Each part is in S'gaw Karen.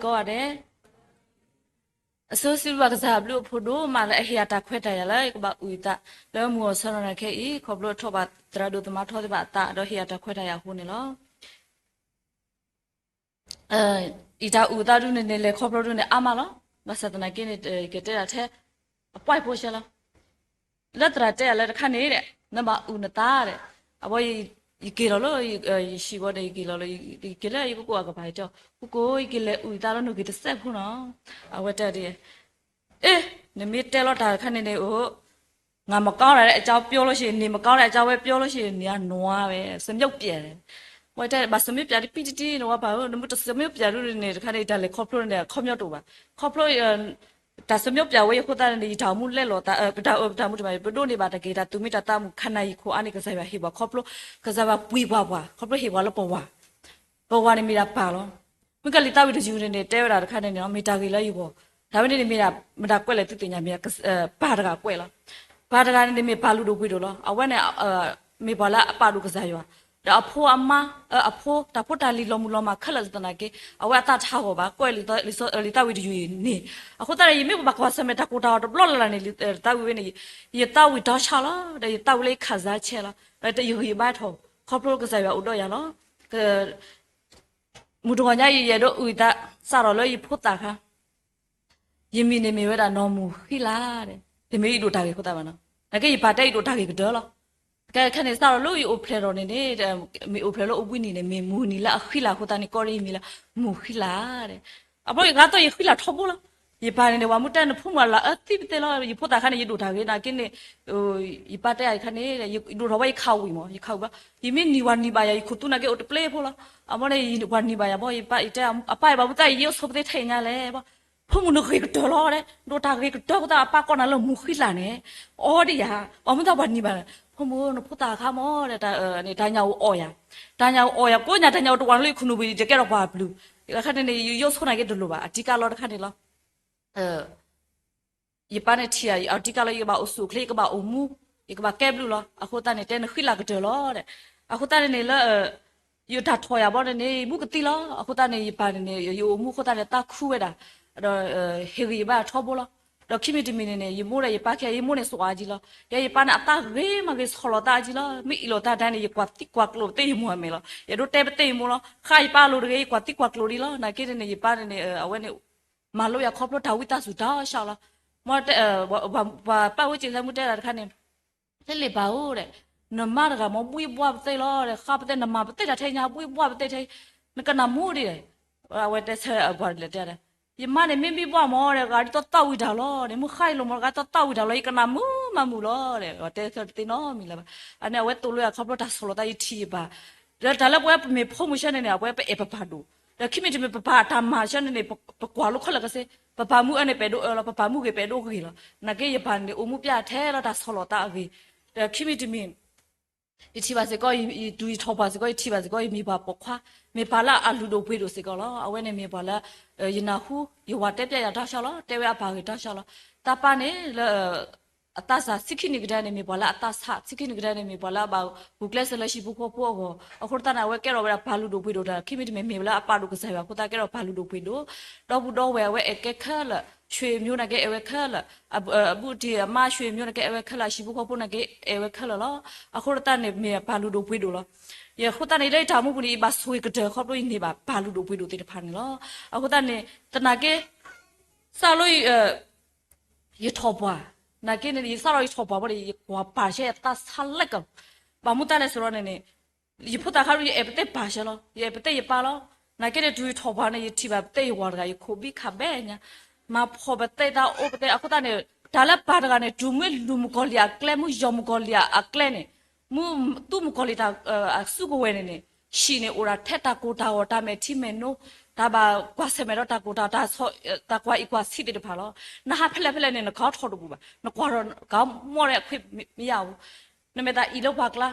ကိးဂၤဒဲး, အဆိစံးဘျုးဘၣ်ကစၢ်အဘျုးအဖှိၣ်ဒိၣ်မးလၢအဟ့ၣ်အတၢ်ခွဲးတၢ်ယာ်လၢယကဘၣ်အုၣ်အသး လၢမုၢ်ဂီၤဆၢထီၣ်နၤခဲအံၤ ခီဖျိထီၣ်ဘၣ်သရၣ်ဒိၣ်သမါထီသ့ၣ်တဖၣ်အသး ဒီးဟ့ၣ်အတၢ်ခွဲးတၢ်ယာ်အဃိန့ၣ်လီၤ. ယတၢ်အုၣ်အသးဒုန့ၣ်န့ၣ် လဲၤခီဖျိဒုန့ၣ်အါမးလီၤ. ဘၣ်ဆၣ်သနာ်က့န့ၣ် ယကတဲဒၣ်ထဲ အပွၢ်ဖိဆဲလီၤ. လၢသရၣ်တဲအလၢတခါန့ၣ်ဒီး နဘၣ်အုၣ်နသးဒီး အဝဲ ယက့ၤလီၤလၢ ယဟံၣ်ဝံၤဒီး ယက့ၤလီၤလၢ ယက့ၤလၢယကကိးအကပၤ ယတဲ ကူကိး ယကလဲၤအုၣ်ယသးလၢနဂ့ၢ်တစဲးဖိနီၤ. အဝဲတဲဒ်အံၤ, အ့ နမ့ၢ်တဲလီၤတၢ်တခါန့ၣ်န့ၣ် အိ ငါမကောင်းတဲ့အကြောင်းပြောလို့ရှိရင် နေမကောင်းတဲ့အကြောင်းပဲပြောလို့ရှိရင် နေရာနွားပဲ စမြုပ်ပြဲတယ်. ဝဲတဲ ဘၣ်စမြုပ်ပြဲတပံတတံ နဝဲပၢ်ဧၢ နမ့ၢ်တစမြုပ်ပြဲဒုန့ၣ် တခါန့ၣ် ယတၢ်လဲၤခီဖျိန့ၣ် အခီပညီတအိၣ်ဘၣ်. ခီဖျိ တၢ်စမြုပ်ပြဲဝဲအဃိသတးန့ၣ် ယတၢ်အိၣ်မူလဲလိာ်သး ပတၢ်အိၣ်မူတမံၤ ပဒိးန့ၢ်ဘၣ်တၢ်ဂ့ၤတၢ်သူမံတၢ်သးမုာ် ခါနၤယံာ်ခိၣ်အါန့ၣ် ကစၢ်ယွၤဟ့ၣ်ပှၤခီဖျိ ကစၢ်ယွၤပှ့ၤပှၤပှၤ ခီဖျိဟ့ၣ်ပှၤလၢပဝၤ ပဝၤန့ၣ်မ့ၢ်ဒၣ်ပၢ်လီၤ. မ့ၢ်ကလံာ်သးဝံၣ်တယုၢ်န့ၣ်န့ၣ် တဲဝဲဒၣ်တခါန့ၣ်န့ၣ် မ့ၢ်တၢ်ဂ့ၤလၢယဂီၢ် တၢ်ဝဲန့ၣ်န့ၣ်မ့ၢ်ဒၣ် မတၤကွဲးလဲၣ်သုသ့ၣ်ညါမ့ၢ် ပၢ်တဂၤကွဲးလီၤ. ပၢ်တဂၤန့ၣ်န့ၣ်မ့ၢ်ပၢ်လုၢ်ဒိၣ်ပှ့ၤဒိၣ်လီၤ. အဝဲန့ၣ် မ့ၢ်ပှၤလၢအပာ်ဒိၣ်ကစၢ်ယွၤ ဒီးအဖိအမါ အဖိ တၢ်ဖိတၢ်လံၤလီၤမုၢ်လီၤမၢ်ခဲလၢာ်သနာ်က့ အဝဲအသးတဟးဂီၤဘၣ် ကွဲးလံာ်သးဝံၣ်တယုၢ်အံၤန့ၣ်. အဃိသတးန့ၣ် ယမ့ၢ်ပဘၣ်ကွၢ်ဆၢၣ်မဲာ်တၢ်ကိၢ်တၢ်ဂီၤတဘျီလၢ်လၢ်န့ၣ် လံာ်သးဝံၣ်ဝဲန့ၣ် ယသးဝံၣ်တၢ်ဆၢလီၤ ဒီးယသးဝံၣ်လၢယခးစါဆဲးလီၤ ဒီးယဂံၢ်ယဘါထီၣ် ခီဖျိကစၢ်ယွၤအိၣ်ဒီးယၤလီၤ. မုၢ်တဂီၤညါအံၤ ယအဲၣ်ဒိးအုၣ်သး စးထီၣ်လၢယဖိသၣ်ခါ ယမံၤန့ၣ်မ့ၢ်ဝဲဒၣ်နီၢ်မူၤဃံလၤဒီး တမ့ၢ်ယဒိၣ်တၢ်ဂ့ၤအဃိသတးဘၣ်နီၤ. နာ်က့ယပၢ်တဲယဒိၣ်တၢ်ဂ့ၤကတၢၢ်လီၤ. ခဲခဲန့ၣ်စးထီၣ်လၢယအိၣ်ဖျဲၣ်ထီၣ်န့ၣ်န့ၣ် မ့ၢ်အိၣ်ဖျဲၣ်လၢအိၣ်ဘှံးနံၤန့ၣ် မ့ၢ်မုၢ်နံၤလၢအဃံလၤအဃိသတးန့ၣ် ကိးဒီးယမံၤလၢမူၤဃံလၤဒီး အဘျီယဂၤသီၣ်ယဃံလၤထီဘိလီၤ. ယပၢ်န့ၣ်န့ၣ် ပှၤမူတဲနဖိမုၣ်အလၤအၢသံပသ့လီၤ. ယဖိသၣ်ခါန့ၣ် ယဒိၣ်တၢ်ဂ့ၤနာ်က့န့ၣ် ယပၢ်တဲယၤခါန့ၣ် ယဒိၣ်ထီၣ်ဘၣ်ယခးဝံၤမး ယခးဝံၤဘၣ် ယမ့ၢ်နံၤဝၤနံၤဘၣ်ယၤ ယခိၣ်သူနာ်က့အိၣ်တပျ့ဖိလီၤ. အဘျီန့ၣ် ယဝၤနံၤဘၣ်ယၤဘၣ် ယပၢ်ယတဲ အပၢ်ယဘၣ်မူသး ယယိၣ်ဆိပသ့ထဲအံၤညါလဲၣ်ဘၣ် ဖိမုၣ်နဂ့ၤကတၢၢ်လီၤဒီး ဒိၣ်တၢ်ဂ့ၤကတၢၢ်အဃိသတး အပၢ်ကိးနၤလၢမူၤဃံလၤန့ၣ် အီဒံးယၤ ပှၤမူသးဝၤနံၤဘၣ် ဖိမုၣ်နဖိသၣ်အခါမးဒီး တၢ်ညၣ်အိၣ်အီၣ်ယၤ တၢ်ညၣ်အိၣ်အီၣ်ယၤ ကိးညါတၢ်ညၣ်အိၣ်တဝၤလၢယခိၣ်နူာ်ပူၤ ယကဲထီၣ်ပှၤအပျုၤ အခါန့ၣ်န့ၣ် ယယိၣ်ဆိနာ်က့တလိၣ်ဘၣ် အဓိကလီၤတခါန့ၣ်လီၤ. ယပၢ်န့ၣ်ထံၣ်ယၤ အဓိကလီၤ ယကဘၣ်အိၣ်ဆူၣ်အိၣ်ချ့ ယကဘၣ်အိၣ်မူ ယကဘၣ်ကဲဘျုးလီၤ. အဃိသတးန့ၣ် တဲနဃံလၤကတၢၢ်လီၤဒီး အဃိသတးန့ၣ်န့ၣ်လၢ ယတၢ်ထီၣ်ယၤဘီန့ၣ်န့ၣ် မူကသံလီၤ. အဃိသတးန့ၣ် ယပၢ်န့ၣ်န့ၣ် ယအိၣ်မူအဃိသတးန့ၣ် သးခုဝဲဒၣ် ဒီး ဟ့ၣ်ဂံၢ်ယဘါထီဘိလီၤ. ဒီးခံမံၤတမံၤန့ၣ်န့ၣ် ယမိၢ်ဒီးယပၢ်ခဲ ယမိၢ်န့ၣ်စိာ်အါကံလီၤ. ယဲယပၢ်န့ၣ် အသးဂ့ၤမးဂ့ၤ ဆီၣ်လီၤသးအါကံလီၤ. မ့ၢ်အ့ၣ်လိာ်သးဒၣ်န့ၣ် ယကွၢ်သံကွၢ်ကျိၤပသ့ယမိၢ်အမဲာ်လီၤ. ယအဲၣ်ဒိးတဲပသ့ယမိၢ်လီၤ. ဃါယပၢ်အလိၤတဂ့ၤ ယကွၢ်သံကွၢ်ကျိၤဒံးလီၤ. နာ်က့န့ၣ်န့ၣ် ယပၢ်န့ၣ်န့ၣ် အဝဲန့ၣ် မၤလိယၤခီဖျိတၢ်ဝံသးစူၤတၢ်ဆှီလီၤ. မ် ပှၤပာ်ဝဲက့ၤသးမူတဲဒၣ်တခါန့ၣ် ဟဲလံာ်ပၢ်ဧၢဒီး နမါတဂၤမ့ၢ်ဘှံးဘှါပသ့လီၤဒီး ဃါပသ့ နမၤပသ့တၢ်ထဲညါ ဘှံးဘှါပသ့ထဲ နကနၣ်မူဒံးဒီး အဝဲတဲဆၢအပှၤလဲၤတဲဒီး ယမါန့ၣ်မ့ၢ်ဘှံးဘှါမးဒီး ဂၤဒ်သိးသးဝံၣ်တၢ်လီၤဒီး မုၢ်ဃါအံၤလိာ်မး ဂၤဒ်သိးသးဝံၣ်တၢ်လီၤ ယကနၣ်မူမးမုာ်လီၤဒီး တဲဆၢတသ့နီတမံၤလၢၤဘၣ်. အန့ၣ် အဝဲသိၣ်လိယၤခီဖျိတၢ်ဆီၣ်လီၤသး ယထံၣ်ယပၢ် ဒီးတၢ်လၢပဝဲပမ့ၢ်ဖိမုၣ်ဆၢန့ၣ်န့ၣ် အဝဲပအဲၣ်ပပၢ်ဒိၣ်, ဒီးခံမံၤတမံၤပပၢ်အတၢ်မၤဆၢန့ၣ်န့ၣ် ပကွၢ်လိခဲလၢာ်ကစ့, ပပၢ်မူအၢန့ၣ် ပအဲၣ်ဒိးအၢလီၤ, ပပၢ်မူဂ့ၤ ပအဲၣ်ဒိးဂ့ၤလီၤ. နာ်က့ယပၢ်န့ၣ် အိၣ်မူပျဲထဲလီၤတၢ်ဆီၣ်လီၤသးအဂ့ၢ်, ဒီးခံမံၤတမံၤ ယထံၣ်ဘၣ်စ့ၢ်ကီး တုၤယထီၣ်ပှၢ်စ့ၢ်ကီး ယထံၣ်ဘၣ်စ့ၢ်ကီး ယမ့ၢ်ပှၤပိာ်ခွါ, မ့ၢ်ပၢ်လၢအလုၢ်ဒိၣ်ပှ့ၤဒိၣ်စ့ၢ်ကီးလီၤ. အဝဲန့ၣ်မ့ၢ်ပှၤလၢ ယနၢ်ဟူ ယဝၤတဲပျဲယၤတၢ်ဆှီလီၤ, တဲဝဲအပၢ်ဂ့ၢ်တၢ်ဆှီလီၤ. တၢ်ပၢ်န့ၣ်လၢ အသးစၢ် ဆံခံနံၣ်ကဒါန့ၣ် မ့ၢ်ပှၤလၢအသးစၢ်, ဆံခံနံၣ်ကဒါန့ၣ် မ့ၢ်ပှၤလၢအဘၣ်ဂုာ်ကျဲးစၢးလၢဟံၣ်ဖိဃီဖိအဂီၢ်, အဃိသတးန့ၣ် အဝဲကဲထီၣ်ဝဲဒၣ်ပၢ်လုၢ်ဒိၣ်ပှ့ၤဒိၣ်တၢ်, ခံမံၤတမံၤ မ့ၢ်လၢအပၢ်ဒိၣ်ကစၢ်ယွၤအဃိသတး ကဲထီၣ်ပၢ်လုၢ်ဒိၣ်ပှ့ၤဒိၣ်, ဒီပုၢ်ဒီဝဲၢ်အဝဲအဲၣ်ကဲခဲလၢာ်, ဆွေမျိုးနာ်က့အဲၣ်ဝဲခဲလၢာ်, အဘုအတံၤအမါဆွေမျိုးနာ်က့အဲၣ်ဝဲခဲလၢာ်, အဟံၣ်ဖိဃီဖိနာ်က့အဲၣ်ဝဲခဲလၢာ်လီၤ. အဃိသတးန့ၣ် မ့ၢ်ပၢ်လုၢ်ဒိၣ်ပှ့ၤဒိၣ်လီၤ. ယအဃိသတးန့ၣ် လၢယတၢ်မူပူၤန့ၣ် ယဘၣ်ဆိၣ်ဂ့ၤကတၢၢ်ခီဖျိယန့ၢ်ဘၣ်ပၢ်လုၢ်ဒိၣ်ပှ့ၤဒိၣ်သ့ၣ်တဖၣ်န့ၣ်လီၤ. အဃိသတးန့ၣ် သနာ်က့ စးလၢ ယထီၣ်ပှၢ်, နာ်က့န့ၣ် ယစးထီၣ်ယထီၣ်ပှၢ်ဘၣ်ဒီး ယကွၢ်ပၢ်ဆၢယသးဆါလၢက, ဘၣ်မူတၢ်လဲၣ်စ့ၢ်ကီးန့ၣ်န့ၣ်, ယဖိသၣ်ခါဒုး ယအဲၣ်ပသ့ၣ်ပၢ်ဆၢလီၤ, ယအဲၣ်ပသ့ၣ်ယပၢ်လီၤ. နာ်က့န့ၣ် တုၤယထီၣ်ပှၢ်န့ၣ် ယထံၣ်ဘၣ်ပသ့ၣ်ယဝၤတဂၤ ယခိၣ်ဘံခးဘဲညါ, မၤဖှီၣ်ပသ့ၣ်သးအိၣ်ပသ့ၣ် အဃိသတးန့ၣ် တၢ်လၢပၢ်တဂၤန့ၣ် တုၤမ့ၢ်လူၤမုၣ်ကီၤလံၢ်အကျဲ မ့ၢ်ယီၢ်မုၣ်ကီၤလံၢ်အကျဲန့ၣ် မ့ၢ်သူမုၣ်ကီၤလံၢ်တၢ်အစုကဝဲၤန့ၣ်န့ၣ် ဟံၣ်န့ၣ်အိၣ်ဒၣ်ထဲတၢ်ကိၢ်တၢ်ဂီၤ တၢ်မဲာ်ထံမဲာ်နိ, တၢ်ဘၣ်ကွၢ်ဆၢၣ်မဲာ်ဒီးတၢ်ကိၢ်တၢ်ဂီၤ တၢ်ကွၢ်အံၣ်ကွၢ်ဆံးသ့ၣ်တဖၣ်လီၤ. နဟးဖဲလဲၣ်ဖဲလဲၣ်န့ၣ် နကထီၣ်တပူၤဘၣ်, နကွၢ်ဒီးကမီၣ်ဒီးအခွ့ၣ်မ့ၢ်ယါအူ, နမ့ၢ်သးအံၣ်လၢပှၤကျါ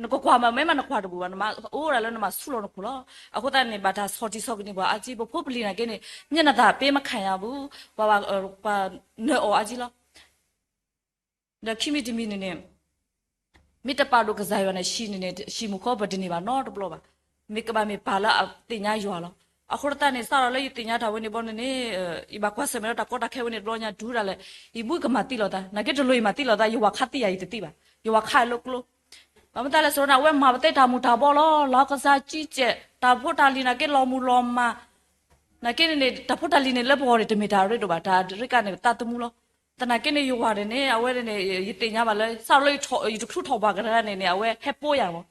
နကကွၢ်မၤမဲမး နကွၢ်တပူၤဘၣ်, နမၤအိၣ်ဒၣ်လၢနမၤဆူၣ်လီၤနခိၣ်လီၤ. အဃိသတးန့ၣ် ဘၣ်တၢ်ဆီၣ်တံၢ်ဆီၣ်ကနံၣ်ပှၤအါကံ, ပဖိပလံၤနာ်က့န့ၣ် မျက်နှာသာပေးမခံရဘူး, ပှၤ ပှၤနၢၤအီၤအါကံလီၤ. ဒီးခံမံၤတမံၤန့ၣ်န့ၣ် မ့ၢ်တပာ်ဒိၣ်ကစၢ်ယွၤန့ၣ် ဟံၣ်န့ၣ်န့ၣ် ဟံၣ်မူၤဃီပတန့ၢ်ဘၣ်နီတဘျီဘၣ်. မ့ၢ်ကဘၣ်မ့ၢ်ပၢ်လၢအသ့ၣ်ညါယွၤလီၤ. အဃိတၢ်န့ၣ် စးထီၣ်လၢယသ့ၣ်ညါတၢ်ဝဲန့ၣ်ဘီန့ၣ်န့ၣ် ယဘၣ်ကွၢ်ဆၢၣ်မဲာ်ဒီးတၢ်ကီတၢ်ခဲဝဲန့ၣ်တဘျီညါ တုၤဒၣ်လဲာ် ယဘူၣ်ကမၤသံလီၤသး နာ်က့တလိၣ်ယမၤသံလီၤသး ယဝၤခးသံယၤယတသံဘၣ် ယဝၤခးလိာ်ကျိ ဘၣ်မနုၤလဲၣ်န့ၣ် အဝဲမၤပသ့တၢ်မူၤတၢ်ဘှီးလီၤ လီၤကစၢ်ကံကဲး တၢ်ဖိတၢ်လံၤနာ်က့လီၤမူၤလီၤမၢ် နာ်က့န့ၣ်န့ၣ် တၢ်ဖိတၢ်လံၤန့ၣ် လၢပဂီၢ်န့ၣ် တမ့ၢ်တၢ်ရ့ဒိၣ်ဘၣ် တၢ်ရ့ကါန့ၣ်တၢ်သမူလီၤ. သနာ်က့န့ၣ် ယဝၤန့ၣ်န့ၣ် အဝဲန့ၣ် ယသ့ၣ်ညါဘၣ်လၢ စးထီၣ်လၢယတချုးထီၣ်ပှၤကတၢၢ်န့ၣ်န့ၣ် အဝဲဟဲပိယၤမး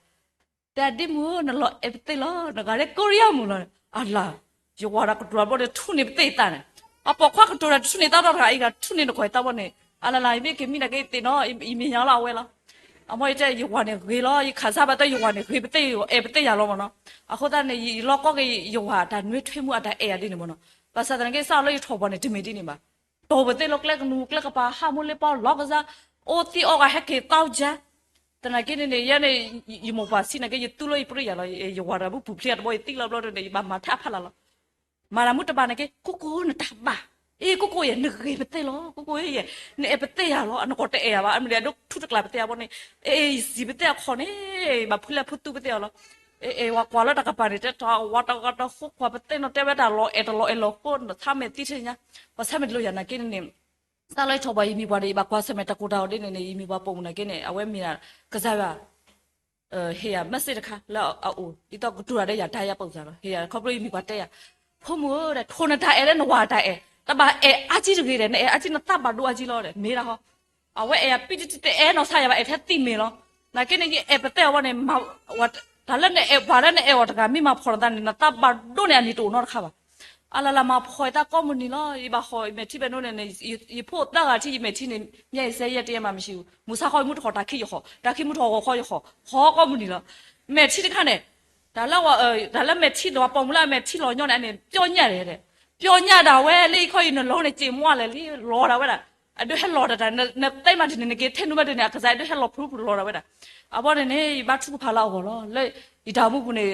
တဲဒ်မုၢ် နလီၤအဲၣ်ပသ့ၣ်လီၤ နဂၤလၢကိရံယါမုၢ်လီၤ အလၤ ယဝၤဒီးကတိၤတၢ်ဘီန့ၣ် ထူၣ်န့ၢ်ပသ့ၣ်ယသးန့ၣ် အပိာ်ခွါကတိၤတၢ်ထူၣ်န့ၢ်သးဒီးတဂၤအံၤ ထူၣ်န့ၢ်နခိၣ်ယသးဘီန့ၣ် အလလၤ ယမ့ၢ်က့ၤမံနာ်က့သ့ၣ်နီၤ ယမ့ၢ်ညါလီၤအဝဲလီၤ. အမ့ၢ်ယတဲ ယဝၤန့ၣ်ဂ့ၤလီၤ ယခးစၢ်ဘၣ်တၢ် ယဝၤန့ၣ်ဂ့ၤပသ့ၣ် အဲၣ်ပသ့ၣ်ယၤလီၤမးနီၤ. အဃိသတးန့ၣ် ယလီၢ်ကီၢ်က့ၤယဝၤတၢ်နွဲထွဲမူအတၢ်အဲၣ်ယၤဒ်န့ၣ်မးနီၤ. ဘၣ်ဆၣ်သနာ်က့ စးထီၣ်လၢယထီၣ်ပှၤန့ၣ် တမ့ၢ်ဒ်န့ၣ်ဘၣ် တီၢ်ပသ့ၣ်လၢကျဲကနူၤကျဲကပၤ ဟးမူလ့ပီ လီၤကစၢ် အိၣ်သံအီၣ်ဂၤဟဲက့ၤသီကၢ် သနာ်က့န့ၣ်န့ၣ် ယဲန့ၣ် ယမိၢ်ပှၢ်ဆံးနာ်က့ ယသူလၢယပြံယၤလီၤ ယဝၤတၢ်မုၢ်ပူၤဖျဲးတဘီ ယသံလီၤဘျီန့ၣ် ယဘၣ်မၤထဲအဖီလာ်လီၤ. မၤတၢ်မုၢ်တဘၣ်နာ်က့ ကိကိၢ်နတၢ်ဘၣ် အ့ ကိကိၢ်ယဲ နဂ့ၤပသ့ၣ်လီၤ ကိကိၢ်ယဲ နအဲၣ်ပသ့ၣ်ယၤလီၤ အနကိးတအဲၣ်ယၤဘၣ် အမ့ၢ်ဒ်ဒိၣ်ထူတကျါပသ့ၣ်ယၤဘီန့ၣ် အ့ ယစံးပသ့ၣ်အခီၣ်န့ၣ် ဘၣ်ဖုလဲၣ်ဖုသူပသ့ၣ်အီၤလီၤ. အ့ အ့ ဝၤကွၢ်လၢတၢ်ကပၤန့ၣ် တဲထီၣ်ဝၤတဂၤတဃိကွၢ်ပသ့ၣ်နီၤ တဲဝဲတၢ်လီၤအဲၣ်တလီၤအဲၣ်လီၤဃိ ဆါမဲာ်သံထဲညါ ပှၤဆါမဲာ်တလိာ်ယၤနာ်က့န့ၣ်န့ၣ် စးလၢယထီၣ်ပှၤယမံၤပှၤန့ၣ် ယဘၣ်ကွၢ်ဆၢၣ်မဲာ်တၢ်ကိၢ်တၢ်ဂီၤဒ်န့ၣ်န့ၣ် ယမံၤပှၤပိာ်မုၣ်နာ်က့န့ၣ် အဝဲမ့ၢ်ဒၣ်ကစၢ်ယွၤ ဟ့ၣ်ယၤ message တခါလၢအအိၣ် ဒ်သိးကတိၤတၢ်ဒီးယၤတၢ်ယၤပိာ်စၢ်လီၤ ဟ့ၣ်ယၤ ခီဖျိယမံၤပှၤတဲယၤ ဖိမုၣ်ဧၢ ထိၣ်နတၢ်အဲၣ်လၢနဝၤတၢ်အဲၣ် တဘၣ်အဲၣ်အါကံတဂ့ၤဒီး နအဲၣ်အါကံနသးဘၣ်ဒိအါကံလီၤဒီး မ့ၢ်ဒၣ်ဟီ အဝဲအဲၣ်ယၤပံတတံတဲအဲၣ်နီၢ်ဆါယၤဘၣ် အဲၣ်ထဲသံၣ်မ့ၢ်လီၤ. နာ်က့န့ၣ် ယအဲၣ်ပသ့ၣ်အဝဲန့ၣ် တၢ်လၢနအဲၣ်ပှၤလၢနအဲၣ်အီၤတဂၤ မ့ၢ်မၤဖှီၣ်နသးန့ၣ် နသးဘၣ်ဒိန့ၣ် အနံၤတအိၣ်နီတခါဘၣ်. အလလးမၤဖှီၣ်ယသးကိးမုၢ်နံၤလီၤ. ယဘၣ်ဃီၣ်ယမဲာ်ထံဘဲၣ်နိန့ၣ်န့ၣ် ယဖိသၢဂၤထံ ယမဲာ်ထံန့ၣ် မျက်ရည်စဲယဲတယဲမၤမရှိဘူး မုၢ်ဆါဃီမုၢ်တဃီၣ် တၢ်ခံယဃီၣ် တၢ်ခံမုၢ်တဃီၣ်ဂီၤဃီယဃီၣ် ဃီကိးမုၢ်နံၤလီၤ. မဲာ်ထံတခါန့ၣ် တၢ်လၢ တၢ်လၢမဲာ်ထံ ပှၤပိာ်မုၣ်လၢအမဲာ်ထံလီၤညီန့ၣ်န့ၣ် ပျီညၣ်ဒဲး ပျီညၣ်ဒၣ်ဝဲ လၢယခီၣ်ယနလီၤန့ၣ် စ့မွါလဲၣ်လံ လီၤဒၣ်ဝဲဒၣ် အဒိးဟဲလီၤတၢ် နသ့မးတန့ၣ် နက့ၤထဲနုာ်မးတန့ၣ် အကစၢ်အဒိးဟဲလီၤဖုဖုလီၤဒၣ်ဝဲဒၣ်. အဘီန့ၣ်န့ၣ် ယဘါထုကဖၣ်လၢအဂီၢ်လီၤ. လၢယတၢ်မူပူၤန့ၣ်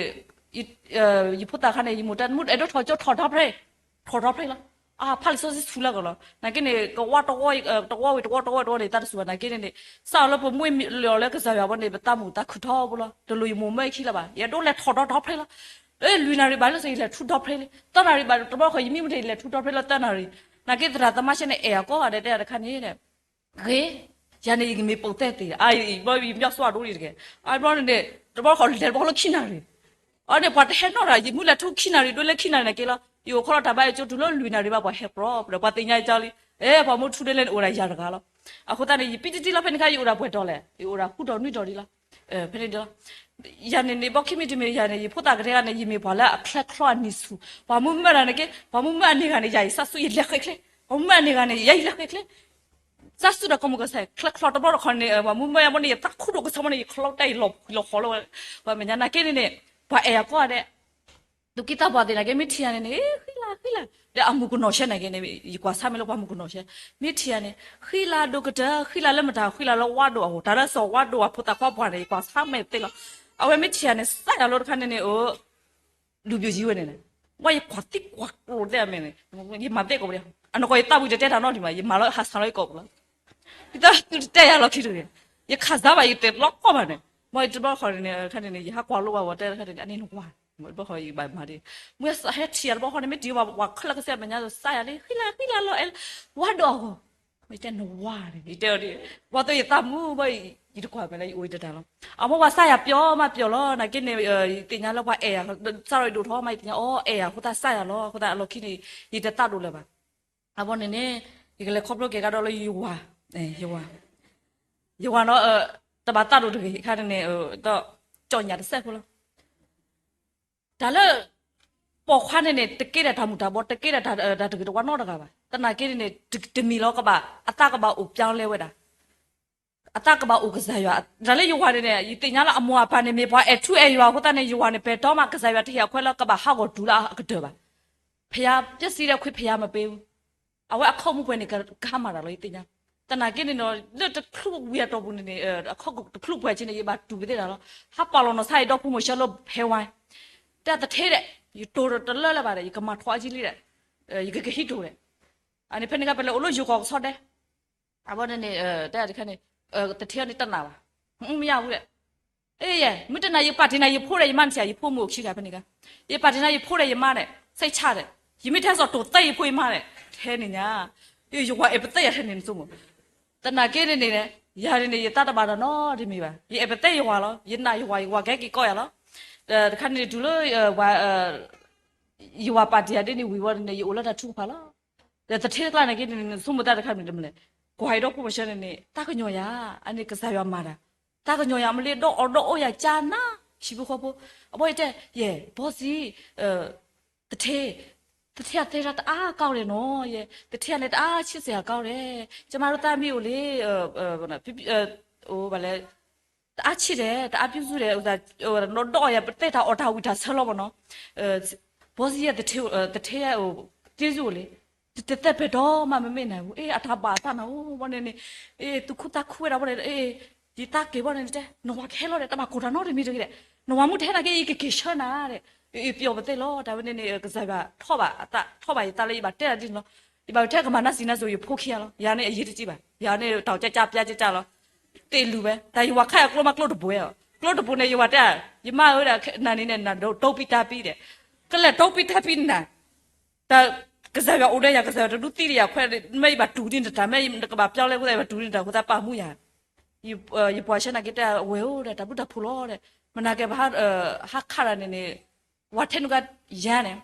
ယဖိသၣ်ခါန့ၣ် ယမိၢ်တဲ မုၢ်အဲၣ်ဒိးထီၣ်ကၠိထီၣ်ဒီဖျၢၣ် ထီၣ်ဒီဖျၢၣ်လီၤ. အဖးလံာ်စီဆှံဆူလၢအဂီၢ်လီၤ. နာ်က့န့ၣ် ကဝီတဝီ တဝီဝံၤတဝီ တဝီတဝီန့ၣ် သးတစူၤဘၣ် နာ်က့န့ၣ်န့ၣ် စးထီၣ်လၢပမ့ၢ်လီၤလၢကစၢ်ယွၤဘီန့ၣ် ပသးမုာ်သးခုထီဘိလီၤ. တလိၣ်ယမိၢ်မၢအခံလၢၤဘၣ် ယအဲၣ်ဒိးလဲၤထီၣ်ဒီဒီဖျၢၣ်လီၤ. လၢလွံၢ်နၣ်ရံၣ်ဘၣ်လၢစ့ၢ် ယလဲၤထူဒီဖျၢၣ်လံ သၢနၣ်ရံၣ်ဘၣ် တဘျီဃီ ယမံမုၢ်တ့ၢ် ယလဲၤထူဒီဖျၢၣ်လၢသၢနၣ်ရံၣ်. နာ်က့သရၣ်သမါရှဲန့ၣ် အဲၣ်အကိးဂၤဒဲးတဲတခါန့ၣ် ဂ့ၤ ယၤန့ၣ် ယကမ့ၢ်ပိာ်သဲသ့ အဘီ ယမျီစွါဒိဒံးတက့ၢ်. အဘီန့ၣ် တဘျီဃီ လဲၤတဘျီလၢခံနၣ်ရံၣ် အန့ၣ် ပှၤတဟဲနီတဂၤ ယမုၢ်လဲၤထူခံနၣ်ရံၣ် ဒိလၢခံနၣ်ရံၣ်နာ်က့လီၤ. ယအိၣ်ခီလီၤတၢ်ဘါယကၠိတုၤလၢလွံၢ်နၣ်ရံၣ်ဘၣ် ပှၤဟဲပြီဒီး ပှၤသ့ၣ်ညါကၠီလံ. အဲ ပှၤမူထူဒဲလဲၣ်န့ၣ် အိၣ်ဒၣ်ယၤတဂၤလီၤ. အဃိသတးန့ၣ် ယပံတတံလီၤ ဖဲန့ၣ်ခါ ယအိၣ်ဒၣ်ပှဲၤတီၤလဲၣ် ယအိၣ်ဒၣ်ဃုတီၤနွံတီၤဒံးလီၤ. ဖဲန့ၣ်ဒ်လီၤ. ယၤန့ၣ်န့ၣ် ဘီခံမံၤတမံၤ ယၤန့ၣ် ယဖိသၣ်ကတဲဂၤန့ၣ် ယမ့ၢ်ပှၤလၢအချဲချီအနံၤဆူၣ် ပှၤမူမၢဒၣ်နာ်က့ ပှၤမူမၢအန့ၢ်ဂၤန့ၣ် ယၤယစးစူယလဲၤဃဲးချ့ ပှၤမူမၢအန့ၢ်ဂၤန့ၣ် ယၤယလဲၤဃဲးချ့ စးစူဒီးကီၢ်မုၢ်ကီၢ်ဆဲး ချဲချီတဘျီတခီန့ၣ် ပှၤမူမၢယၤဘီန့ၣ် ယသးခုဒိၣ်ကဆၢမီန့ၣ် ယချီတဲယလီၤဖှံလီၤဃီလၢ ပှၤမဲာ်ညါနာ်က့န့ၣ်န့ၣ် ပှၤအဲၣ်ယၤကိးဂၤဒဲး သူၣ်က့သးပှၢ်သ့ၣ်နာ်က့ မ့ၢ်ထံၣ်ယၤန့ၣ်န့ၣ် ဃံလၤဃံလၤ ဒီးအမုၢ်ကနီၤရှဲနာ်က့န့ၣ် ယကွၢ်ဆါမ့ၢ်လၢပှၤမုၢ်ကနီၤရှဲ မ့ၢ်ထံၣ်ယၤန့ၣ် ဃံလၤဒိၣ်ကတၢၢ် ဃံလၤလၢမတၤ ဃံလၤလၢဝါဒိၣ်အဃိ တၢ်လၢစီၤဝါဒိၣ်အဖိသၣ်ခွါပှၢ်န့ၣ် ယကွၢ်ဆါမဲာ်သ့လီၤ. အဝဲမ့ၢ်ထံၣ်ယၤန့ၣ် စးယၤလီၤတခါန့ၣ်န့ၣ် အိၣ် လူပြိုကြီးဝဲန့ၣ် ဝဲယကွၢ်သံကွၢ်ကျိၤသ့ၣ်အမဲာ်န့ၣ် ယမၤသ့ကိးပူၤလံ အနီၢ်ကီၢ်ယသးဝံၤတတဲတၢ်နီတမံၤဘၣ် ယမၤလီၤဟးဆှဲးလီၤယကိာ်ပူၤလီၤ. ဒ်သိးသုတတဲယၤလီၤခံတဂ့ၤ ယခးစါဘၣ်ယတဲလီၤကီၢ်ဘၣ်န့ၣ် မ်တဘျီဃီန့ၣ် ခါန့ၣ် ယဟးကွၢ်လိဘၣ်ဝဲတဲခါန့ၣ် အန့ၣ်နဝၤ တဘျီဃီယဘၣ်မၤဒ် မ့ၢ်ဟဲထံၣ်ယၤတဘျီဃီန့ၣ် မ့ၢ်တံၤဝဲပှၤခဲလၢာ်ခဲဆ့မဲာ်ညါစးယၤလံ ဃံလၤဃံလၤလီၤအဲၣ် ဝါဒိၣ်အဂီၢ် မ့ၢ်တဲနဝၤန့ၣ် ယတဲအီၤဒ် ဝဲသိးယသးမုာ်ဘၣ် ယတကွၢ်မဲာ်လၢယအိၣ်ယတတၢ်လီၤ. အမိၢ်ပှၤစးယၤပျီမးပျီလီၤ နာ်က့န့ၣ် ယသ့ၣ်ညါလၢပှၤအဲၣ်ယၤ စးထီၣ်ယဒိၣ်ထီၣ်မး ယသ့ၣ်ညါအီၤ အဲၣ်ယၤအဃိသတးစးယၤလီၤ အဃိသတးအလီၢ်ခံန့ၣ် ယတသးဒိၣ်လၢၤဘၣ်. အဘီန့ၣ်န့ၣ် ယကလဲၤခီဖျိက့ၤကဒီးလၢယဝၤ ယဝၤ ယဝၤနီၤ တဘၣ်သးဒိၣ်တဂ့ၤ ခါန့ၣ်န့ၣ် ဒီး ကၠီၣ်ညၣ်တစဲးဖိလီၤ တၢ်လၢ ပိာ်ခွါန့ၣ်န့ၣ် တကဲဒၣ်တၢ်မူၤတၢ်ဘှီး တကဲဒၣ်တၢ်တဂ့ၤတဝါနီတဂၤဘၣ်. သနာ်က့န့ၣ်န့ၣ် တမံၤလီၤကဘၣ် အသးကဘၣ်အိၣ်ပြောင်းလဲဝဲဒၣ် အသးကဘၣ်အိၣ်ကစၢ်ယွၤ တၢ်လၢယဝၤန့ၣ်န့ၣ် ယသ့ၣ်ညါလၢအမိၢ်အပၢ်န့ၣ် မ့ၢ်ပှၤအဲၣ်ထူအဲၣ်ယွၤအဃိသတးန့ၣ် ယဝၤန့ၣ် ပဲာ်တီမး ကစၢ်ယွၤတဟ့ၣ်အခွဲးလၢကဘၣ်ဟးဂီၤတူၤလၢအကတၢၢ်ဘၣ်. ဘုရားပျက်စီးတဲ့ခွေး ဘုရားမပေးဘူး အဝဲအခီၣ်မူပှဲၤန့ၣ် ကမၤတၢ်လီၤ ယသ့ၣ်ညါ သနာ်က့န့ၣ်ဒီး လၢတချုးဝံၤအတီၢ်ပူၤန့ၣ်န့ၣ် အခီၣ်တချုးပှဲၤဆ့န့ၣ် ယဘၣ်တူၢ်ကသ့ၣ်တၢ်လီၤ. ဟးပာ်လီၤနီၢ်ဆါအံၤဒီဖိမိၢ်ဆှၢလၢဖဲဝါ တၢ်သထ့ဒီး ယတိၤတလၢလၢၤဘၣ်ဒီး ယကမၤထီၣ်အကံလံဒီး ယကကဟံးတိၤဒီး အန့ၣ်ဖဲန့ၣ်ကပလဲၤအိၣ်လၢယိၤကီၢ်ကဆီဒဲ အဝဲန့ၣ်န့ၣ် တၢ်တခါန့ၣ် သထ့အီၤန့ၣ်တနာ်ဘၣ် မ့ၢ်ယါဝဲ အဲ ယဲ မုၢ်တနၤယပာ်တ့ၢ်နၤယဖိဒီးယမါန့ၣ်ဆံး ယဖိမုၣ်အိၣ်ခံဂၤဖဲန့ၣ်ကါ ယပာ်တ့ၢ်နၤယဖိဒီးယမါန့ၣ် စိတ်ချတယ်, ယမ့ၢ်ထဲစီၤတိၤသဲယဖိယမါဒီး ထဲန့ၣ်ညါ, ယဝၤအဲၣ်ပသဲယၤထဲန့ၣ်နဆိကမိၣ်, သနာ်က့န့ၣ်န့ၣ်, ယၤန့ၣ်န့ၣ် ယသးတဘၣ်ဒီးနီတမံၤဘၣ်, ယအဲၣ်ပသဲယဝၤလီၤ, ယနာ်ယဝၤ ယဝၤကဟဲက့ၤကီယၤလီၤ, တခါန့ၣ်တုၤလၢ ယဝၤပာ်တ့ၢ်ယၤဒ်န့ၣ်ဝံၤဝံၤန့ၣ်န့ၣ် ယအိၣ်လၢတၢ်ထုကဖၣ်လီၤ. ဒီးသထ့တကျါန့ၣ်က့န့ၣ် နဆိကမိၣ်တၢ်တခါမနုၤတမလဲၣ်, ကွၢ်အံၤဒီဖိမၢ်ဆၢန့ၣ်န့ၣ် တၢ်ကညီၤယၤ, အန့ၣ်ကစၢ်ယွၤမၤတၢ်, တၢ်ကညီၤယၤ မ့ၢ်လၢဒီးအီၣ်ဒီးအီယၤကၠါနၤ, ဟံၣ်ဖိဃီဖိ, အဘီယတဲ, ယဲၢ် ဘီစံ သထ့, သထ့အသဲဒၣ်တအါကီဒဲးနီၤ, ယဲၢ် သထ့အန့ၣ်တအါဆံးစ့ၢ်ကီဒဲး, ကမၤဒိးသးမံၤအိၣ်လံ, ဘၣ်လဲၣ်, တအါဆံးဒဲး တအါပြုစုဒဲး, ဒီးဒီးယၤပတဲတၢ်အီၣ်တၢ်ဝံၣ်တၢ်ဆၢလီၤမ့ၢ်နီၤ, ဘီစံယဲၢ် သထ့, သထ့ ပြုစုအိၣ်လံ, တတဲပဲၤဒီးမးမ့မ့ၢ်နၤ, အ့ၣ်အတၢ်ဘၣ်အသးနၤအိၣ်ဘီန့ၣ်န့ၣ်, အ့ၣ် သူၣ်ခုသးခုဝဲဒၣ်ဘီန့ၣ်, အ့ၣ် ယတၢ်က့ၤဘီန့ၣ်တဲ, နဝၤကဟဲလီၤဒီး တဘၣ်ကိၢ်တၢ်နီတမံၤတဂ့ၤဒီး, နဝၤမ့ၢ်တဟဲနာ်က့ ယကက့ၤဆှၢနၤဒီး, အ့ၣ် ပျီၣ်ပသဲလီၤ, တၢ်ဝဲန့ၣ်န့ၣ် ကစၢ်ယွၤထီၣ်ဘၣ်အသး ထီၣ်ဘၣ်ယသးလၢယဘၣ်တဲဒၣ်ဒ်န့ၣ်လီၤ, ယဘၣ်ထဲကမၤနၢ်စံးနၢ်စိၤယဖိခံဂၤလီၤ, ယၤန့ၣ်အယံာ်တက့ၢ်ဘၣ်, ယၤန့ၣ်တၢ်ကၠၢ်ကၠၢ်ပျါကၠၢ်ကၠၢ်လီၤ, သ့ၣ်လူၤဝဲ, တၢ်ယဝၤခါအကျိမးကျိတဘိဝဲ, ကျိတဘိန့ၣ် ယဝၤတဲ, ယမါဧၢဒီး နၤန့ၣ်န့ၣ် နတိပံတၢ်ပံဒီး, ကလဲၤတိပံတၢ်ပံနၤ တၢ်ကစၢ်ယွၤအိၣ်ဒီးယၤ ကစၢ်ယွၤတဒုးသံဒီးယၤခွဲး, မ့ၢ်ယဘၣ်တူၢ်န့ၢ်တၢ် မ့ၢ်နကဘၣ်ပျီလဲၣ်အဃိသတး ယဘၣ်တူၢ်န့ၢ်တၢ်အဃိသတး ပာ်မူယၤ, ယပှၤဆၢနာ်က့တဲ အဝဲၢ်ဧၢဒီး တၢ်ဘျုးတၢ်ဖှိၣ်လီၤဒီး, မနၤကဲဘၣ် ဟးခးတၢ်န့ၣ်န့ၣ်, ဝၤထဲနုာ်ကယၤန့ၣ်,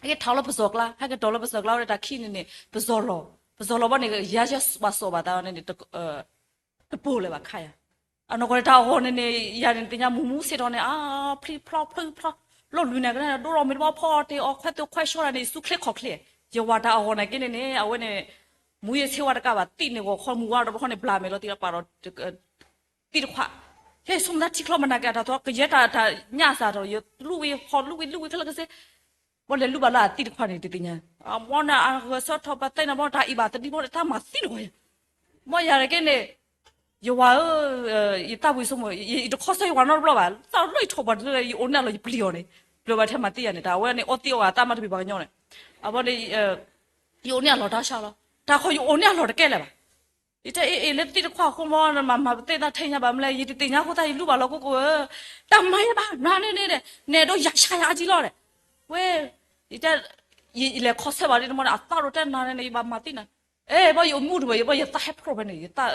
ဟဲက့ၤထီၣ်လၢပစီၤကျါ, ဟဲက့ၤထီၣ်လၢပစီၤကျါဝဲဒီး တၢ်ခံန့ၣ်န့ၣ် ပစီၤလီၤ, ပစီၤလီၤဘီန့ၣ် ယၤဆၢဘၣ်စီၣ်ဘၣ်သးန့ၣ်န့ၣ် တပၢၢ်လၢၤဘၣ်ခါယၤ, အနီၢ်ကီၢ်န့ၣ် တၢ်အဂီၢ်န့ၣ်န့ၣ် ယၤန့ၣ်သ့ၣ်ညါမူမူစ့ၢ်ကီးန့ၣ် အါ ဖျံဖျီဖျံဖျီ, လီၢ်လွံၢ်န့ၣ်ကန့ၣ် ဒိၣ်ထီၣ်မ့ၢ်တဘီဖီအီၤတ့ၢ်အီၤ ခွဲးသိးခွဲးဆှီတၢ်န့ၣ် ယသူချ့ခီၣ်ချ့, ယဝၤတၢ်အဂီၢ်န့ၣ်က့န့ၣ်န့ၣ် အဝဲန့ၣ် မူယ့ဆ့ဝါတကးဘၣ် သံၣ်န့ၣ်ဂီၤခီမူဝါဒီးဘီခီန့ၣ် ဘျါမဲာ်လီၤတံၢ်လီၤပာ်ဒီး သံၣ်တခွး, ဟဲဆိကမိၣ်တၢ်ထံချီမနၤကဲအတၢ်သီ ကယဲၢ်တၢ်တၢ်ညၣ်စၢ်ဒီး ယလူၢ်ဝံၤဟီၣ်လူၢ်ဝံၤလူၢ်ဝံၤခဲလၢာ်ကစ့ ဘီလဲၤလူၤဘၣ်လၢအသံၣ်တခွးန့ၣ် တသ့ၣ်ညါ, အမ့ၢ်န့ၣ် အဂဲၤဆၢထီၣ်ပသဲန့ၣ် ဘီတၢ်အံၤဘၣ်သဒံဘီန့ၣ် တၢ်မၤသံတဂီၤယၤ, ဘီယၤတက့န့ၣ်, ယဝၤဧၢ, ယတၢ်ဝံၤဆိကမိၣ် ယတခီဆၢယဝၤနီတဘျီဘၣ်, သးလၢယထီၣ်ပှၤတလၢ ယအိၣ်န့ၢ်အလီၢ်ယပျံၤအီၤန့ၣ်, ပျံၤဘၣ်ထဲမၤသံယၤန့ၣ် တၢ်အဝဲန့ၣ် အီသံးအီဂၤသးမၤတမံၤပှၤကညီန့ၣ်, အဘီန့ၣ် ယအိၣ်န့ၢ်အလီၢ်တၢ်ဆါလီၤ, တၢ်ခီယအိၣ်န့ၢ်အလီၢ်တကဲလၢၤဘၣ် ယတဲအ့ၣ်အ့ၣ်လၢသ့ၣ်တခွးအဃိမ့ၢ် မၤမၤပသ့ၣ်သးထဲညါဘၣ်မလဲၣ် ယတသ့ၣ်ညါအဃိသတး ယလူၤဘၣ်လီၤကိၢ်ကိၢ်ဧၢ, တၢ်မၤယဲဘၣ်နၤန့ၣ်န့ၣ် နဲဒိးယၤဆါယၤအကံလီၤဒီး, ဝဲ, ယတဲ, ယလဲၤခီဆၢဘၣ်ဒ်န့ၣ်မ့ၢ်န့ၣ် အသးဒိးတဲနၤန့ၣ်န့ၣ် ယဘၣ်မၤသံနၤ, အဲ ဘီယအိၣ်မူတဘၣ် ယဘီယသးဟဲဖျိးဖဲန့ၣ် ယသး,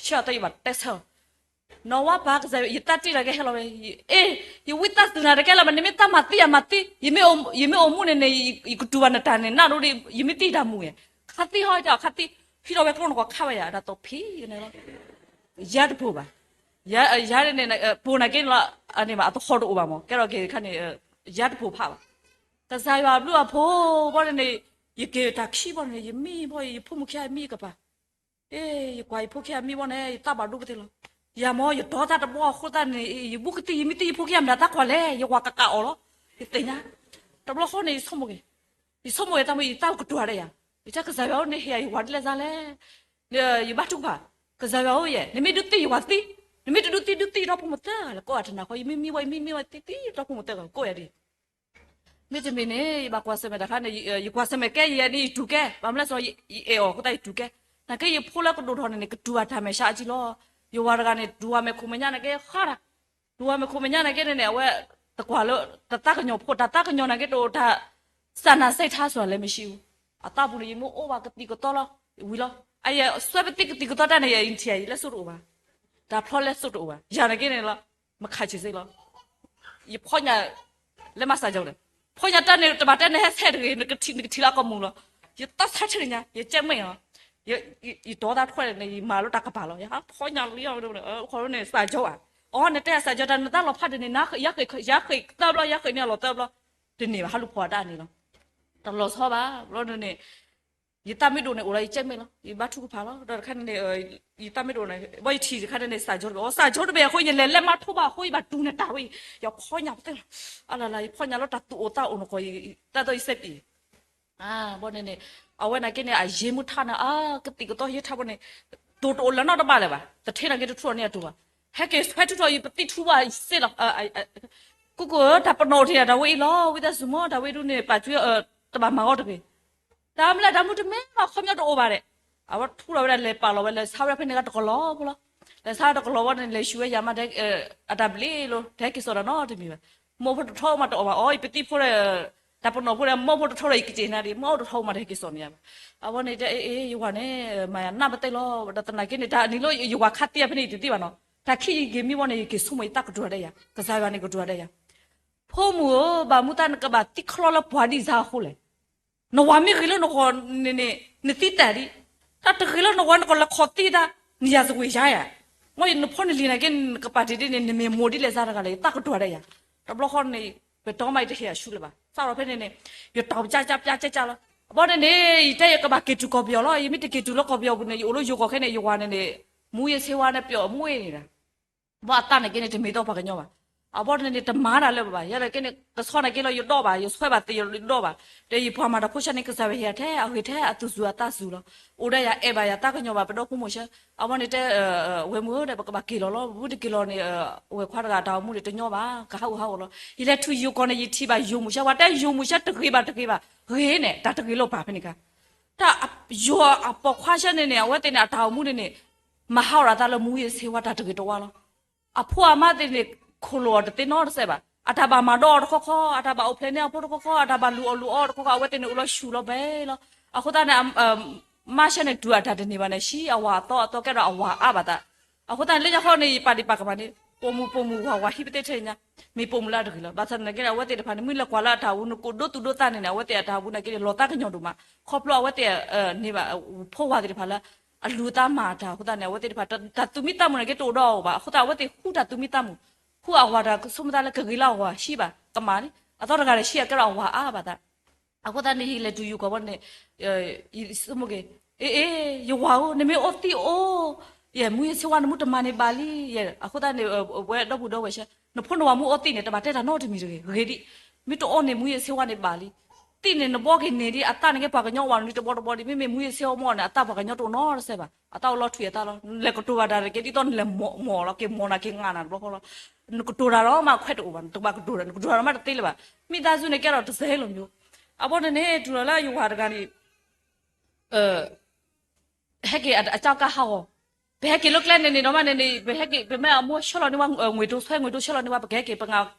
ဆၢအသးယဘၣ်တဲဆၢ နီၢ်ဝါပၢ်ကစၢ် ယတၢ်တ့ၢ်တၢ်ကဲဟဲလီၤဝဲ, အ့ၣ်, ယဝံသးစူၤနၤတကဲလၢၤဘၣ် နမ့ၢ်တၢ်မၤသံယၤမၤသံ, ယမ့ၢ်အိၣ်မူန့ၣ်န့ၣ် ယကတူၢ်ဘၣ်နတၢ်န့ၣ် နၢ်ဒိၣ်ဒီး ယမ့ၢ်သံတၢ်မူန့ၣ်, ခးသံဟီတၢ်ခးသံ, ဟံးလီၤဝဲကျိနကွၢ်ခးဝဲယၤ တၢ်သီဖံးန့ၣ်လီၤ, ယၤတပိာ်ဘၣ်, ယၤန့ၣ် ပိာ်နၤက့န့ၣ်လီၤ, အန့ၣ်ဘၣ် အသဟီၣ်တအိၣ်ဘၣ်မး ကဲထီၣ်က့ၤခါန့ၣ်, ယၤတပိာ်ဖးဘၣ်, ကစၢ်ယွၤဘျုးအဖှိၣ်ဘီန့ၣ်န့ၣ်, ယက့ၤတၢ်ခံဘီန့ၣ် ယမံဘီ ယဖိမုၣ်ခံဂၤမံကပၤ အ့ ယကွၢ်ယဖိခံဂၤမံဘီန့ၣ် ယသးဘၣ်ဒိပသ့လီၤ. ယၤမ့ၢ် ယတီသးတဘီအဃိသတးန့ၣ် ယဘူးကသံၣ် ယမ့ၢ်သံယဖိခံဂၤမတၤသးကွၢ်လဲၣ် ယဝၤကကးအီၤလီၤ. ယသ့ၣ်ညါ တဘျီဃီန့ၣ် ယဆိကမိၣ်က့ၤ, ယဆိကမိၣ်ယသးမ့ၢ် ယသးကတူၢ်တၢ်ဒီးယၤ, ယတဲကစၢ်ယွၤဧၢ နဟ့ၣ်ယၤယဝၤဒ်လဲၣ်စ့ၢ်လဲၣ်. ယဘါထုကဖၣ်, ကစၢ်ယွၤဧၢ ယဲ နမ့ၢ်ဒုးသံယဝၤသံ, နမ့ၢ်တဒုးသံ ဒုးသံယဒီဖိမုၣ်သၢဂၤလၢကိးဂၤတနၤဃီ ယမ့ၢ်မံဝဲ ယမ့ၢ်မံဝဲသံသံယဒီဖိမုၣ်သၢဂၤကိးဂၤဒဲး မ့တမ့ၢ်န့ၣ် ယဘၣ်ကွၢ်ဆၢၣ်မဲာ်တခါန့ၣ်, ယကွၢ်ဆၢၣ်မဲာ်ကဲယဲန့ၣ် ယတူၢ်ကဲ, ဘၣ်မနုၤလဲၣ် ယအဲၣ်အီၤအဃိသတးယတူၢ်ကဲ. နာ်က့ယဖိလၢကဒိၣ်ထီၣ်န့ၣ်န့ၣ် ကတူၢ်ဘၣ်တၢ်မဲာ်ဆှးအကံလီၤ. ယဝၤတဂၤန့ၣ် တူၢ်ဝၤမဲာ်ခိၣ်မဲာ်ညါနာ်က့ဃါတၢ်, တူၢ်ဝၤမဲာ်ခိၣ်မဲာ်ညါနာ်က့န့ၣ်န့ၣ် အဝဲတကွၢ်လၢ တၢ်သးကညီၤဖိ တၢ်သးကညီၤနာ်က့တအိၣ်တၢ် စၢ်နၤစဲးထါစှၤလဲၣ်မ့ၢ်ဆံးအူ, အသးပူၤန့ၣ် ယမ့ၢ်အိၣ်ဘၣ်ကသံၣ်ကသီလီၤ, ဝံၤလီၤ. အယဲ စွဲပသံၣ်ကသံၣ်ကသီတၢ်န့ၣ် ယထံၣ်ယလဲၤစိတအိၣ်ဘၣ်, တၢ်ဖျီလဲၤစိတအိၣ်ဘၣ်, ယၤနာ်က့န့ၣ်လီၤ. မခးဆံးစ့လီၤ. ယဖီညါ လဲၤမၤစၢ်ကၠီၤဒီး ဖီညါတၢ်န့ၣ် တဘၣ်တဲနဟဲဆဲးတဂ့ၤ နကထံၣ်လၢအကမူၤလီၤ. ယတၢ်ဆါထံၣ်ညါ ယကဲမ့ၢ်လီၤ. ယတီသးထွဲန့ၣ် ယမၤလၢတၢ်ကပၤလီၤ. ယဖီညါလံ ဃိန့ၣ် စၢ်ကၠီၤဧါ. အီ နတဲစၢ်ကၠီၤတၢ် နတၢ်လီၤဖးတန့ၢ် ယဃ့ၢ်သၢဘျီ ယဃ့ၢ်န့ၢ်အလီၢ်သၢဘျီ တန့ၢ်ဘၣ် ဟးလူၤဖီအတၢ်န့ၣ်လီၤ. တလီၤဆီဘၣ် ဘျီန့ၣ် ယတၢ်မ့ၢ်ဒိၣ်န့ၣ် အိၣ်လီၤ ယကဲမ့ၢ်လီၤ. ယဘါထုကဖၣ်လီၤ. ဒီးတခါန့ၣ် ယတၢ်မ့ၢ်ဒိၣ်န့ၣ် ဘၣ်ယထံၣ်တခါန့ၣ် စၢ်ကၠီၤတဘ့ၣ် အီ စၢ်ကၠီၤတဘ့ၣ်အဃိ ယလဲၤလဲၤမၤထိဘၣ်အဃိ ယဘၣ်တူၢ်နတၢ်ဝဲအံၤ ယဖီညါပသ့လီၤ. အလၢ်လၢ် ယဖီညါလၢတၢ်သူၣ်အိၣ်သးအိၣ်နကွၢ် တၢ်သီယစဲးပံၤ ဘီန့ၣ်န့ၣ် အဝဲနာ်က့န့ၣ် အယ့မုၢ်ထါန့ၣ် အကသံၣ်ကသီယ့ထါဘီန့ၣ် တိၢ်တအိၣ်လၢၤနီတဘ့ၣ်လၢၤဘၣ်. တထ့နာ်က့တထူၣ်န့ၢ်အတိၢ်ဘၣ်. ဟဲက့ၤဆွဲထုးထီၣ် ယပသံၣ်ထူဘၣ်စ့လီၤ. ကိၢ်ကိၢ်ဧၢ တၢ်ပနီၣ်အိၣ်ထံၣ်ယၤ တၢ်ဝဲအံၤလီၤ ဝံသးစူၤမ့ၢ် တၢ်ဝဲဒၣ်န့ၣ် ပာ်ကွံာ် တဘၣ်မၤအီၤတဂ့ၤ. တၢ်မနုၤလဲၣ် တၢ်မူတမ့ၢ်ဘၣ် ခီပညီတအိၣ်ဘၣ်ဒီး အဝဲထူထီၣ်ဝဲဒၣ် လဲၤပာ်လီၤဝဲ လဲၤဆါဝဲဒၣ်ဖဲန့ၣ်ကတကလီၤဖိလီၤ. လဲၤဆါတကလီၤဝဲန့ၣ် လဲၤဆူၣ်ဝဲယၤမး အတၢ်ဘျ့လီၤ တဟဲက့ၤစိာ်တၢ်နီတမံၤဘၣ်. မိၢ်ဖိတထီမးတအိၣ်ဘၣ် အီ ယပသံၣ်ဖိဒီး တၢ်ပနီၣ်ဖိဒီး မီၢ်ဖိတထီလီၤ ယကစံးနၤဒံး မီၢ်တထီမးတဟဲက့ၤစိာ်န့ၢ်ယၤဘၣ်. အဝဲန့ၣ်တဲ အ့ အ့ ယဝၤန့ၣ် မၤယၤနၢ်ပသ့ၣ်လီၤ. ဒီးသနာ်က့န့ၣ် တၢ်နံၤလၢယဝၤခါသ့ဖဲန့ၣ် ယတသ့ၣ်ဘၣ်နီၤ. တၢ်ခံယက့ၤမံဝဲန့ၣ် ယက့ၤဆိကမိၣ်ယသးကတိၤဒၣ်ယၤ, ကစၢ်ယွၤန့ၣ်ကတိၤဒၣ်ယၤ, ဖိမုၣ်ဧၢ, ဘၣ်မနုၤသးနကဘၣ်သံချီလၢပှၤဒ်စၢ်အဃိလဲၣ်. နဝၤမ့ၢ်ဂ့ၤလၢနဂီၢ်န့ၣ်န့ၣ် နသံတၢ်ဒံး, တၢ်တဂ့ၤလၢနဂီၢ် နကလဲၤခီၣ်သံတၢ်, နယၤစဝ့ၤယၤယၤ, မ့ၢ်နဖိနလံၤနာ်က့ နကပာ်တ့ၢ်ဒ်န့ၣ် နမ့ၢ်မိၢ်ဒ်လဲၣ်စးတဂၤလဲၣ် ယသးကတိၤဒၣ်ယၤ. တဘျီဃီန့ၣ် ပတီၢ်မးယတဟ့ၣ်အဆူလၢၤဘၣ်. စးထီၣ်ဖဲန့ၣ်န့ၣ် ယတၢ်ပျါကၢပျါကၢကၢလီၤ. အဘီန့ၣ်န့ၣ် ယတဲယကဘၣ်က့ၤတုၤကီၢ်ပယီၤလီၤ. ယမ့ၢ်တက့ၤတုၤလၢကီၢ်ပယီၤပူၤန့ၣ် ယအိၣ်လၢယိၤကီၢ်ခဲန့ၣ် ယဝၤန့ၣ်န့ၣ် မူယ့ၤဆ့ဝါန့ၣ် ပျီၣ်မူအ့န့ၣ်ဒီး ဘၣ်အသးနာ်က့န့ၣ် တမ့ၢ်ဒီးပှၤကညီဘၣ်. အဘီန့ၣ်န့ၣ် တမၤတၢ်လၢၤဘၣ်. ယဲဒၣ်က့န့ၣ် ကဆီနာ်က့လီၤ ယဒီၣ်ဘၣ်, ယဆွဲဘၣ်သ့ၣ်ယဒီၣ်ဘၣ်. ဒီးယပှၤမၤတၢ်ဖိဆၢန့ၣ် ကစၢ်ယွၤဟ့ၣ်ထဲအဂ့ၤထဲအသူၣ်စူၤအသးစူၤလီၤ. အိၣ်ဒၣ်ယၤအဲၣ်ဘၣ်ယၤသးကညီၤဘၣ် ပဒီဖိမိၢ်ဆၢ. အဝဲန့ၣ်တဲ ဝဲၢ်မုၣ်ဧၢ ဒီးပကဘၣ်က့ၤလီၤလီၤ. ပမ့ၢ်တက့ၤလီၤန့ၣ် ဝဲၢ်ခွါတဂၤအတၢ်အိၣ်မူန့ၣ်တညီဘၣ်, ကဟးဂူာ်ဟးဂီၤလီၤ. ယလဲၤထူၣ်ယိၤကီၢ်န့ၣ် ယထံၣ်ဘၣ်ယိၤမုၢ်ဆၢ, ပှၤတဲယိၤမုၢ်ဆၢတဂ့ၤဘၣ်တဂ့ၤဘၣ်, ဂ့ၤန့ၣ် တၢ်တဂ့ၤလီၤပာ်ဖဲန့ၣ်ခါ တၢ်ယိၤအပိာ်ခွါဆၢန့ၣ်န့ၣ် အဝဲသ့ၣ်န့ၣ် အတၢ်အိၣ်မူန့ၣ်န့ၣ် မၤဟးဂီၤအသးလၢမူယ့ၤဆ့ဝါတၢ်တဂ့ၤတဝါလီၤ. အဖိအမါသ့ၣ်န့ၣ် ခိၣ်လိာ်အီၤတသ့နီတစဲးဘၣ်. အတၢ်ဘၣ်မၤဒီးအီၤတခီခီ, အတၢ်ဘၣ်အိၣ်ဖျဲၣ်န့ၢ်အဖိတခီခီ, အတၢ်ဘၣ်လူၤအီၣ်လူၤအီတခီခီ, အဝဲသ့ၣ်န့ၣ်အိၣ်လီၤဆူၣ်လီၤဘဲလီၤ. အဃိသတးန့ၣ် မါဆၢန့ၣ် တူၢ်အတၢ်တန့ၢ်ဘၣ်န့ၣ် ဆံးအဝၤအသီအသီကဲဒီးအဝၤအါဘၣ်သး. အဃိသတးန့ၣ် လၢညါခီန့ၣ် ယပာ်ဒံးပာ်ကမၣ်န့ၣ် ပိာ်မုၣ်ပိာ်မုၣ်ဝၤဝၤဟံးပသ့ၣ်ထဲညါ, မ့ၢ်ပိာ်မုၣ်လၢအတဂ့ၤလီၤ. ဘၣ်ဆၣ်သနာ်က့န့ၣ် အဝဲသ့ၣ်တဖၣ်န့ၣ် မ့ၢ်လဲၤကွၢ်လၢအတၢ်အိၣ် နကိၣ်ဒိသူၣ်ဒိသးန့ၣ်န့ၣ် အဝဲသ့ၣ်အတၢ်အိၣ်မူနာ်က့န့ၣ် လီၤသးကညီၤဒိၣ်မး, ခီဖျိအဝဲသ့ၣ်န့ၢ်ဘၣ် ဖိဝၤသ့ၣ်တဖၣ်လၢ အလူၤအသးမၤအတၢ်အဃိသတးန့ၣ် အဝဲသ့ၣ်တဖၣ် တၢ်သူၣ်မံသးမုာ်နာ်က့တအိၣ်ဒီးအီၤဘၣ်. အဃိသတး အဝဲသ့ၣ်ဃုတၢ်သူၣ်မံသးမုာ်, ဃုအဝၤတၢ်ကဆိကမိၣ်သးလၢကဂ့ၤလၢအဂီၢ်ဆံးဘၣ် ကမၣ်န့ၣ် အသီတဂၤဒီးဆံးအကဲဒီးအဝၤအါဘၣ်သး. အဃိသတးန့ၣ် ယလဲၤတုၤယိၤကီၢ်ဘီန့ၣ် ယဆိကမိၣ်က့ၤ အ့ အ့ ယဝၤဧၢ နမ့ၢ်အီသံးအိၣ် ယဲ မူယ့ၤဆ့ဝါနမူတမၤန့ၣ်ဘၣ်လံ. ယဲ အဃိသတးန့ၣ် ဝဲဒီပုၢ်ဒီဝဲၢ်ဆၢ နဖိနဝၤမူအီသံးန့ၣ် တဘၣ်တဲတၢ်နီတမံၤတဂ့ၤ ဂ့ၤဒံး, မ့ၢ်တအီန့ၣ် မူယ့ၤဆ့ဝါန့ၣ်ဘၣ်လံ. သံးန့ၣ် နဘီက့ၤန့ၢ်ဒံး အသးန့ၣ်က့ ပှၤကညီဝၤနုၤတဘီတဘီဒံး မ့မ့ၢ်မူယ့ၤဆ့ဝါမူအီန့ၣ် အသးပှၤကညီတအိၣ်နီတစဲးဘၣ်. အသးအိၣ်လီၤထွံၣ်အသးလီၤ. လဲၤကတိၤဘၣ်တၢ်တက့ၢ် ဒ်သိးနလဲၤမီၢ်လီၤ က့ၤမီၢ်နၤက့ၤငါနၤတဘျီဃီလီၤ. နကတိၤတၢ်ဒီးမးခွဲးတအိၣ်ဘၣ် နတဘၣ်ကတိၤတၢ် နကတိၤတၢ်ဒီးမးတသ့လၢၤဘၣ်. မိသားစုန့ၣ်ကဲဒီးတစဲးလီၤမ့ၢ်. အဘီန့ၣ်န့ၣ် တုၤလီၤလၢယဝၤတဂၤန့ၣ် ဟဲက့ၤအကၠီကါဟးဂီၤ, ပဟဲက့ၤလၢကျဲန့ၣ်န့ၣ်ဒီးမးန့ၣ်န့ၣ် ပဟဲက့ၤ ပမ့ၢ်အမိၢ်ဆှၢလီၤန့ၢ်ဝဲ ငွေတိုး ဆွဲငွေတိုး ဆှၢလီၤန့ၢ်ဝဲ ပကဟဲက့ၤ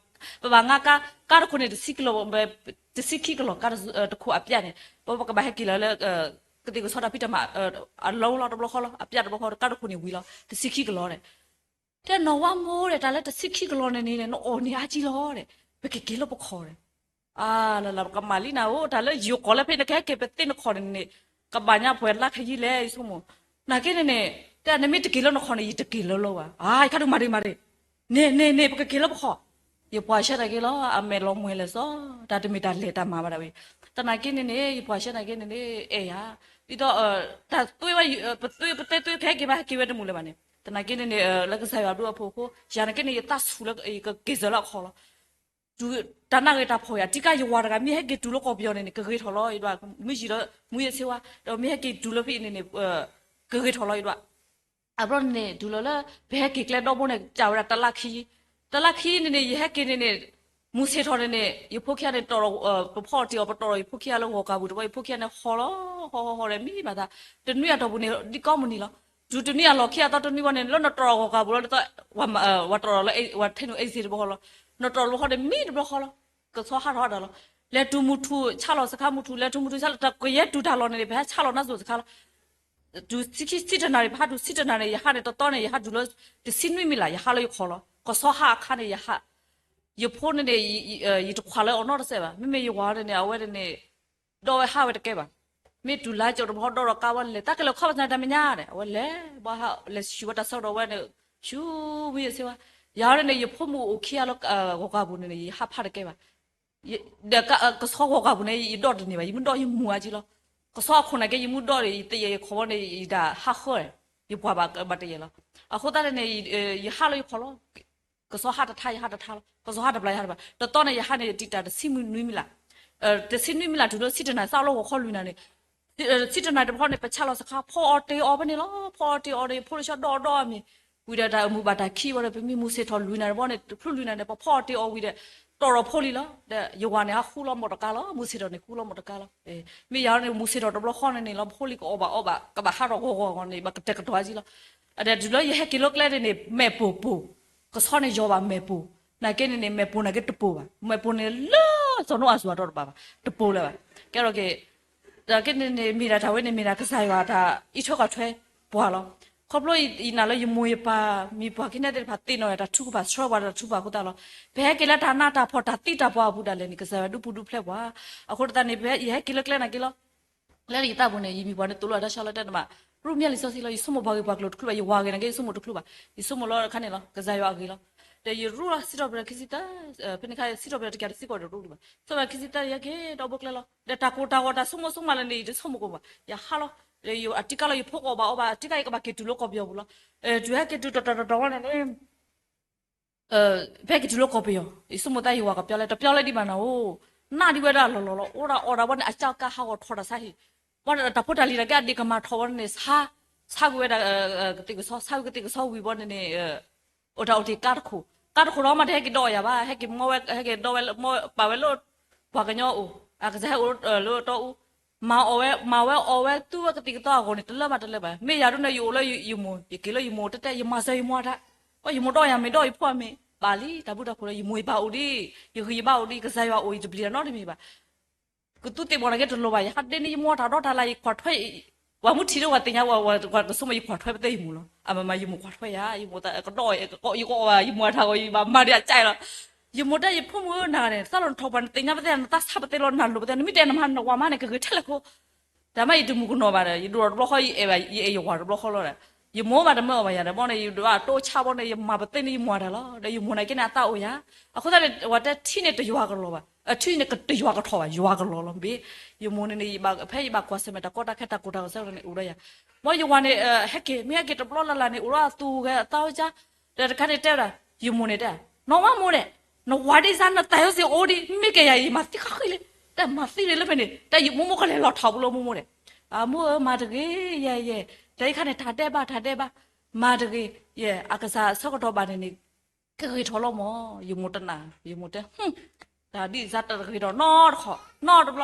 ပဘၣ်ငါကါ ကါတခိၣ်န့ၣ် တဆံကလီၤ တဆံခံကလီၤ ကါတခိၣ်အပျၢ်န့ၣ် ပကဘၣ်ဟဲက့ၤလီၤလၢ ကသ့ၣ်ကဆီတၢ်ဖံးတၢ်မၤ အလီၢ်လီၤတဘျီဃီလီၤ အပျၢ်တဘျီဃီ ကါတခိၣ်န့ၣ်ဝံၤလီၤ တဆံခံကလီၤန့ၣ် တဲနီၢ်ဝါမိၢ်ဒီး တၢ်လၢတဆံခံကလီၤန့ၣ်န့ၣ် နအီၣ်န့ၢ်အါကံလီၤဒီး ပကက့ၤလၢပခီၣ်ဒီး အါလၢလၢ ပကမၤလံနၤဧိၤ တၢ်လၢယိၤကီၢ်လၢဖဲန့ၣ် ကဟဲက့ၤပသ့ၣ်နခီၣ်န့ၣ်န့ၣ် ကဘၣ်ညါပှဲၤလါခယံၢ်လဲၣ် ယဆိကမိၣ် နာ်က့န့ၣ်န့ၣ် တဲနမ့ၢ်တက့ၤလၢနခီၣ်န့ၣ် ယတက့ၤလၢလီၤဘၣ် အါ ယခါဒုးမၤဒံးမၤဒံး န့ၣ်န့ၣ်န့ၣ် ပကက့ၤလၢပခီၣ် ယပှၤဆှၢတၢ်က့ၤလီၤ အမဲာ်လီၤမှဲၤလဲၣ်စီ တၢ်တမ့ၢ်တၢ်လဲၤတၢ်မၤဘၣ်ဒၣ်ဝဲ သနာ်က့န့ၣ်န့ၣ် ယပှၤဆှၢနာ်က့န့ၣ်န့ၣ် အဲၣ်ယၤ ဒ်သိး တၢ်သွ့ဝဲ ပသွ့ပတဲသွ့ကဟဲက့ၤဘၣ်ဟဲက့ၤဝဲတမုာ်လၢၤဘၣ်န့ၣ် သနာ်က့န့ၣ်န့ၣ် လၢကစၢ်ယွၤဘျုးအဖှိၣ်အဃိ ယၤနာ်က့န့ၣ် ယသးဆူၣ်လၢယကက့ၤစၢၤလၢအခီၣ်လီၤ တၢ်နၢ်ဂ့ၤတၢ်ဖှီၣ်ယၤ တံကါယဝၤတဂၤ မ့ၢ်ဟဲက့ၤတုၤလၢကီၢ်ပယီၤန့ၣ်န့ၣ် ကဂ့ၤထီၣ်လီၤ ယဒွး မ့ၢ်ယံၤဒီး မူယ့ၤဆ့ဝါ ဒီးမ့ၢ်ဟဲက့ၤတုၤလၢဖဲအံၤန့ၣ်န့ၣ် ကဂ့ၤထီၣ်လီၤ ယဒွး အဘျီန့ၣ်န့ၣ် တုၤလီၤလၢ ပဟဲက့ၤကျဲဒီဘိန့ၣ် ကးဝဲဒၣ်တလါခံ တလါခံန့ၣ်န့ၣ် ယဟဲက့ၤန့ၣ်န့ၣ် မူၤဆ့ၣ်ထီၣ်န့ၣ်န့ၣ် ယဖိခံဂၤန့ၣ် တီၢ် ပဖီအီၣ်တ့ၢ်အီၤ ပတီၢ်ဒီးယဖိခံဂၤလၢဂီၤကၤပူၤတဘျီ ယဖိခံဂၤန့ၣ်ဟီၣ်လီၤ ဟီၣ်ဟီၣ်ဟီၣ်ဒီးမံဘၣ်သး တနွံအတီၢ်ပူၤန့ၣ် ဒ်ကိးမုၢ်နံၤလီၤ တုၤတနွံအလီၢ်ခံအသီတနွံဝဲန့ၣ် လၢနတီၢ်ဒီးဂီၤကၤပူၤလီၤ ဒ်သိး ဝဲတီၢ်ဒီးလၢ ဝဲထဲနုာ် exit တဘျီဃီလီၤ နတီၢ်တဘျီဃီန့ၣ် မံတဘျီဃီလီၤ ကဆီဟးထီၣ်ဟးဒီးလီၤ လဲၤတုၤမူၤထူၣ် ဆၣ်လီၤစခါမူၤထူၣ် လဲၤတုၤမူၤထူၣ်ဆၣ်လီၤ တကယဲၢ်တုၤတၢ်လီၢ်န့ၣ်န့ၣ် ပဟဲဆၣ်လီၤနါစိၤစခါလီၤ တုၤဆံခံဆံတနၣ်ရံၣ် ပဟးတုၤဆံတနၣ်ရံၣ်န့ၣ် ယဟးန့ၣ် တသီန့ၣ် ယဟးတုၤလၢ တဆံနွံမံလး ယဟးလၢယခီၣ်လီၤ ကဆီဟးအခါန့ၣ် ယဟး ယဖိန့ၣ်န့ၣ် ယတခွးလၢအီၤနီတစဲးဘၣ် မ့မ့ၢ်ယဝၤန့ၣ်န့ၣ် အဝဲန့ၣ်န့ၣ် ဒီးဝဲဟးဝဲတကဲဘၣ် မ့ၢ်တုၤလါကၠိတဘျီဒီးဒီးကါဝဲလဲၤ တၢ်ကလဲၤခီပသနၢ်တၢ်မဲာ်ညါဒီး အဝဲလဲၤ ဘၣ်ဟး လဲၤဆူၣ်ဝဲတၢ်ဆၢကတီၢ်ဝဲန့ၣ် ဆူမူယ့ၤဆ့ဝါ ယၤန့ၣ်န့ၣ် ယဖိမုၣ်အိၣ်ခံဂၤလၢဂီၤကၤပူၤန့ၣ်န့ၣ် ယဟးဖးတကဲဘၣ် ဒီးကဆီဂီၤကၤပူၤန့ၣ် ယဒီၣ်တန့ၢ်ဘၣ် ယမ့ၢ်ဒီၣ်ယမူၤအါကံလီၤ ကဆီအခိၣ်နာ်က့ ယမ့ၢ်ဒီၣ်ဒီး ယသယဲၢ်ယခီၣ်ဘီန့ၣ် ယတၢ်ဟးဃၢ ယပှၤဘၣ်ဘၣ်တယဲၢ်လီၤ အဃိသတးန့ၣ်န့ၣ် ယဟးလၢယခီၣ်လီၤ ကဆီဟးတထါ ယဟးတထါလီၤ ကဆီဟးတဘျီ ယဟးတဘျီ တသီန့ၣ် ယဟးန့ၣ် ယတံာ်တၢ်တဆံနွံမံလး တဆံနွံမံလးတုၤလၢဆံတနၣ်ရံၣ် စးလၢဂီၤခီလွံၢ်နၣ်ရံၣ်န့ၣ် ဆံတနၣ်ရံၣ်တဘျီန့ၣ် ပဆၣ်လီၤစခါ ဖီအီၤတ့ၢ်အီၤဖဲန့ၣ်လီၤ ဖီအီၤတ့ၢ်အီၤဒီး ယဖိတဆၢဒီၣ်ဒီၣ်အမံၤ ဝံၤဒီးတၢ်မုာ်ဘၣ်တၢ်ခံဝဲဒီး ပမ့ၢ်မူၤဆ့ၣ်ထီၣ်လွံၢ်နၣ်ရံၣ်တဘျီန့ၣ် တဖျိလွံၢ်နၣ်ရံၣ်န့ၣ် ပဖီအီၤတ့ၢ်အီၤဝံၤဒီး တီၢ်ထီၣ်ဖိလံလီၤ ဒီးယဝၤန့ၣ် ဟးဃူလီၤမီၢ်တကါလီၤ မူၤဆ့ၣ်ထီၣ်န့ၣ် ဃူလီၤမီၢ်တကါလီၤ မ့ၢ်ယၤန့ၣ် မူၤဆ့ၣ်ထီၣ်တဘျီဃီန့ၣ်န့ၣ်လီၤ ဖိလံကအီၣ်ဘၣ်အီဘၣ် ကဘၣ်ဟးထီၣ်ဂီၤဂီၤဂီၤန့ၣ် ဘၣ်ကတဲာ်ကတီၤကံလီၤ ဒီးတုၤလၢယဟဲက့ၤလၢကျဲန့ၣ်န့ၣ် မဲာ်ပိၢ်ပိၢ် ကဆီန့ၣ်ယီၤဘၣ်မဲာ်ပိၢ် နာ်က့န့ၣ်န့ၣ် မဲာ်ပိၢ်နာ်က့တပိၢ်ဘၣ် မဲာ်ပိၢ်န့ၣ်လၢ စီၤနိအၤစူၤအတီၢ်တဘၣ်ဘၣ်, တပိာ်လၢၤဘၣ်. ကဲထီၣ်က့ၤ ကဲန့ၣ်န့ၣ် မ့ၢ်ဒၣ်တၢ်ဝဲန့ၣ် မ့ၢ်ဒၣ်ကစၢ်ယွၤတၢ်အံးထွဲကွၢ်ထွဲပှၤလီၤ. ခီဖျိယနာ်လၢယမိၢ်ယပၢ် မ့ၢ်ပှၤကညီသ့ၣ်တဖၣ်သ့ၣ်နီၣ်ယၤတၢ်ထုကဖၣ် ဆှၢပှၤတၢ်ထုကဖၣ်အဃိသတးလီၤ. ပဟဲက့ၤလၢတၢ်နးတၢ်ဖှီၣ်တၢ်သံတၢ်ပှၢ်အပူၤဒၣ်လဲာ်န့ၣ် ကစၢ်ယွၤဒုးပူၤဒုးဖျဲးပှၤ. အဃိသတးန့ၣ် ပဟဲ ယဟဲက့ၤလၢကျဲနာ်က့လီၤ. လၢယသးပူၤန့ၣ် ယမ့ၢ်ပှၤန့ၣ် တိာ်လီၤတၢ်ဆါလီၤတဲန့ၣ်ဘၣ်, ရူၢ်မၠၢလံာ်စီဆှံလီၤ. ယဆိကမိၣ်ပှၤဂ့ၤပှၤကျိၤတချုးဘၣ်, ယဝၤဂ့ၤနာ်က့ ယဆိကမိၣ်တချုးဘၣ်. ယဆိကမိၣ်လီၤတခါန့ၣ်လီၤ ကစၢ်ယွၤအဂ့ၤလီၤ. ဒီးယရူၢ်လီၤစံးထီၣ်ပတြၢၤခံဆံတၢ, ဖဲန့ၣ်ခါ စံးထီၣ်ပတြၢၤတကးတစံးကီးဒီးရူၢ်ဒံးဘၣ်. စံးထီၣ်ပတြၢၤခံဆံတၢ ယဟဲက့ၤဒီးဘိကျဲလီၤ. ဒီးတၢ်ကိၢ်တၢ်ဂီၤတၢ်ဆိကမိၣ်ဆိကမးလၢန့ၣ် ယတဆိကမိၣ်ကိးဘၣ်, ယဟးလီၤ. ဒီးယအတံကါလီၤ ယဖိကီၢ်ဘၣ်အီၤဘၣ် အတံကါယကဘၣ်က့ၤတုၤလၢကီၢ်ပယီၤပူၤလီၤ. တုၤဟဲက့ၤတုၤတတီၤတတီၤဝဲန့ၣ်န့ၣ် ဖဲက့ၤတုၤလၢကီၢ်ပယီၤ ယဆိကမိၣ်သးယဝၤကပျီလဲ တပျီလဲဒံးဘၣ်နၤဧိၤ, နၢ်ဒံးဝဲဒၣ်လီၤလီၤလီၤ အိၣ်ဒၣ်အီၣ်ဒၣ်ဝဲန့ၣ် အကၢ်ကၢ်ဟးဂီၤထီၣ်တၢ်ဆါဟံၣ်, ဘၣ်တၢ်ဖိတၢ်လံၤတၢ်ကဲအဒ့ကမၤထီၣ်ဝဲန့ၣ် ဆါ, ဆါကွံာ်ဝဲဒၣ် ကသ့ၣ်ကဆီ ဆါကွံာ်ကသ့ၣ်ကဆီဝံၤဘီန့ၣ်န့ၣ် အိၣ်တၢ်အိၣ်တ့ၢ်ကါတခိၣ်, ကါတခိၣ်ဒီးမ့ၢ်တဟဲက့ၤဒီးအီၤယၤဘၣ်, ဟဲက့ၤမီဝဲ ဟဲက့ၤဒီးဝဲ မီပာ်ဝဲလၢ ပှၤကညီအိၣ် အကစၢ်ဟဲအိၣ်လၢတီအူ မၤအီၣ်ဝဲ မၤဝဲအီၣ်ဝဲသူဝဲကသံၣ်ကသီအဂီၢ်န့ၣ် တလၢဘၣ်တလၢဘၣ်. မ့ၢ်ယၤဒ်န့ၣ် ယအိၣ်လၢယမိၢ် ယက့ၤလၢယမိၢ်တတဲ ယမၤစၢၤယမိၢ်အတၢ်, ယမိၢ်ဒီးယၤမ့ၢ်ဒီးယဖိအမ့ၢ် ဘၣ်လံ တၢ်ဘျုးတၢ်ဖှိၣ်လၢယမိၢ်ယပၢ်အိၣ်ဒံး, ယဂံၢ်ယဘါအိၣ်ဒံး ကစၢ်ယွၤအိၣ် ယတပျံၤတၢ်နီတမံၤဘၣ်. ကသူသ့ၣ်ဘီၣ်န့ၣ်က့တလိၣ်ဘၣ် ယဟးဒ့န့ၣ် ယမိၢ်တၢ်ဒီးတၢ်လၢယခွါထွဲ ပှၤမုၢ်ထံးဒိၣ်ပှၤသ့ၣ်ညါ ပှၤကဆိကမိၣ်ယခွါထွဲပသ့ယမိၢ်လီၤ. အမမ ယမိၢ်ခွါထွဲယၤ ယမိၢ်ကဒီး ယကအိၣ်ဘၣ်ယမိၢ်အတၢ်ဂီၤ ယဘၣ်မၤဒံးအကၢ်လီၤ. ယမိၢ်တဲယဖိမုၣ်ဧၢ နၤန့ၣ် သးလီၤနထီၣ်ပှၤနသ့ၣ်ညါပသ့ နသးဆါပသ့လီၤ နၢ်လိၤပသ့ နမ့ၢ်တဲနမၤနဝၤမးန့ၣ် ကဂ့ၤထဲလဲၣ်ခိၣ် တၢ်မ့ၢ်ယတမုၢ်ကနီၤဘၣ်ဒီး ယဒိၣ်ထီၣ်တဘျီဃီ ယအဲၣ်ဘၣ် ယအဲၣ်ယဝၤတဘျီဃီလီၤဒီး ယမိၢ်ဘၣ်တမၢအီၣ်ဘၣ်ယၤဒီး ဘီန့ၣ် ယဒိၣ်အတိၢ်ဆါဘီန့ၣ် ယမၤပသ့န့ၣ်ယမိၢ်တၢ်လီၤ ဒီးယမိၢ်န့ၣ်က့န့ၣ် အသးအိၣ်ယၤ အဃိသတးန့ၣ် ဝၤတဲထံန့ၣ်တယွၤကလီၤဘၣ် ထံန့ၣ်ကတယွၤကထီၣ်ဘၣ် ယွၤကလီၤလီၤမ့ၢ် ယမိၢ်န့ၣ်န့ၣ် ဖဲယဘၣ်ကွၢ်ဆၢၣ်မဲာ်တၢ်ကီတၢ်ခဲ တၢ်ကိၢ်တၢ်ဂီၤဆၢကတီၢ်န့ၣ် အိၣ်ဒီးယၤ ဘီယဝၤန့ၣ် ဟဲက့ၤ မ့ၢ်ဟဲက့ၤတဘျီလၢ်လၢ်န့ၣ် အိၣ်ဒီးအသူဂဲၤအသးဝဲကါ ဒီးတခါန့ၣ်တဲဝဲဒၣ် ယမိၢ်န့ၣ်တဲ နီၢ်ဝါမိၢ်န့ၣ် နဝၤဒ်စါ နသးယိၣ်စ့ၢ်အိၣ်ဒံး မ့ၢ်ကယၤအံၤ မၤသံဃီဃီလံ တၢ်မၤသံန့ၣ်လၢဖဲန့ၣ် တၢ်ယမိၢ်မိၢ်ကလဲၤလီၤထီၣ်ပူၤလၢမိၢ်မိၢ်န့ၣ် အမိၢ်ဧၢ မၤတဂ့ၤ ယဲ ယဲ တၢ်အံၤခါန့ၣ် တၢ်ဒဲးဘး တၢ်ဒဲးဘး မၤတဂ့ၤ ယဲ အကစၢ်ဆၢကတီၢ်ဘၣ်န့ၣ်န့ၣ် ကဂ့ၤထီၣ်လီၤမး ယမိၢ်တနာ် ယမိၢ်တဲ တၢ်ဒ်စါတဂ့ၤထီၣ်နီတခီ နီတဘျီ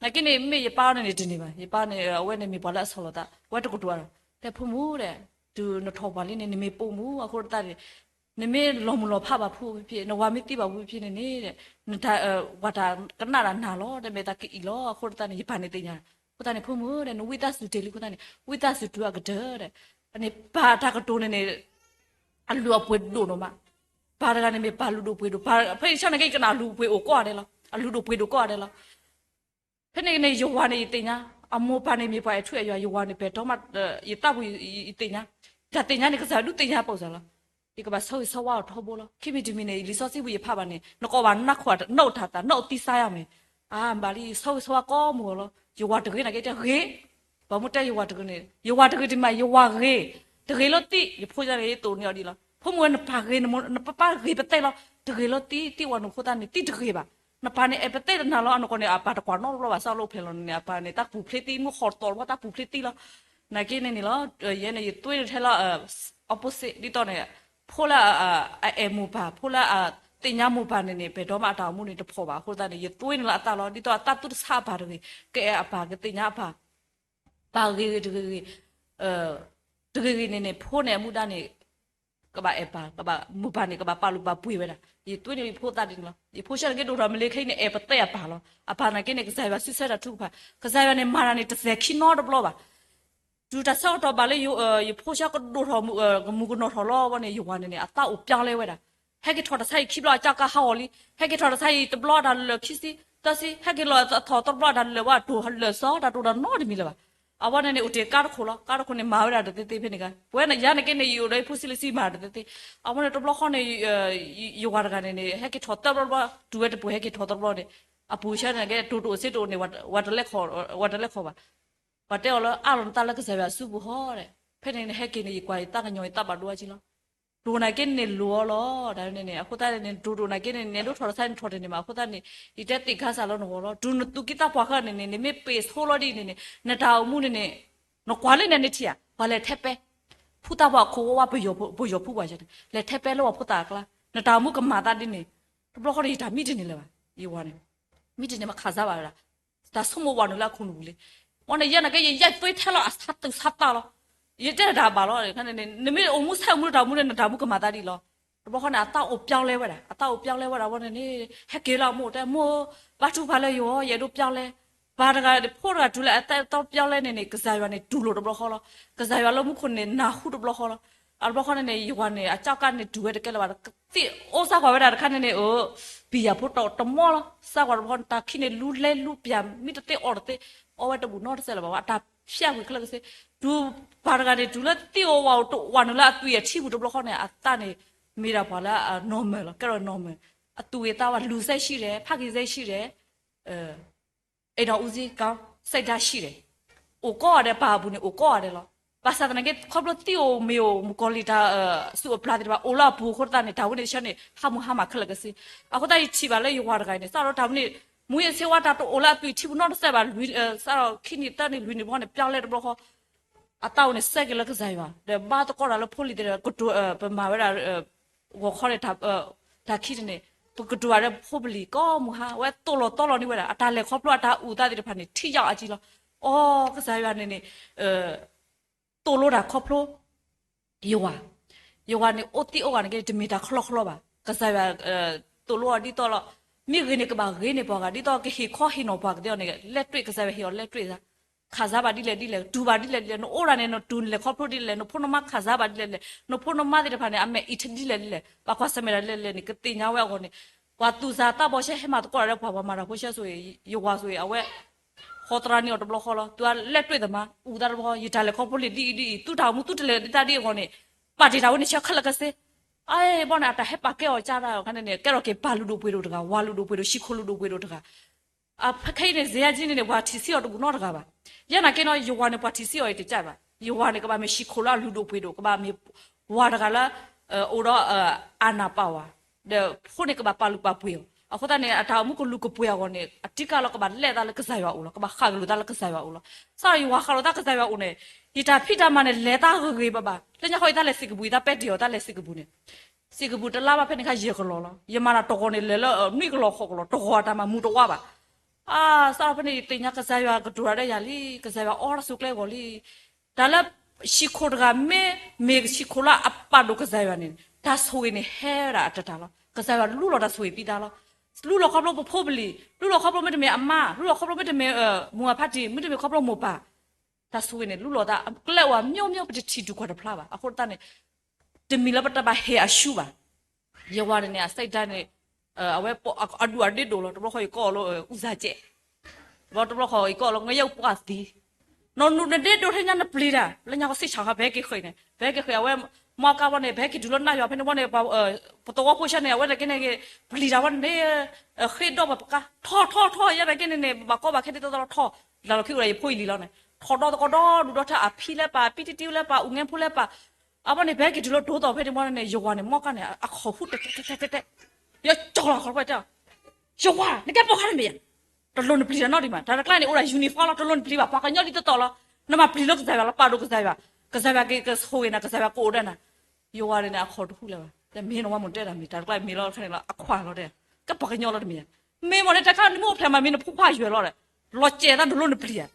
နာ်က့န့ၣ် မ့ၢ်ယပၢ်န့ၣ်န့ၣ်တန့ၢ်ဘၣ် ယပၢ်န့ၣ် အဝဲန့ၣ်မ့ၢ်ပှၤလၢအဆီၣ်လီၤသး ဝဲတကတိၤဒီး တဲဖိမုၣ်ဒီး တုၤနထီၣ်ပှၤလံန့ၣ် နမ့ၢ်ပိာ်မုၣ်အဃိသတးန့ၣ် နမ့ၢ်လီၤမုၢ်လီၤဖးဘၣ်ဖိဖဲ နဝၤမ့ၢ်သံဘၣ်ဖိဖဲန့ၣ်န့ၣ် နတၢ်ဝၤတၢ်ကနၣ်တၢ်နၤလီၤ တမ့ၢ်တၢ်ကအံၣ်လီၤ အဃိသတးန့ၣ် ယပၢ်န့ၣ်သ့ၣ်ညါ အဃိသတးန့ၣ် ဖိမုၣ်ဒီး နဝံသးစူၤတ့ၢ်လံအဃိသတးန့ၣ် ဝံသးစူၤတုၤအကတၢၢ်ဒီး န့ၣ်ပၢ်တၢ်ကတိၤန့ၣ်န့ၣ် အလုၢ်အပှ့ၤဒိၣ်နီၤမး ပၢ်တဂၤန့ၣ်မ့ၢ်ပၢ်လုၢ်ဒိၣ်ပှ့ၤဒိၣ် ပၢ်ဖဲယဆၢန့ၣ်က့ ယကနၣ်အလုၢ်ပှ့ၤအိၣ်ကိးဂၤဒဲးလီၤ အလုၢ်ဒိၣ်ပှ့ၤဒိၣ်ကိးဂၤဒဲးလီၤ ဖဲန့ၣ်န့ၣ် ယဝၤန့ၣ် ယသ့ၣ်ညါ အမိၢ်ပၢ်န့ၣ်မ့ၢ်ပှၤအဲၣ်ထူအဲၣ်ယွၤ ယဝၤန့ၣ် ပဲာ်ထီၣ်မး ယသးပူၤယသ့ၣ်ညါ တၢ်သ့ၣ်ညါန့ၣ် ကစၢ်ဒုးသ့ၣ်ညါပှၤစၢ်လီၤ ယကဘၣ်ဆၢဂ့ၤဆၢဝါအီၤထီဘိလီၤ ခံမံၤတမံၤန့ၣ် လံာ်စီဆှံပူၤယဖးဘၣ်န့ၣ် နကိးဘၣ်နၢ်ခိၣ် နအိၣ်တၢ်သး နအိၣ်သံစါယါမ့ၢ် အါဘၣ်လံ ယဆၢဂ့ၤဆၢဝါကိးမုၢ်ဂီၤလီၤ ယဝၤတဂ့ၤနာ်က့တဂ့ၤ ပှၤမုၢ်တဲယဝၤတဂ့ၤန့ၣ် ယဝၤတဂ့ၤတမံၤ ယဝၤဂ့ၤ တဂ့ၤလၢသံ ယဖိယါန့ၣ် ယတိၢ်န့ၢ်အီၤဒ်လီၤ ဖိမုၣ်ဝဲ နပၢ်ဂ့ၤ နပၢ်ပၢ်ဂ့ၤပသဲလီၤ တဂ့ၤလၢသံ သံဝဲနုာ်ဃိသတးန့ၣ် သံတဂ့ၤဘၣ် နပၢ်န့ၣ် အဲၣ်ပသဲတနၤလီၤ အနီၢ်ကီၢ်န့ၣ် အပၢ်တကွၢ်နီတဘျီဘၣ် စးလၢအိၣ်ဖျဲၣ်လီၤန့ၣ် အပၢ်န့ၣ် တၢ်ပူၤဖျ့သံ မုၢ်ဃီၤတီၤတဘျီ တၢ်ပူၤဖျ့သံလီၤ နာ်က့န့ၣ်န့ၣ်လီၤ ယဲန့ၣ် ယသွ့န့ၣ်ထဲလီၤ opposite ဒ်သိးန့ၣ် ဖိလၢအအဲၣ်မိၢ်ပၢ် ဖိလၢအသ့ၣ်ညါမိၢ်ပၢ်န့ၣ်န့ၣ် ပဲာ်ထီၣ်မးအတၢ်အိၣ်မူန့ၣ်တဖှီၣ်ဘၣ် အဃိသတးန့ၣ် ယသွ့န့ၣ်လၢအသးလီၤ ဒ်သိးအသးသူၣ်တဆါအပၢ်တဂ့ၤ ကအဲၣ်အပၢ် ကသ့ၣ်ညါအပၢ် ပၢ်ဂ့ၤဂ့ၤတဂ့ၤဂ့ၤ တဂ့ၤဂ့ၤန့ၣ်န့ၣ် ဖိန့ၣ်အမူဒါန့ၣ် ကဘၣ်အဲၣ်ပၢ် ကဘၣ်မိၢ်ပၢ်န့ၣ် ကဘၣ်ပာ်လုၢ်ပာ်ပှ့ၤဝဲဒၣ် ယသွ့န့ၣ်ယဖိသးဒ်န့ၣ်လီၤ ယဖိဆၢန့ၣ်က့ဒိၣ်ထီၣ်မ့ၢ်လၢခဲအံၤန့ၣ် အဲၣ်ပသဲအပၢ်လီၤ အပၢ်နာ်က့န့ၣ် ကစၢ်ယွၤစုဆၢတၢ်ထုကဖၣ် ကစၢ်ယွၤန့ၣ် မၤတၢ်န့ၣ်တသဲးခံနီတဘျီဘၣ် တုၤတၢ်ဆၢကတီၢ်ဘၣ်လၢ ယဖိဆၢကဒိၣ်ထီၣ် ကမုၢ်ကနီၤထီၣ်လီၤဝဲန့ၣ် ယဝၤန့ၣ်န့ၣ် အသးအိၣ်ပျီလဲဝဲဒၣ် ဟဲက့ၤထီၣ်တၢ်ဆါအံၤခံဘျီအကၢ်ကၢ်ဟးဂီၤလံ ဟဲက့ၤထီၣ်တၢ်ဆါအံၤတဘျီတၢ်လၢာ်ခံဆံ သၢဆံ ဟဲက့ၤလီၤထီၣ်တဘျီတၢ်လၢာ်ဝဲအတိၢ်လၢာ်စီ တၢ်တိၢ်တၢ်နီတမံၤလၢၤဘၣ် အဝဲန့ၣ်န့ၣ် အိၣ်တ့ၢ်ကါတခိၣ်လီၤ ကါတခိၣ်န့ၣ် မၤဝဲဒၣ်တသ့သ့ဖဲန့ၣ်ကါ ပဝဲယၤနာ်က့န့ၣ် ယအိၣ်ဒီးယဖိဆံးလၢဆံးမၤတသ့သ့ အဝဲန့ၣ်တဘျီဃီန့ၣ် ယဝၤတဂၤန့ၣ်န့ၣ် ဟဲက့ၤထီၣ်သၢဘျီတဘျီ တုၤဝဲတပူၤဟဲက့ၤထီၣ်သၢဘျီန့ၣ် အပူၤဆၢန့ၣ်က့ တိၢ်တိၢ်စ့တိၢ်န့ၣ် ဝၤတလဲၤခီၣ်ဘၣ် ပှၤတဲအီၤလၢအးလီၤနသးလၢကစၢ်ယွၤစုပူၤဟီဒီး ဖဲန့ၣ်န့ၣ် ဟဲက့ၤန့ၣ် ယကွၢ်ယသးကညီၤယသးဘၣ်ဒိအါကံလီၤ တိၢ်နာ်က့န့ၣ်လိၤအီၤလီၤ တၢ်န့ၣ်န့ၣ် အဃိသတးန့ၣ် တိၢ်တိၢ်နာ်က့န့ၣ် နဲဒိၣ်ထီၣ်တၢ်ဆါန့ၣ်ထီၣ်တန့ၢ်မး အဃိသတးန့ၣ် ယတဲသ့ၣ်ခါစၢ်လၢနဂီၢ်လီၤ တုၤနသူၣ်က့သးပှၢ်ဃာ်န့ၣ်န့ၣ် နမ့ၢ်ပ့ၤဆိလီၤဒ်န့ၣ်န့ၣ် နတၢ်အိၣ်မူန့ၣ်န့ၣ် နကွၢ်လၢနဲန့ၣ်ထံၣ်ဧါ ပှၤလဲၤထဲပဲ ဖုသးပှၢ်ခိၣ်ဝဲဝဲ ပယီၤဖိပှၢ်န့ၣ် လဲၤထဲပဲလၢပှၤဖိသၣ်အကျါ နတၢ်အိၣ်မူကမၤသးဒ်န့ၣ် တဘျီဃီန့ၣ် ယတၢ်မံတန့ၢ်လၢၤဘၣ် ယဝၤန့ၣ် မံတန့ၢ်မးခးစါဘၣ်ဝဲဒၣ် တၢ်ဆိကမိၣ်ဝဲနုာ်လၢအခိၣ်နူာ်ပူၤလံ ဝဲန့ၣ်ယဲနာ်က့ ယယဲၢ်သွ့ထဲလီၤအဆါတုာ်ဆါသးလီၤ ယတဲတၢ်ဘၣ်လီၤ နမ့ၢ်အိၣ်မူဆဲးအိၣ်မူလၢတၢ်အိၣ်မူန့ၣ် နတၢ်မူကမၤသးဒ်လီၤ တဘျီဃီန့ၣ် အသးအိၣ်ပျီလဲဝဲဒၣ် အသးအိၣ်ပျီလဲဝဲဒၣ်ဝဲန့ၣ်န့ၣ် ဟဲက့ၤလၢအမိၢ်တဲမိၢ် ဘါထုကဖၣ်လၢယဂီၢ် ယအဲၣ်ဒိးပျီလဲ, ပှၤတဂၤ ဖိတဂၤတုၤလၢအသးတီပျီလဲန့ၣ်န့ၣ် ကစၢ်ယွၤန့ၣ်တူၢ်လိာ်တဘျီဃီလီၤ. ကစၢ်ယွၤလၢမူခိၣ်န့ၣ် နၢ်ဟူတဘျီဃီလီၤ. အတဘျီဃီန့ၣ်န့ၣ် ယဝၤန့ၣ် အကၠီကၢ်န့ၣ်တူၢ်ဝဲတကဲလၢၤဘၣ်, သ့ၣ်အိၣ်စၢ်ကွၢ်ဝဲဒၣ်တခါန့ၣ်န့ၣ် အ ဘံၣ်ယၣ်ဖိတမီလီၤ. စၢ်ကွၢ်တဘျီဃီန့ၣ် တၢ်ခံးန့ၣ်လူၤလဲလူၤပျၢ် မ့ၢ်တသ့အီၣ်တသ့, အီဝဲတဘူၣ်နီတစဲးလၢၤဘၣ်, အတၢ်ဖျၢၣ်ဝံၤခဲလၢာ်ကစ့, တုၤပှၤတဂၤန့ၣ် တုၤလၢသ့ၣ်အိၣ်ဝၤအိၣ်တအိၣ်နုာ်လၢအသွံၣ်အထံပူၤတဘျီဃီန့ၣ် အသးန့ၣ် မ့ၢ်ဒၣ်ပှၤလၢအ normal လီၤ, ကဲထီၣ် normal, အသူၣ်ဂ့ၤသးဝါ လူၤစဲဆံးဒီး ဖးက့ၤစဲဆံးဒီး အဲၣ်ဒိးအူစ့ကီ စိတ်ဓာတ်ရှိတယ်, အိၣ်ကိးဂၤဒဲး ပၢ်အပူၤန့ၣ် အိၣ်ကိးဂၤဒဲးလီၤ. ဘၣ်ဆၣ်သနာ်က့ ခီဖျိသ့ၣ်အိၣ်မ့ၢ်အိၣ် မုၣ်ကီၤလံၢ်တၢ် အစုအပျၢ်သ့ၣ်တဖၣ် အိၣ်လၢအပူၤအဃိသတးန့ၣ် တၢ်ဝဲန့ၣ်ဆၢန့ၣ် ဟးမုၢ်ဟါမၢ်ခဲလၢာ်ကစ့. အဃိသတးယထံၣ်ဘၣ်လၢယဝၤတဂၤန့ၣ် စးထီၣ်တၢ်ဝဲန့ၣ် မူးယစ်ဆေးဝါး တၢ်တအိၣ်လၢအသွံၣ်ထံပူၤနီတစဲးဘၣ်, စးထီၣ်ခံနံၣ်သၢနံၣ်လွံၢ်နံၣ်ဘျီန့ၣ် ပျီလဲတဘျီဃီ အသးအိၣ်န့ၣ် စဲက့ၤလၢကစၢ်ယွၤ ဒီးဘါသကိးတၢ်လၢဖိလံၤသ့ၣ်တဖၣ် ကတိၤ ပမၤဝဲဒၣ် ဂီၤခီန့ၣ် တၢ်ခံန့ၣ်န့ၣ် ပကတိၤတၢ်ဒီးဖိပလံၤကိးမုၢ်ဟါ အဝဲသိၣ်လီၤသီလီၤန့ၢ်ဝဲဒၣ် အတၢ်လဲၤခီဖျိအတၢ်အုၣ်အသးသ့ၣ်တဖၣ်န့ၣ် ထံၣ်ယီၢ်အါကံလီၤ. အိ ကစၢ်ယွၤန့ၣ်န့ၣ် သိၣ်လိတၢ်ခီဖျိ ယဝၤ, ယဝၤန့ၣ်အိၣ်သ့ၣ်အိၣ်ဂၤန့ၣ်က့ တမ့ၢ်တၢ်ချီချီဘၣ်. ကစၢ်ယွၤ သိၣ်လိအီၤဒ်သိးလီၤ, မ့ၢ်ဂ့ၤန့ၣ်ကဘၣ်ဂ့ၤန့ၢ်ပှၤဂၤ ဒ်သိးကဟ့ၣ်ခီဟ့ၣ်နီၤပှၤကသ့အီၤန့ၣ် လဲတြ့ၣ် ကစၢ်ယွၤဟ့ၣ်အီၤလဲတြ့ၣ်သး ခးစါဘၣ်ဒ်လဲၣ်ဒ်လဲၣ် တူၢ်ဘၣ်ဒ်လဲၣ်ဒ်လဲၣ် နအိၣ်ဒၣ်န့ၣ် နတူၢ်နလဲၤခီဖျိဒ်လဲၣ် နဖိနမါခးစါဘၣ်ဒ်လဲၣ်လဲၣ် နဖိနမါသ့ၣ်တဖၣ်န့ၣ် အမဲာ်အံၤထဒ်လဲၣ်ဒ်လဲၣ် ဘၣ်ကွၢ်ဆၢၣ်မဲာ်ဒ်လဲၣ်လဲၣ်န့ၣ် ကသ့ၣ်ညါဝဲအဂီၢ်န့ၣ် ပှၤသူၣ်စၢ်သးဘီၣ်ဆဲဟဲမၤသကိးတၢ်ဒီးပှၤ ပှၤမၤတၢ်ဖိဆဲဆိၣ်ဂ့ၤ ယဝၤဆိၣ်ဂ့ၤ အဝဲ ဃီသရၣ်န့ၢ်အီၤတဘျီဃီလီၤ တုၤအလဲတြ့ၣ်သးမး အုၣ်သးတဘျီဃီ ယတၢ်လဲၤခီဖျိလံာ်ဒ်အံၤဒ်အံၤ သုတၢ်အိၣ်မူသုတလဲၤဒ်တၢ်ဒ်အဂီၢ်န့ၣ် ပာ်တ့ၢ်တၢ်ဝဲန့ၣ်ဆၢခဲလၢာ်ကစ့ အဘီန့ၣ် အတၢ်ဟဲပာ်ကဲအီၤကၢ်တၢ်အခါန့ၣ်န့ၣ် ကဲထီၣ်က့ၤပၢ်လုၢ်ဒိၣ်ပှ့ၤဒိၣ်တဂၤ ဝၤလုၢ်ဒိၣ်ပှ့ၤဒိၣ် ဟံၣ်ခိၣ်လုၢ်ဒိၣ်ပှ့ၤဒိၣ်တဂၤ အခဲအံၤန့ၣ် စ့ယါကံန့ၣ်န့ၣ် ပှၤထံၣ်ဆံးအီၤတဘူၣ်နီတဂၤဘၣ်. ယဲနာ်က့နီၤ ယဝၤန့ၣ် ပှၤထံၣ်ဆံးအီၤအံၤတကၢ်ဘၣ်. ယဝၤန့ၣ် ကဘၣ်မ့ၢ်ဟံၣ်ခိၣ်လၢအလုၢ်ဒိၣ်ပှ့ၤဒိၣ် ကဘၣ်မ့ၢ်ဝၤတဂၤလၢ အိၣ်ဒီး အာဏာပါဝါ ဒီးဖိန့ၣ်ကဘၣ်ပာ်လုၢ်ပာ်ပှ့ၤအီၤ အဃိသတးန့ၣ် အတၢ်အိၣ်မူကလုာ်ကပှ့ၤအဂီၢ်န့ၣ် အတံကၢ်လီၤကဘၣ်လဲၣ်သးလၢကစၢ်ယွၤအိၣ်လီၤ ကဘၣ်ဃၣ်ကလိာ်သးလၢကစၢ်ယွၤအိၣ်လီၤ. စးထီၣ်ယဝၤဃၣ်လိာ်သးကစၢ်ယွၤအိၣ်န့ၣ် ယတၢ်ဖံးတၢ်မၤန့ၣ် လဲၤသးဂ့ၤဂ့ၤဘၣ်ဘၣ် လၢညါဃီအံၤသးလဲၤစံးကပူၤ ယသးပဲတ့ၢ်အီၤသးလဲၤစံးကပူၤန့ၣ် စံးကပူၤတလါဘၣ်ဖဲန့ၣ်ခါယဲၢ်ကလီၤလီၤ ယမၤတၢ်တဂီၤန့ၣ် လဲၤလၢနွံကလီၤဃိးကလီၤ တဂီၤအတၢ်မၤမူတဝါဘၣ်. အါ စးထီၣ်ဖဲန့ၣ် ယသ့ၣ်ညါကစၢ်ယွၤကတိၤတၢ်ဒီးယၤလံ ကစၢ်ယွၤအိးထီၣ်တၢ်ဆိးကျဲအဂီၢ်လံ တၢ်လၢ ဟံၣ်ခိၣ်တဂၤမ့ၢ် မ့ၢ်ဟံၣ်ခိၣ်လၢအပာ်ဒိၣ်ကစၢ်ယွၤန့ၣ် တၢ်ဆိၣ်ဂ့ၤန့ၣ်ဟဲဝဲဒၣ်အတတၢ်လီၤ. ကစၢ်ယွၤလူလီၤတၢ်ဆိၣ်ဂ့ၤသံသးလီၤ. လူလီၤခီဖျိပဖိပလံၤ လူလီၤခီဖျိမ့တမ့ၢ်အမါ လူလီၤခီဖျိမ့တမ့ၢ် မိၢ်အဖါတံၢ် မ့တမ့ၢ်ခီဖျိမိၢ်ပၢ် တၢ်ဆိၣ်ဂ့ၤန့ၣ် လူလီၤသး ကျဲအိၣ်အမျိုးမျိုး ပတထံၣ်ဒုးကွၢ်တဖျါဘၣ်. အဃိသတးန့ၣ် တမ့ၢ်လၢပတဘၣ်ဟ့ၣ်အရှုံးဘၣ်. ယဝၤန့ၣ်န့ၣ် အစိတ်ဓာတ်န့ၣ် အဝဲအဒူၣ်အဒ့ဒိၣ်လီၤ. တဘျီဃီယကိးအီၤလၢ ဦးစားကျဲ တဘျီဃီယကိးအီၤလၢ ငရဲဥပှၢ်သံ နနုၤနဒ့ဒိၣ်ထဲညါနပျံၤတၢ် လၢညါဃီစံးဆၣ်ဃာ် ပဟဲက့ၤဃ့ၢ်န့ၣ် ပဟဲက့ၤဃ့ၢ် အဝဲ မီကါဝဲန့ၣ် ပဟဲက့ၤတုၤလၢနၢ်ယွၤဖဲန့ၣ်ဝဲန့ၣ် ပသဝီဖိဆၢန့ၣ် အဝဲန့ၣ်က့န့ၣ် ပျံၤတၢ်ဝဲန့ၣ် ဃ့ဒီးပပကါ ထီၣ်ထီၣ်ထီၣ် ယဲန့ၣ်က့န့ၣ်န့ၣ် ပဘၣ်ကီဘၣ်ခဲဒ်သိးသိးလီၤ ထီၣ် လၢလီၢ်ခံအိၣ်ဒီးယဖိယလံၤလီၤန့ၣ် ထီၣ်ဒီသကိးဒီဒူၣ်ဒီထၢ အဖံလၢပၢ် ပံတံတံလၢပၢ် အူငဲဖိလၢပၢ် အဝဲန့ၣ် ပဟဲက့ၤတုၤလၢတိၤသီၣ်ဖဲန့ၣ်ဝဲန့ၣ် ယဝၤန့ၣ် မီကါန့ၣ် အခီၣ်ဟူးတဲတဲတဲတဲတဲ ယကၠီလီၤခီၣ်တပှဲၤတဲ ယဝၤ နကဲပိာ်ခွါတမ့ၢ်ဧါ တလိၣ်နပျံၤတၢ်နီတမံၤဘၣ် တၢ်တကျါန့ၣ် အိၣ်ဒၣ် uniform လီၤ တလိၣ်နပျံၤဘၣ် ပှၤကညီဒ်သိးသိးလီၤ နမၤပျံၤလၢကစၢ်ယွၤလီၤ ပာ်ဒိၣ်ကစၢ်ယွၤ ကစၢ်ယွၤက့ၤကဆိၣ်ဂ့ၤနၤ ကစၢ်ယွၤကအိၣ်ဒီးနၤ ယဝၤန့ၣ်န့ၣ် အခီၣ်တဟူးလၢၤဘၣ် တမ့ၢ်နဝၤမိၢ်တဲတၢ်မ့ၢ် တၢ်တကျါမ့ၢ်လီၤခါန့ၣ်လီၤ အခွါလီၤတဲ ကဲပိာ်ကညီလီၤတမ့ၢ်ဧါ မ့ၢ်မ့ၢ်န့ၣ် တခါနမ့ၢ်အိၣ်ဖျဲၣ်မးမ့ၢ်နဖိခွါယွၤလီၤဒီး လီၤစဲၤသးနလိၣ်နပျံၤ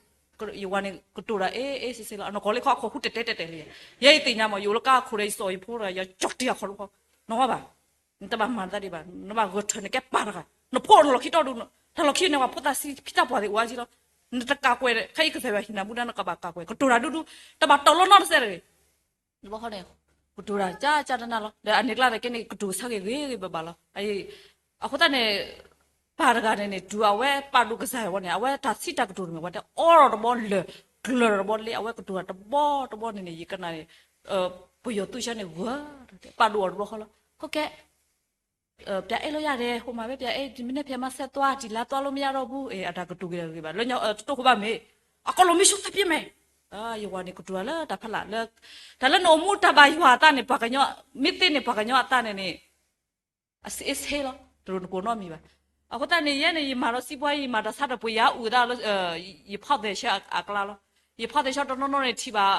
ဧါ ယဝၤန့ၣ် ကတိၤတၢ် အေးအေးဆေးဆေးလီၤ အနီၢ်ကီၢ်လၢခီအခီၣ်ဟူးတဲတဲတဲတဲလံ ယဲယသ့ၣ်ညါမး ယအိၣ်လၢကါခိၣ်ဒီး ယစိာ်ယဖိဒီး ယကၠီတံၢ်အခီၣ်တခီ နဝၤဘၣ် နတဘၣ်မၤသးဒံးဘၣ် နဘၣ်ဂဲၤထၢၣ်န့ၣ်ကဲပၢ်တဂၤ နဖိအိၣ်နလီၢ်ခံတီၢ်ဒူၣ် တၢ်လီၢ်ခံန့ၣ် ပှၤဖိသၣ်ဆံးဖံသးပှၢ်သ့ၣ်အိၣ်အါကံလီၤ နတကးကွဲး ခဲအံၤကစၢ်ယွၤဟ့ၣ်နၤမူဒါ နကဘၣ်ကးကွဲး ကတိၤတၢ်ဒူဒူ တဘၣ်တီၢ်လီၤနီတစဲးတဂ့ၤ ဘီဃီန့ၣ် ကတိၤတၢ်ကၢ်ကၢ်တနၢ်လီၤ ဒီးအန့ၣ်ကျါန့ၣ်က့န့ၣ် ကတိၤဆၢဂ့ၤဂ့ၤဂ့ၤဘၣ်ဘၣ်လီၤ အဃိသတးန့ၣ် ပၢ်တဂၤန့ၣ်န့ၣ် တုၤအဝဲပာ်ဒိၣ်ကစၢ်ယွၤဝဲန့ၣ် အဝဲတၢ်စံးတၢ်ကတိၤတမ့ၢ် အဝဲတဲအီၣ်ထီၣ်တဘီလၢာ် ကျၢၤထီၣ်တဘီလ့ အဝဲကတိၤတၢ်တဘီတဘီန့ၣ်န့ၣ် ယကနၣ်န့ၣ် ပယီၤသုးဆၢန့ၣ် ဝၢ ပာ်ဒိၣ်အီၤတဘျီဃီလီၤ ခိၣ်ကဲ ပြန်အိမ်လို့ရတယ် ဟိုမှာပဲ ပြန်အိမ် ဒီမနက်ဖြန်မှဆက်သွား ဒီလမ်းသွားလို့မရတော့ဘူး အတၢ်ကတိၤက့ၤတဂ့ၤဘၣ် လၢညါတတိၢ်ဃိဘၣ်မ့ၢ် အကုန်လုံးမီးရှို့သတ်ပစ်မယ် ယဝၤန့ၣ် ကတိၤတၢ်လၢတၢ်ဖးလၢ်လၢ တၢ်လၢနအိၣ်မူတၢ်ဘၣ်ယွၤအသးန့ၣ် ပှၤကညီ မ့ၢ်သ့န့ၣ် ပှၤကညီအသးန့ၣ်န့ၣ် အစ့အဆ့လီၤ တလိၣ်နကိးနီတမံၤဘၣ် အဃိသတးန့ၣ် ယဲန့ၣ် ယမၤဒီးစံးပှၤ ယမၤတၢ်ဆါတၢ်ပှ့ၤ ယအုၣ်သးလၢ ယဖီၣ်သဲးဆၢအကျါလီၤ ယဖီၣ်သဲးဆၢတနီၤနီၤန့ၣ် ထံၣ်ဘၣ်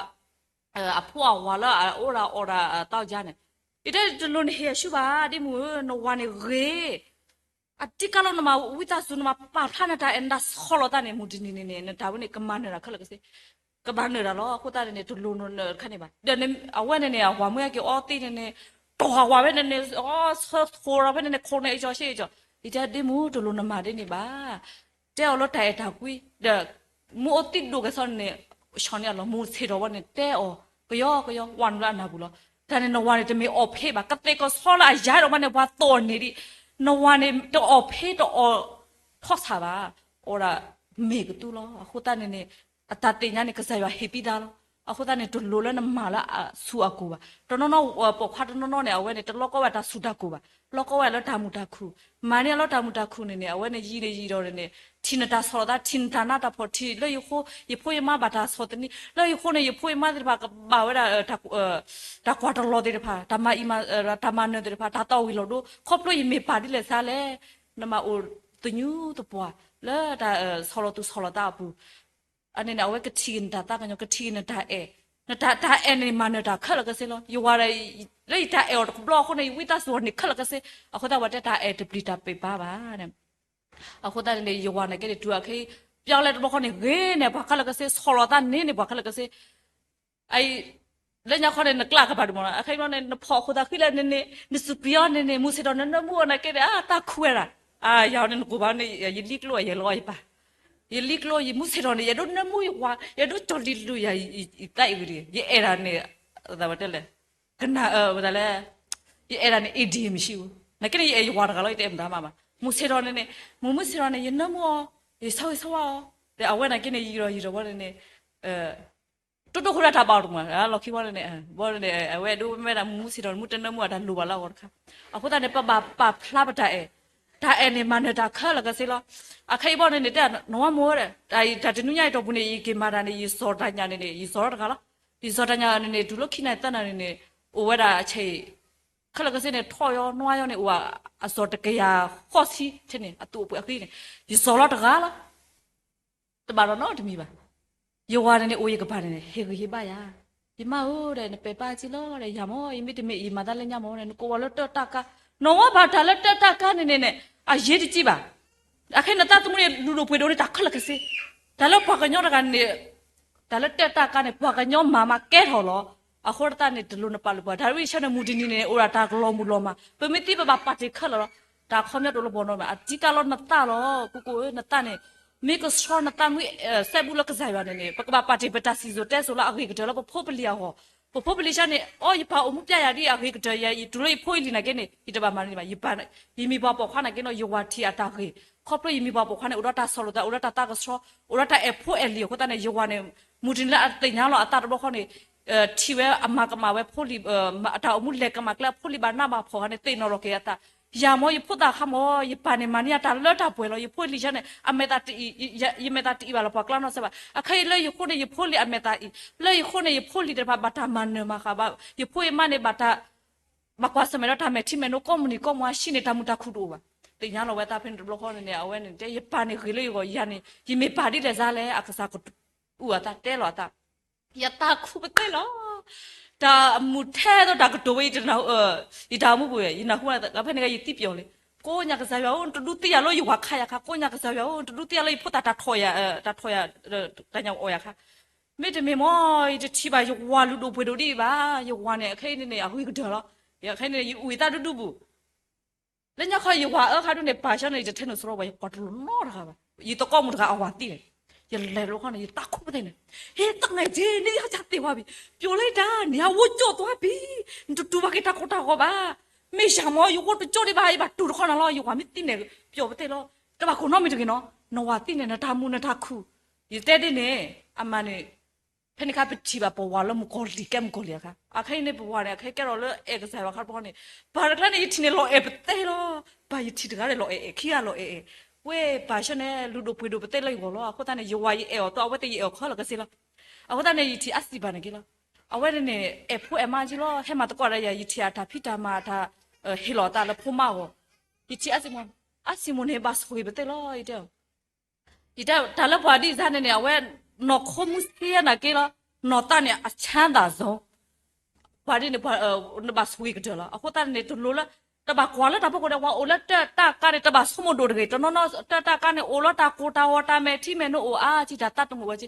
အဖိအဝၤလၢအအိၣ်ဒၣ်အီၣ်ဒၣ်တၢ်ကါန့ၣ် ယတဲတလိၣ်နဟ့ၣ်အဆူၣ်ဘၣ် ဒ်မုၢ်ဧၢ နဝၤန့ၣ်ဂ့ၤ အတံကါလီၤ နမၤဝံသးစူၤ နမၤပာ်ဖျါနတၢ်အဲၣ်နတၢ်ဆီၣ်လီၤသးန့ၣ် မုၢ်တနံၤန့ၣ်န့ၣ် နတၢ်ဝဲန့ၣ် ကမၤနၢၤတၢ်ခဲလၢာ်ကစ့ ကဘၣ်နၢၤတၢ်လီၤ အဃိသတးန့ၣ်န့ၣ် တလိၣ်နတခါန့ၣ်ဘၣ် ဒီးအဝဲန့ၣ်န့ၣ် အဝၤမုၢ်ဟဲက့ၤအီသံးန့ၣ်န့ၣ် တီၢ်အဝၤဝဲန့ၣ်န့ၣ် ဆၢသကိးဒီးဖဲန့ၣ်န့ၣ် ခိၣ်န့ၣ် အ့ၣ်ကၠီဆ့အ့ၣ်ကၠီ ယတဲဒ့မူ တလိၣ်နမၤဒ်န့ၣ်ဘၣ်. တဲအီၤလၢတၢ်အဲၣ်တၢ်ကွံ, ဒီးမူအိၣ်သံဒိၣ်ကဲသိးန့ၣ်, ဆီၣ်န့ၢ်အလီၢ် မူဆ့ၣ်ထီၣ်ဝဲန့ၣ် တဲအီၤ ကယီကယီ ဝၤနုာ်လၢအနၢ်ပူၤလီၤ. တၢ်န့ၣ်နဝၤန့ၣ် တမ့ၢ်အီၣ်ဖ့ဘၣ်, ကသ့ၣ်ကဆီလၢအယါဒီးမးန့ၣ် ပှၤသီၣ်န့ၢ်ဒံး, နဝၤန့ၣ် တအီၣ်ဖ့တအီၣ်ထီၣ်ဆၣ်ဘၣ်, အိၣ်ဒၣ်မ့ၢ်ကသူလီၤ. အဃိသတးန့ၣ်န့ၣ် အတၢ်သ့ၣ်ညါန့ၣ် ကစၢ်ယွၤဟ့ၣ်သံသးလီၤ. အဃိသတးန့ၣ် တလိၣ်လၢနမၤလၢအဆူၣ်အကိၢ်ဘၣ်. တနီၤနီၤ ပိာ်ခွါတနီၤနီၤန့ၣ် အဝဲန့ၣ် တလီကီဝဲတၢ်ဆူၣ်တၢ်ကိၢ်ဘၣ်, လီကီဝဲလၢတၢ်မုာ်တၢ်ခုၣ်, မၤန့ၢ်အလီၢ်တၢ်မုာ်တၢ်ခုၣ်န့ၣ်န့ၣ် အဝဲန့ၣ်ယံာ်န့ၣ်ယံာ်ဒီးန့ၣ် ထံၣ်နတၢ်ဆီၣ်လီၤသး ထံၣ်နတၢ်နးတၢ်ဖှီၣ် ထံၣ်လၢယဃိ ယဖိယမါဘၣ်တၢ်ဆီၣ်သနံး လၢယဃိန့ၣ် ယဖိယမါသ့ၣ်တဖၣ်ကဘၣ်ဝဲဒၣ် တၢ်ကွၢ်တလီၤသ့ၣ်တဖၣ် တၢ်မၤအံၤ တၢ်မၤနၢၤသ့ၣ်တဖၣ် တၢ်သီၣ်ဝံၤလီၤဒိ ခီဖျိယမ့ၢ်ပာ်ဒ်လဲၣ်စ့ၢ်လဲၣ်, နမၤအိၣ်သညူသပှၢ် လၢတၢ်ဆီၣ်လီၤသူၣ်ဆီၣ်လီၤသးအပူၤ အန့ၣ်န့ၣ် အဝဲကထံၣ်က့ၤနတၢ်သးကညီၤ ကထံၣ်က့ၤနတၢ်အဲၣ်, နတၢ် တၢ်အဲၣ်န့ၣ် မၤနၢၤတၢ်ခဲလၢာ်ခဲဆ့လီၤ. ယဝၤဒီး လၢယတၢ်အဲၣ်အီၤတဘျီအဃိန့ၣ် ယဝံသးစူၤအီၤန့ၣ်ခဲလၢာ်ခဲဆ့, အဃိသတး ပှၤတဲတၢ်အဲၣ်တပျံၤတၢ်ပ့ၢ်ပာ်ဘၣ်န့ၣ်, အဃိသတးန့ၣ် ယဝၤန့ၣ်ကဲန့ၣ် တုၤအခဲအံၤ ပျီလဲတဘျီဃီန့ၣ် ဂ့ၤန့ၢ်ပှၤခဲလၢာ်ခဲဆ့ ဆီၣ်လီၤသးန့ၢ်န့ၢ်ပှၤခဲလၢာ်ခဲဆ့ အံၤ လၢညါခီန့ၣ် နကျးကပၤဒ်မးနီၤ အခဲအံၤန့ၣ် နဖီၣ်အဃိသးဃံလၢန့ၣ်န့ၣ် နစူးပျံၤအီၤန့ၣ်န့ၣ် မူဆ့ၣ်ထီၣ်နနၢမူအီၤနာ်က့န့ၣ် အတၢ်ခူဝဲဒၣ်, ယၤန့ၣ် နကိးဘၣ်န့ၣ် ယလံကျိအယဲၢ်လီၤယပၢ်, ယလံကျိ ယမူဆ့ၣ်ထီၣ်န့ၣ် ယအဲၣ်ဒိးနၢမူယဝၤ ယအဲၣ်ဒိးကၠီလံလူၤယၤ ယသးအံၤဂ့ၤဒ် ယအဲၣ်ဒၣ်န့ၣ် သးဝဲတဲလဲၣ် ကနၣ်ဝဲဒၣ်လဲၣ်, ယအဲၣ်ဒၣ်န့ၣ် အ့ဒံၣ်မ့ၢ်ဆံးဧိၤ နာ်က့န့ၣ် ယအဲၣ်ယဝၤတဂၤလီၤ ယတအဲၣ်မတၤမးဘၣ် မူဆ့ၣ်ထီၣ်န့ၣ်န့ၣ် မူမူဆ့ၣ်ထီၣ်န့ၣ် ယနၢမူအီၤ ယဆီဂ့ၤဆီဝါအီၤ ဒီးအဝဲနာ်က့န့ၣ် ယံာ်ဒီးယံာ်ဒီးဝဲန့ၣ်န့ၣ် တိၢ်တိၢ်ဃိဒၣ်တၢ်ဘၣ်အီၤတမး လီၢ်ခံဘီန့ၣ်န့ၣ် ဘီန့ၣ် အဝဲဒိးမ့ၢ်ဝဲဒၣ်မူမူဆ့ၣ်ထီၣ် မူတနၢမူအတၢ်လိၣ်ဘၣ်လၢအဂီၢ်တခါ, အဃိသတးန့ၣ် ပဘၣ်ပာ်ဖျါပတၢ်အဲၣ်, တၢ်အဲၣ်န့ၣ် မၤနၢၤတၢ်ခဲလၢာ်ခဲဆ့လီၤ. အခဲအံၤဘီန့ၣ်န့ၣ် တဲနဝၤမိၢ်ဝဲဒၣ် တၢ်တနွံညါအံၤတီၢ်ပူၤန့ၣ် ယက့ၤမၤတၢ်န့ၣ် ယစီၤတၢ်ညၣ်န့ၣ်န့ၣ် ယစီၤတဂၤလီၤ. ယစီၤတၢ်ညၣ်န့ၣ်န့ၣ် တုၤလၢခံနၣ်ရံၣ်သၢနၣ်ရံၣ်န့ၣ် အိၣ်ဝဲဒၣ်အဆဲး ခဲလၢာ်ခဲဆ့န့ၣ် ထီၣ်ယီနွါယီန့ၣ် အိၣ်အစီၤတကယၤဃိးဆံထဲန့ၣ် အသူးအပှ့ၤအဃံန့ၣ် ယစီၤလီၤတဂၤလီၤ. တဘၣ်ဒီးနီတမံၤဘၣ်. ယဝၤန့ၣ်န့ၣ် အိၣ်ယကပၤန့ၣ်န့ၣ် ဟ့ၣ်ဂံၢ်ဟ့ၣ်ဘါယၤ, ယမါဧၢဒီး နပဲာ်ပာ်က့ၤလီၤဒီး ယၤမ့ၢ် ယမ့ၢ်တမ့ၢ်အံၤ မၤသးလၢညါမ့ၢ်န့ၣ် နကိးဝဲလၢတၢ်တၢ်ကါ, နဝၤဘၣ်တၢ်လၢတၢ်တၢ်ကါန့ၣ်န့ၣ်န့ၣ် အရေးတကြီးဘၣ်. အခဲနသးသမူန့ၣ် လုၢ်ဒိၣ်ပှ့ၤဒိၣ်န့ၣ် တၢ်ခဲလၢာ်ခဲဆ့, တၢ်လၢပှၤကညီတဂၤန့ၣ် တၢ်လၢတၢ်တၢ်ကါန့ၣ် ပှၤကညီမၤမးကဲထီၣ်လီၤ. အဃိသတးန့ၣ် တလိၣ်နပာ်လုၢ်ပာ် တၢ်ရ့ဆၢန့ၣ် မုၢ်တနံၤန့ၣ် အိၣ်ဒၣ်တၢ်ကလီၤမုၢ်လီၤမၢ် ပမ့ၢ်သံပဘၣ်ပာ်တ့ၢ်ခဲလၢာ်လီၤ. တၢ်ခီပညီတအိၣ်လၢပှၤနီတမံၤ အတံကါလီၤနသးလီၤ. ကိးကိးဧၢ နသးန့ၣ် မ့ၢ်ကဆှီနသးမုၢ်စဲဘူးလၢကစၢ်ယွၤန့ၣ်န့ၣ် ပကဘၣ်ပာ်တ့ၢ်ပတၢ်စံၣ်စိၤတဲစိၤလၢအဂ့ၤကတၢၢ်လၢပဖိပလံၤအဂီၢ်, ပဖိပလံၤဆၢန့ၣ် အီ ယပၢ်အိၣ်မူပျဲယၤဒ်အဂ့ၤကတၢၢ်ယၤ ယတုၤလၢယဖိယလံၤနာ်က့န့ၣ် ယတဘၣ်မၤန့ၢ်ဘၣ် ယပၢ် ယမံၤပှၤပိာ်ခွါနာ်က့နီၤ ယဝၤထံၣ်အတၢ်ဂ့ၤ, ခီဖျိယမံၤပှၤပိာ်ခွါန့ၣ် အိၣ်ဒီးတၢ်ဆီၣ်လီၤသး အိၣ်ဒီးတၢ်သးကဆှီ အိၣ်ဒီးတၢ်အဲၣ်ဖိအဲၣ်လံၤအဃိသတးန့ၣ် ယဝၤန့ၣ် မုၢ်တနံၤလၢအသ့ၣ်ညါလီၤအသးတဘျီဃီန့ၣ် ထံၣ်ဝဲအမၤကမၣ်ဝဲဖိလံၤ အတၢ်အိၣ်မူလဲၤကမၣ်ကျဲအဖိလံၤဘၣ်နးဘၣ်ဖှီၣ်အခါန့ၣ် သ့ၣ်နီၣ်လီၤက့ၤအသး, ယၤမ့ၢ်ယဖိသၣ်ခါမ့ၢ် ယပၢ်န့ၣ်မၤန့ၢ်ယၤတၢ်လၢတၢ်ပှဲၤလီၤ ယဖိလံၤဆၢန့ၣ် အမဲာ်သၣ်တအံၤ ယမဲာ်သၣ်တအံၤဘၣ်လီၤ ပှၤကျါနီၢ်စဲဘၣ် အခဲအံၤလၢယဃိန့ၣ် ယဖိလံၤအမဲာ်သၣ်အံၤ လၢယဃိန့ၣ် ယဖိလံၤသ့ၣ်တဖၣ်ဘၣ်တၢ်မၤနၢၤမၤဃာ်ဘၣ် ယဖိယမါန့ၣ် ဘၣ်တၢ် ဘၣ်ကွၢ်ဆၢၣ်မဲာ်ဒီးတၢ်မဲာ်ထံမဲာ်နိ ကိးမုၢ်နံၤကိးမုၢ်အဟံၣ်န့ၣ် တၢ်မုာ်တၢ်ခုၣ်တအိၣ်ဘၣ်. သ့ၣ်ညါလီၤဝဲသးဖဲန့ၣ်တဘျီဃီန့ၣ်န့ၣ် အဝဲန့ၣ်တဲ ယပၢ်န့ၣ်ဂ့ၤလၢယဂီၢ် ယၤန့ၣ် ယမ့ၢ်ပၢ်ဒ်လဲၣ်စ့ၢ်လဲၣ် အကစၢ်ကအုၣ်အသးတဲလီၤအသး ယသးခုပသ့ၣ်လီၤ. တၢ်မုာ်ထဲသိးတၢ်ကတိၤဝဲ ယတနၢ်ဟူ ယတၢ်အိၣ်မူပူၤ ယနၢ်ဟူဖဲန့ၣ်ကဲ ယသံပျီၣ်လံ. ကိးညါကစၢ်ယွၤဧၢ နတဒူသံယၤလၢယဝၤခါယၤခါ ကိးညါကစၢ်ယွၤဧၢ နတဒူသံယၤလၢယဖိသၣ်တၢ်ထီၣ်ယၤ တၢ်ထီၣ်ယၤ တၢ်ညါအီၣ်ယၤခါ မ့တမ့ၢ်မ့ၢ် ယတထံၣ်ဘၣ်ယဝၤလုၢ်ဒိၣ်ပှ့ၤဒိၣ်ဒ်အံၤဘၣ်. ယဝၤန့ၣ် အခဲအံၤန့ၣ်န့ၣ် အဂ့ၤကတၢၢ်လီၤ. ယခဲအံၤန့ၣ် ယအုၣ်ယသးဒူဒူပူၤ လၢညါခီယဝၤအၢခါဒူန့ၣ် ပၢ်ဆၢန့ၣ် ယတထဲန့ၣ်စရီပှၤ ယကွၢ်တလိၣ်နီတဂၤဘၣ်. ယသကိးမုၣ်တဂၤအဝၤသံန့ၣ် ယလဲၤတဘျီခီန့ၣ် ယသးခုပသ့ၣ်န့ၣ် ဟ့ၣ်သငဲးက့ နံၣ်ဟါဆါသ့ဝါဘံ ပျိာ်လၢတၢ် နံၣ်ဟါဝိကၠိၣ်သွါဘံ နတတူၢ်ဘၣ်က့ၤတၢ်ကိၢ်တၢ်ဂီၤဘၣ်. မ့ၢ်ယၤမ့ၢ် ယဝိတကၠိၣ်ဒံးဘၣ် ယဘၣ်တူၢ်တခီနၤလီၤ ယဝၤမ့ၢ်သံန့ၣ် ပျိာ်ပသ့ၣ်လီၤ. တဘၣ်ခိၣ်နီတမံၤတဂ့ၤနီၤ နဝၤသံန့ၣ် နတၢ်မုာ်နတၢ်ခုၣ် ယတဲဒ်န့ၣ် အမၤန့ၣ် ဖဲန့ၣ်အခါပထံၣ်ဘၣ်ပဝၤလၢမုၣ်ကီၤလံၢ်ကဲမုၣ်ကီၤလံၢ်အခါ အခဲအံၤန့ၣ် ပဝၤန့ၣ် အခဲကဲထီၣ်လၢအဲၣ်ကစၢ်ယွၤအခါတဘျီန့ၣ် ပၢ်တကျါန့ၣ် ယထံၣ်န့ၣ်လီၤအဲၣ်ပသ့လီၤ. ပၢ်ယထံၣ်တဂၤန့ၣ်လီၤအဲၣ်အဲၣ် ခံဂၤလီၤအဲၣ်အဲၣ် ဝဲပၢ်ဆၢန့ၣ် လုၢ်ဒိၣ်ပှ့ၤဒိၣ်ပသ့လၢယဂီၢ်လီၤ. အဃိသတးန့ၣ် ယဝၤယအဲၣ်အီၤသီ အဝဲသ့ၣ်ယအဲၣ်အီၤခဲလၢာ်ခဲဆ့လီၤ. အဃိသတးန့ၣ် ယထံၣ်အါစံၣ်ပၢ်န့ၣ်က့လီၤ. အဝဲန့ၣ်န့ၣ် အဲၣ်ဖိအဲၣ်မါက့လီၤ ဟဲမၤသကိးဒီးယၤ ယထံၣ်အတၢ်ဖံးတၢ်မၤအတၢ် ဟ့ၣ်လီၤအသးလၢဖိမါအဂီၢ် ယထံၣ်အါစံၣ်မး အါစံၣ်မးန့ၣ် ဘၣ်ဆိၣ်ဂ့ၤပသ့လီၤ ယတဲအီၤ ယတဲတၢ်လၢပှၤဒ်အံၤန့ၣ်န့ၣ် အဝဲ နီၢ်ခိမူဆ့ယဲနာ်က့လီၤ နီၢ်သးန့ၣ် အချမ်းသာဆုံး ပှၤဒ်န့ၣ် နဘၣ်ဆိၣ်ဂ့ၤကတၢၢ်လီၤ. အဃိသတးန့ၣ် တလိၣ်လၢ တဘၣ်ကွၢ်လၢတၢ်ဖီခိၣ်ဒီး ပှၤအိၣ်လၢတၢ်တၢ်ကါန့ၣ် တဘၣ်ဆိကမိၣ်ဒိၣ်တဂ့ၤ. တနီၤနီၤ တၢ်တၢ်ကါန့ၣ် အိၣ်လီၤတၢ်ကိၢ်တၢ်ဂီၤ တၢ်မဲာ်ထံမဲာ်နိအိၣ်အါကံ တၢ်သးတမုာ်ဝဲကံ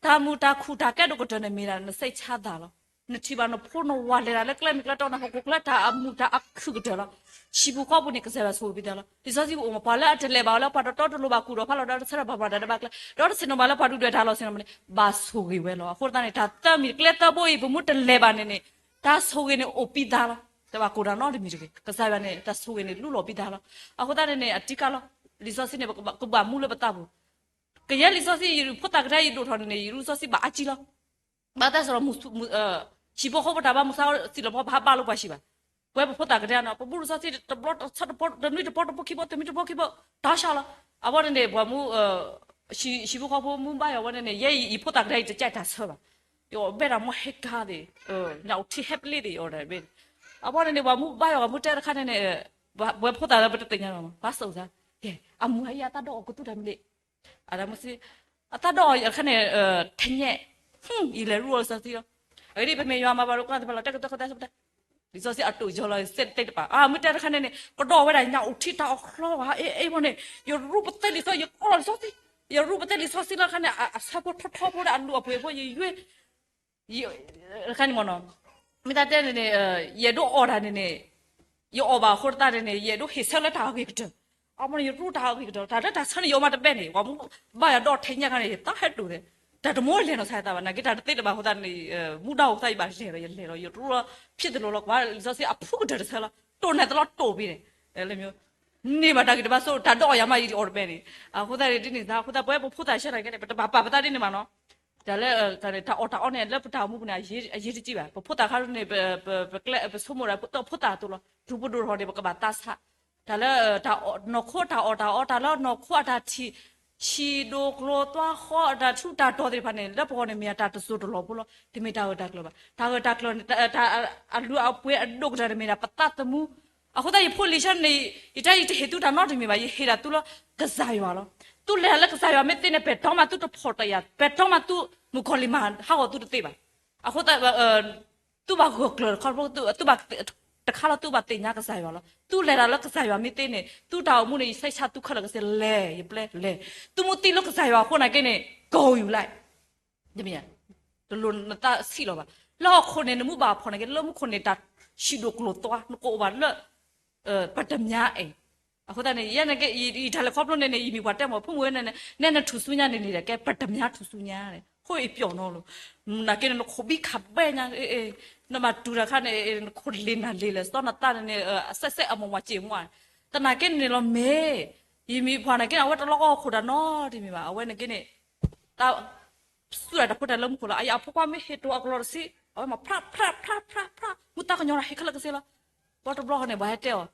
တၢ်မုာ်တၢ်ခုၣ်တၢ်ကဲဒိၣ်ကတၢၢ်န့ၣ် မ့ၢ်ဒၣ်နစိတ်ချမ်းသာလီၤ နထံၣ်ဘၣ်နဖိနဝၤလဲၤတၢ်လၢကျဲမ့ၢ်ကျဲတီန့ၣ် ဟီၣ်ခိၣ်ချၢတၢ်အမုာ်တၢ်အခုၣ်ကတၢၢ်လီၤ. ဟံၣ်ပူၤဃီပူၤန့ၣ် ကစၢ်ယွၤဆိၣ်ဂ့ၤပသးလီၤ. လံာ်စီဆှံပအိၣ်မး ပှၤလၢအတလဲၤဘၣ်ဝဲလၢပှၤတတီတလိၤဘၣ်ကူၣ်ဒီးဖးလီၤဒီး တဆၢတၢ်ဘၣ်ဘၣ်တၢ်တဘၣ်ကျဲ ဒီးတဆ့ၣ်နီၤဘၣ်လၢပှၤဒုၣ်ဒွဲၣ်တၢ်လီၢ်ဆ့ၣ်နီၤမးန့ၣ် ဘၣ်ဆိၣ်ဂ့ၤဝဲလီၤ. အဃိသတးန့ၣ် တၢ်သၢမံၤကျဲသၢဘိအံၤ ပမ့ၢ်တလဲၤဘၣ်န့ၣ်န့ၣ် တၢ်ဆိၣ်ဂ့ၤန့ၣ်အိၣ်ပသးလီၤ. တဘၣ်ကိၢ်တၢ်နီတမံၤတဂ့ၤ. ကစၢ်ယွၤန့ၣ် တၢ်ဆိၣ်ဂ့ၤန့ၣ်လူလီၤပသးလီၤ. အဃိသတးန့ၣ်န့ၣ် အတံကၢ်လီၤ. လံာ်စီဆှံန့ၣ် ကဘၣ်မူလၢပသးပူၤ ကယဲၢ်လံာ်စီဆှံ ယရူၤဖိသၣ်ကဒါအံၤဒိၣ်ထီၣ်န့ၣ်န့ၣ် ယရူၤစီဆှံဘၣ်အါကံလီၤ. ဘၣ်တၢ်စရီ ဟံၣ်ဖိဃီဖိတၢ်ဘါမုၢ်ဆါစံၣ်လီၤဖီ ပဟးဘါလိာ်ပှၤဆံးဘၣ်. ပဝဲပဖိသၣ်ကဒါနီၤ ပဘူၣ်လံာ်စီဆှံ တဘျီတဆီတဘျီ တနွံတဘျီတဘိခံဘိ တမံၤတဘိခံဘိ တၢ်ဆါလီၤ. အဝဲန့ၣ်န့ၣ် ပှၤမူ ဟံၣ်ဖိဃီဖိမူဘါယွၤဝဲန့ၣ်န့ၣ် ယဲအံၤ ယဖိသၣ်ကဒါအံၤ တကဲတၢ်ဆၢဘၣ်. ယအီၣ်ဘဲတၢ်မီဟဲကါသ့ၣ် ညၣ်အိၣ်ထံဟဲပလ့သ့ၣ် ယအီၣ်ဒၣ်ဘဲန့ၣ်. အဝဲန့ၣ်န့ၣ် ပှၤမူဘါယွၤ ပှၤမူတဲတခါန့ၣ်န့ၣ် ပဝဲဖိသၣ်လၢပတသ့ၣ်ညါလီၤ ဘၣ်စိာ်သး ကဲ အမူဟဲအံၤ အတၢ်ဒိၣ်အီၤကသူတၢ်မံၤလ့ အတၢ်မူစံ အတၢ်ဒိၣ်အီၤတခါန့ၣ် ထညဲၣ် ယလဲၤရူၢ်အီၤလံာ်စီဆှံလီၤ. အဂ့ၢ်ဒ်အံၤ ပမ့ၢ်ယွၤမၤပှၤဒိၣ်ကနၣ်တဖၣ်လီၤ တဲကတၢၢ်ဃီတဲဆၢတဲ လံာ်စီဆှံအတိာ်ယီၤလီၤ စဲးတသ့တပာ် အမ့ၢ်တဲတခါန့ၣ်န့ၣ် ကဒီးဝဲဒၣ်ညၣ်အိၣ်ထံတၢ်အီၣ်ချီဘၣ် အ့ၣ်အ့ၣ်ဘီန့ၣ် ယရူၢ်ပသဲလံာ်စီ ယအီၣ်လီၤလံာ်စီဆှံ ယရူၢ်ပသဲလံာ်စီဆှံလီၤတခါန့ၣ် အဆၢဖိထီထီဖိဒီးအလူၤအပှ့ၤဖိ ယယွ့ တခါန့ၣ်မ့ၢ်နီၤ မ့ၢ်တၢ်တဲန့ၣ်န့ၣ် ယအဲၣ်ဒိးအီၣ်တၢ်န့ၣ်န့ၣ် ယအီၣ်ဘၣ်အဃိသတးန့ၣ်န့ၣ် ယအဲၣ်ဒိးဟ့ၣ်ဆၢလၢတၢ်အဂ့ၤကတၢၢ် အမ့ၢ်န့ၣ် ယရူၢ်တၢ်အဂ့ၤကတၢၢ် တၢ်လၢတၢ်ဆၢန့ၣ် ယအီၣ်မးတဘဲန့ၣ် ပှၤမူဘါယွၤဒိၣ်ထံညါခါန့ၣ် ယသးဟဲဒိၣ်သ့ တၢ်တမိၣ်လဲၤနီၤဆါယသးဘၣ် နာ်က့တၢ်တသ့တဘၣ်အဃိသတးန့ၣ် မူဒါအိၣ်သးယဘၣ်လဲၤဒီး ယလဲၤဒီး ယရူၢ်လီၤ ဖျ့တလိၤလီၤ ကွၢ်လံာ်စီဆှံအဖုကတၢၢ်တဆၢလီၤ တိၢ်နဲၣ်သလီၤတိၢ်ပ့ၤန့ၣ် လၢမ့ၢ် န့ၢ်ဘၣ်တၢ်ဂံၢ်တဘါစိ တၢ်ဒိးအီၣ်ယၤမး ယအီၣ်တဘဲန့ၣ် အဃိသတးန့ၣ် ဒ်န့ၣ်သး အဃိသတး ပဝဲပဖိသၣ်ဆၢတၢ်ကဲန့ၣ် ပတဘၣ်ပာ်ပသးဒ်န့ၣ်ဘၣ်နီၤ တၢ်လၢ တၢ်အီၣ်တၢ်အီန့ၣ် လၢပတၢ်အိၣ်မူပူၤန့ၣ် အရေးတကြီးဘၣ် ပဖိသၣ်ခါန့ၣ် ပကျဲ ပဆိကမိၣ်ဒီး ပဖိသၣ်အသိးလီၤ တုၤပဒိၣ်ထီၣ်န့ၣ် ပကဘၣ်သးဆး တၢ်လၢ နီၢ်ခိတၢ်အီၣ်တၢ်အီ တၢ်လၢနီၢ်ခိအတၢ်ထံၣ် ဆံးဒိၣ်ကျိၤသွါဃီ အတၢ်ထူးတၢ်တီၤသ့ၣ်တဖၣ်န့ၣ် လၢပဂီၢ်န့ၣ်မ့ၢ်အတၢ်တစိၢ်တလီၢ်ဖိလီၤ တမ့ၢ်တၢ်ဂၢၢ်တၢ်ကျၢၤဘၣ် တၢ်ဂၢၢ်တၢ်ကျၢၤန့ၣ် တၢ်အလုၢ်အပှ့ၤအဒိၣ်ကတၢၢ်န့ၣ်မ့ၢ်ဒၣ်ပသးသမူ အဃိသတးယဖိလံၤဆၢန့ၣ် ယတဲယတဟ့ၣ်သုတၢ်နီတမံၤဘၣ် ယဟ့ၣ်ဒၣ်သုလၢကစၢ်ယွၤလီၤ သုလဲၤတၢ်လၢကစၢ်ယွၤမ့ၢ်သ့န့ၣ် ပဲာ်တီမးသုတဖီၣ်တယာ် ပဲာ်တီမးသုမုၣ်ကီၤလံၤမၤဟးဂီၤသုတသ့ဘၣ် အဃိသတး သုဘၣ်ဂၢၢ်ကျၢၤတခီ တခါလီၤသုဘၣ်သ့ၣ်ညါကစၢ်ယွၤလီၤ သုလဲၤတၢ်လၢကစၢ်ယွၤမ့ၢ်သ့န့ၣ် သုတၢ်အိၣ်မူန့ၣ် ယဆဲးဆါသုခဲလၢာ်ကစ့လဲၤ ယပျဲလဲၤ သုမ့ၢ်သံလၢကစၢ်ယွၤအဃိနာ်က့န့ၣ် ကီၤယူၤလဲၣ် တမ့ၢ် တလိၣ်နသးဆံးလီၤဘၣ် လၢဟီၣ်ခိၣ်န့ၣ် နမူဘၣ်ဖီၣ်နာ်က့ လၢမူခိၣ်န့ၣ် တၢ်ဆံးဒိၣ်ကျိၤသွါ နကအိၣ်ဘၣ်လၢ ပတမၠါအဲၣ် အဃိသတးန့ၣ် ယဲန့ၣ်က့ ယတၢ်လဲၤခီဖျိန့ၣ်န့ၣ် ယမ့ၢ်ပှၤတဲမ့ၢ် ဖိမုၣ်ဝဲန့ၣ် နဲနထူၣ်ဆူညါန့ၣ်န့ၣ် ကဲပတမၠါထူၣ်ဆူညါန့ၣ် ခိၣ်အံၤပျီၣ်နီၤလီၤ နာ်က့န့ၣ် နခိၣ်ဘံခးဘဲညါ နဘၣ်တူၢ်တၢ်ခါန့ၣ် နခိၣ်လ့ၤနၤလ့ၤလဲၣ် စီနသးန့ၣ်န့ၣ် အစဲးစဲးအမီၢ်မီၢ်စ့ၢ်မီၢ် တနာ်က့န့ၣ်လီၤမ့ၢ် ယမ့ၢ်ပှၤနာ်က့န့ၣ် အဝဲတလီၢ်ကီၢ်ခိၣ်တၢ်နီတမံၤဘၣ် အဝဲနာ်က့န့ၣ် တၢ် စူၢ်တၢ်တဖိတၢ်လၢမူခိၣ်လီၤ အယအဖိခွါမ့ၢ်ဟ့ၣ်တိၢ်အကလီတဆံး အဝဲမၤဖျါဖျါဖျါဖျါဖျါ မူသးကညီၤတၢ်ဟ့ၣ်ခဲလၢာ်ကစ့လီၤ ဘီတဘျီဃီန့ၣ် ပှၤဟဲတဲအီၤ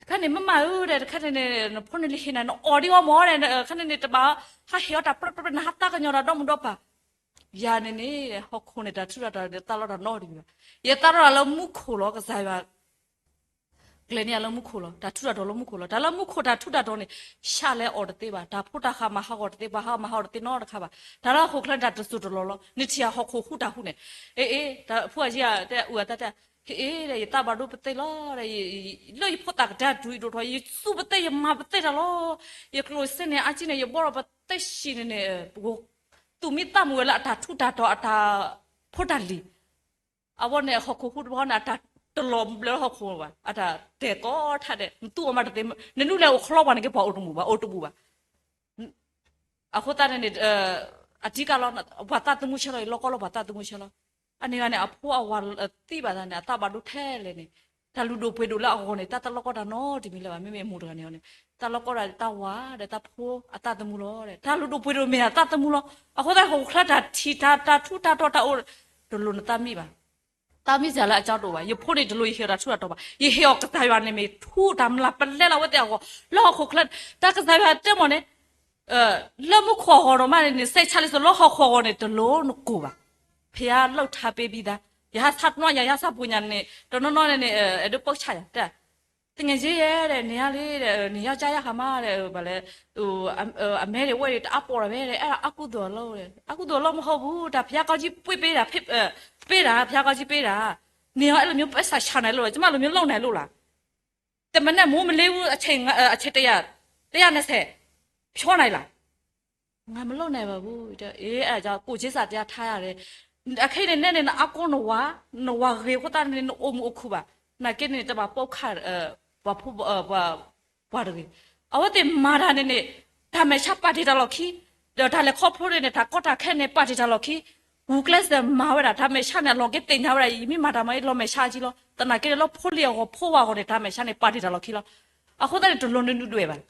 တခါန့ၣ် မ့ၢ်မးဧၢဒီး တခါန့ၣ်န့ၣ် နဖိန့ၣ်လံဟ့ၣ်နၤ နအီၣ်ဒံးအီၤမ့ၢ်ဒီး တခါန့ၣ်န့ၣ် တဘၣ်ဟးဟ့ၣ်အီၤတၢ်ပြၢပြၢ နဟးသးကညီၤတၢ်ဒီမုၣ်ဒီပၢ် ယၤန့ၣ်န့ၣ် ဟီၣ်ခိၣ်န့ၣ် တၢ်ထူးတၢ်တီၤန့ၣ် သးလီတၢ်နီတမံၤဘၣ် ယသးလီတၢ်လၢမူခိၣ်လီၤ ကစၢ်ယွၤ ကျဲၤန့ၢ်ယၤလၢမူခိၣ်လီၤ တၢ်ထူးတၢ်တီၤလၢမူခိၣ်လီၤ တၢ်လၢမူခိၣ်တၢ်ထူးတၢ်တီၤန့ၣ် ဆှးလဲၤအီၣ်တသ့ဘၣ် တၢ်ဖိတၢ်ဃးမၤဟးဂီၤတသ့ ပှၤဟးမၤဟးဂီၤတသ့နီတခါဘၣ် တၢ်လၢဟီၣ်ခိၣ်ချၢန့ၣ် တၢ်တစိၢ်တလီၢ်လီၤ နထံၣ်အဟီၣ်ခိၣ်ဟူးတၢ်ဟူးန့ၣ် အ့ၣ်အ့ၣ် တၢ်ဖိအယံၤတဲအုၣ်အသးတဲ ဟ့ၣ်အ့ၣ်ဒီး ယသးဘၣ်ဒိပသ့လီၤဒီး လၢယဖိသၣ်ကတၢၢ်တုၤယဒိၣ်ထီၣ် ယသူပသ့ ယမၤပသ့တၢ်လီၤ ယကျိၣ်စ့န့ၣ် အါကံန့ၣ် ယဘီထီၣ်ပသ့ၣ်ဆံးန့ၣ်န့ၣ် ပကသူၣ်မံသးမုာ်ဝဲလၢအတၢ်ထူးတၢ်တီၤ အတၢ်ဖိတၢ်လံၤ အဝဲန့ၣ် ဟီၣ်ခိၣ်ဟူးတဘီန့ၣ် အတၢ်တလီၤဘျၢလၢဟီၣ်ခိၣ်ဘၣ် အတၢ်တဲာ်ကီထါဒဲး နသူအီၤမးတသ့ နနုၢ်လဲၤအိၣ်ချီပှၤန့ၣ်က့ ပှၤအိၣ်တဘူၣ်ဘၣ် အိၣ်တဘူၣ်ဘၣ် အဃိသတးန့ၣ်န့ၣ် အတံကၢ်လီၤ ပှၤသးသမူဆၢလီၤ ယလီၢ်ကီလၢပှၤသးသမူဆၢလီၤ အန့ၣ်ဂၤန့ၣ် အဖိအဝၤသံဘၣ်သးန့ၣ် အသးဘၣ်ဒိထဲလဲၣ်န့ၣ် တၢ်လုၢ်ဒိၣ်ပှ့ၤဒိၣ်လၢအဂီၢ်န့ၣ် တၢ်တလီၢ်ကီတၢ်နီတမံၤလၢၤဘၣ် မ့မ့ၢ်အမိၢ်တဂၤန့ၣ်အီၤန့ၣ် တၢ်လီၢ်ကီတၢ်တၢ်ဝၤဒီးတၢ်ဖိအသးသမူလီၤ တၢ်လုၢ်ဒိၣ်ပှ့ၤဒိၣ်မ့ၢ်အသးသမူလီၤ အဃိသတးဟီၣ်ခိၣ်ချၢတၢ်ထံၣ်တၢ် တၢ်ထူးတၢ်တီၤတၢ်အိၣ် တလိၣ်နသးမံဘၣ် သးမံစ့ၢ်လၢအကၠီတအိၣ်ဘၣ် ယဖိန့ၣ်တလိၣ်ယဟ့ၣ်အီၤတၢ်ထူးတၢ်တီၤဘၣ် ယဟ့ၣ်အီၤကစၢ်ယွၤန့ၣ်မ့ၢ်ထူးတၢ်မျၢ်ပလဲလီၤဝဲသ့ၣ်အဂီၢ် လၢဟီၣ်ခိၣ်ချၢ တၢ်ကစၢ်ယွၤတဲမ့ၢ်န့ၣ် လၢမူခိၣ်အဂီၢ်ဒီးမးန့ၣ် စဲးဆါလံာ်စီဆှံလၢဟီၣ်ခိၣ်အဂီၢ်န့ၣ် တလိၣ်နကိၢ်ဘၣ် ဖဲယလုၢ်ထါပ့ဘံသး ယဟးဆါတနီၤယၤ ယဟးဆါပူၤညါန့ၣ် တနီၤနီၤန့ၣ်န့ၣ် အဲၣ်ဒိးပိာ်ဆါယၤ တၢ် သင်ငယ်ချင်းရဲ့တဲ့ နေရလေတဲ့ နေရကြရခါမှာတဲ့ ဘာလဲ အမဲတွေဝဲတွေ တအားပေါ်တာပဲတဲ့ အဲ့ဒါအကုသိုလ်အလုပ်တဲ့ အကုသိုလ်အလုပ်မဟုတ်ဘူး ဒါဘုရားကောင်းကြီးပွင့်ပေးတာဖြစ် အဲ ပေးတာ ဘုရားကောင်းကြီးပေးတာ နေရောအဲ့လိုမျိုးပိုက်ဆံရှာနိုင်လို့လား ကျမလိုမျိုးလုပ်နိုင်လို့လား တစ်မနက်မိုးမလင်းဘူး အချိန် အဲ အချိန်တစ်ရာ တစ်ရာနှစ်ဆယ် ဖြောနိုင်လား ငါမလုပ်နိုင်ပါဘူးတဲ့ အေး အဲ့ဒါကြောင့်ကိုယ်ချင်းစာတရားထားရတယ် အခဲအံၤန့ၣ် နဲန့ၣ် နအါကိနဝၤ, နဝၤဂ့ၤအဃိသတးန့ၣ် နအိၣ်မုာ်အိၣ်ခုၣ်ဘၣ်, နာ်က့န့ၣ် တဘၣ်ပိာ်ခါ ပှၤဖိ ပှၤတဂ့ၤ. အဝဲသ့ၣ်မၤတၢ်န့ၣ်န့ၣ် တၢ်မဲာ်ဆါပာ်တ့ၢ်တၢ်လီၢ်ခံ, ဒီးတၢ်လဲၤခီဖျိန့ၣ် တၢ်ကီတၢ်ခဲန့ၣ် ပာ်တ့ၢ်တၢ်လီၢ်ခံ, ဂုာ်ကျဲးစၢးမၤဝဲဒၣ် တၢ်မဲာ်ဆါန့ၣ် အလီၢ်ကသ့ၣ်ညါဝဲဒၣ် ယမ့ၢ်မၤတၢ်မၤအံၤ လီၤမဲာ်ဆါကံလီၤ. သနာ်က့န့ၣ် လၢဖိလံၤအဂီၢ် ဖိဝၤအဂီၢ်န့ၣ် တၢ်မဲာ်ဆါန့ၣ် ပာ်တ့ၢ်တၢ်လီၢ်ခံလီၤ. အဃိသတးန့ၣ် တလိၣ်နဒုၣ်ဒွဲၣ်ဘၣ်.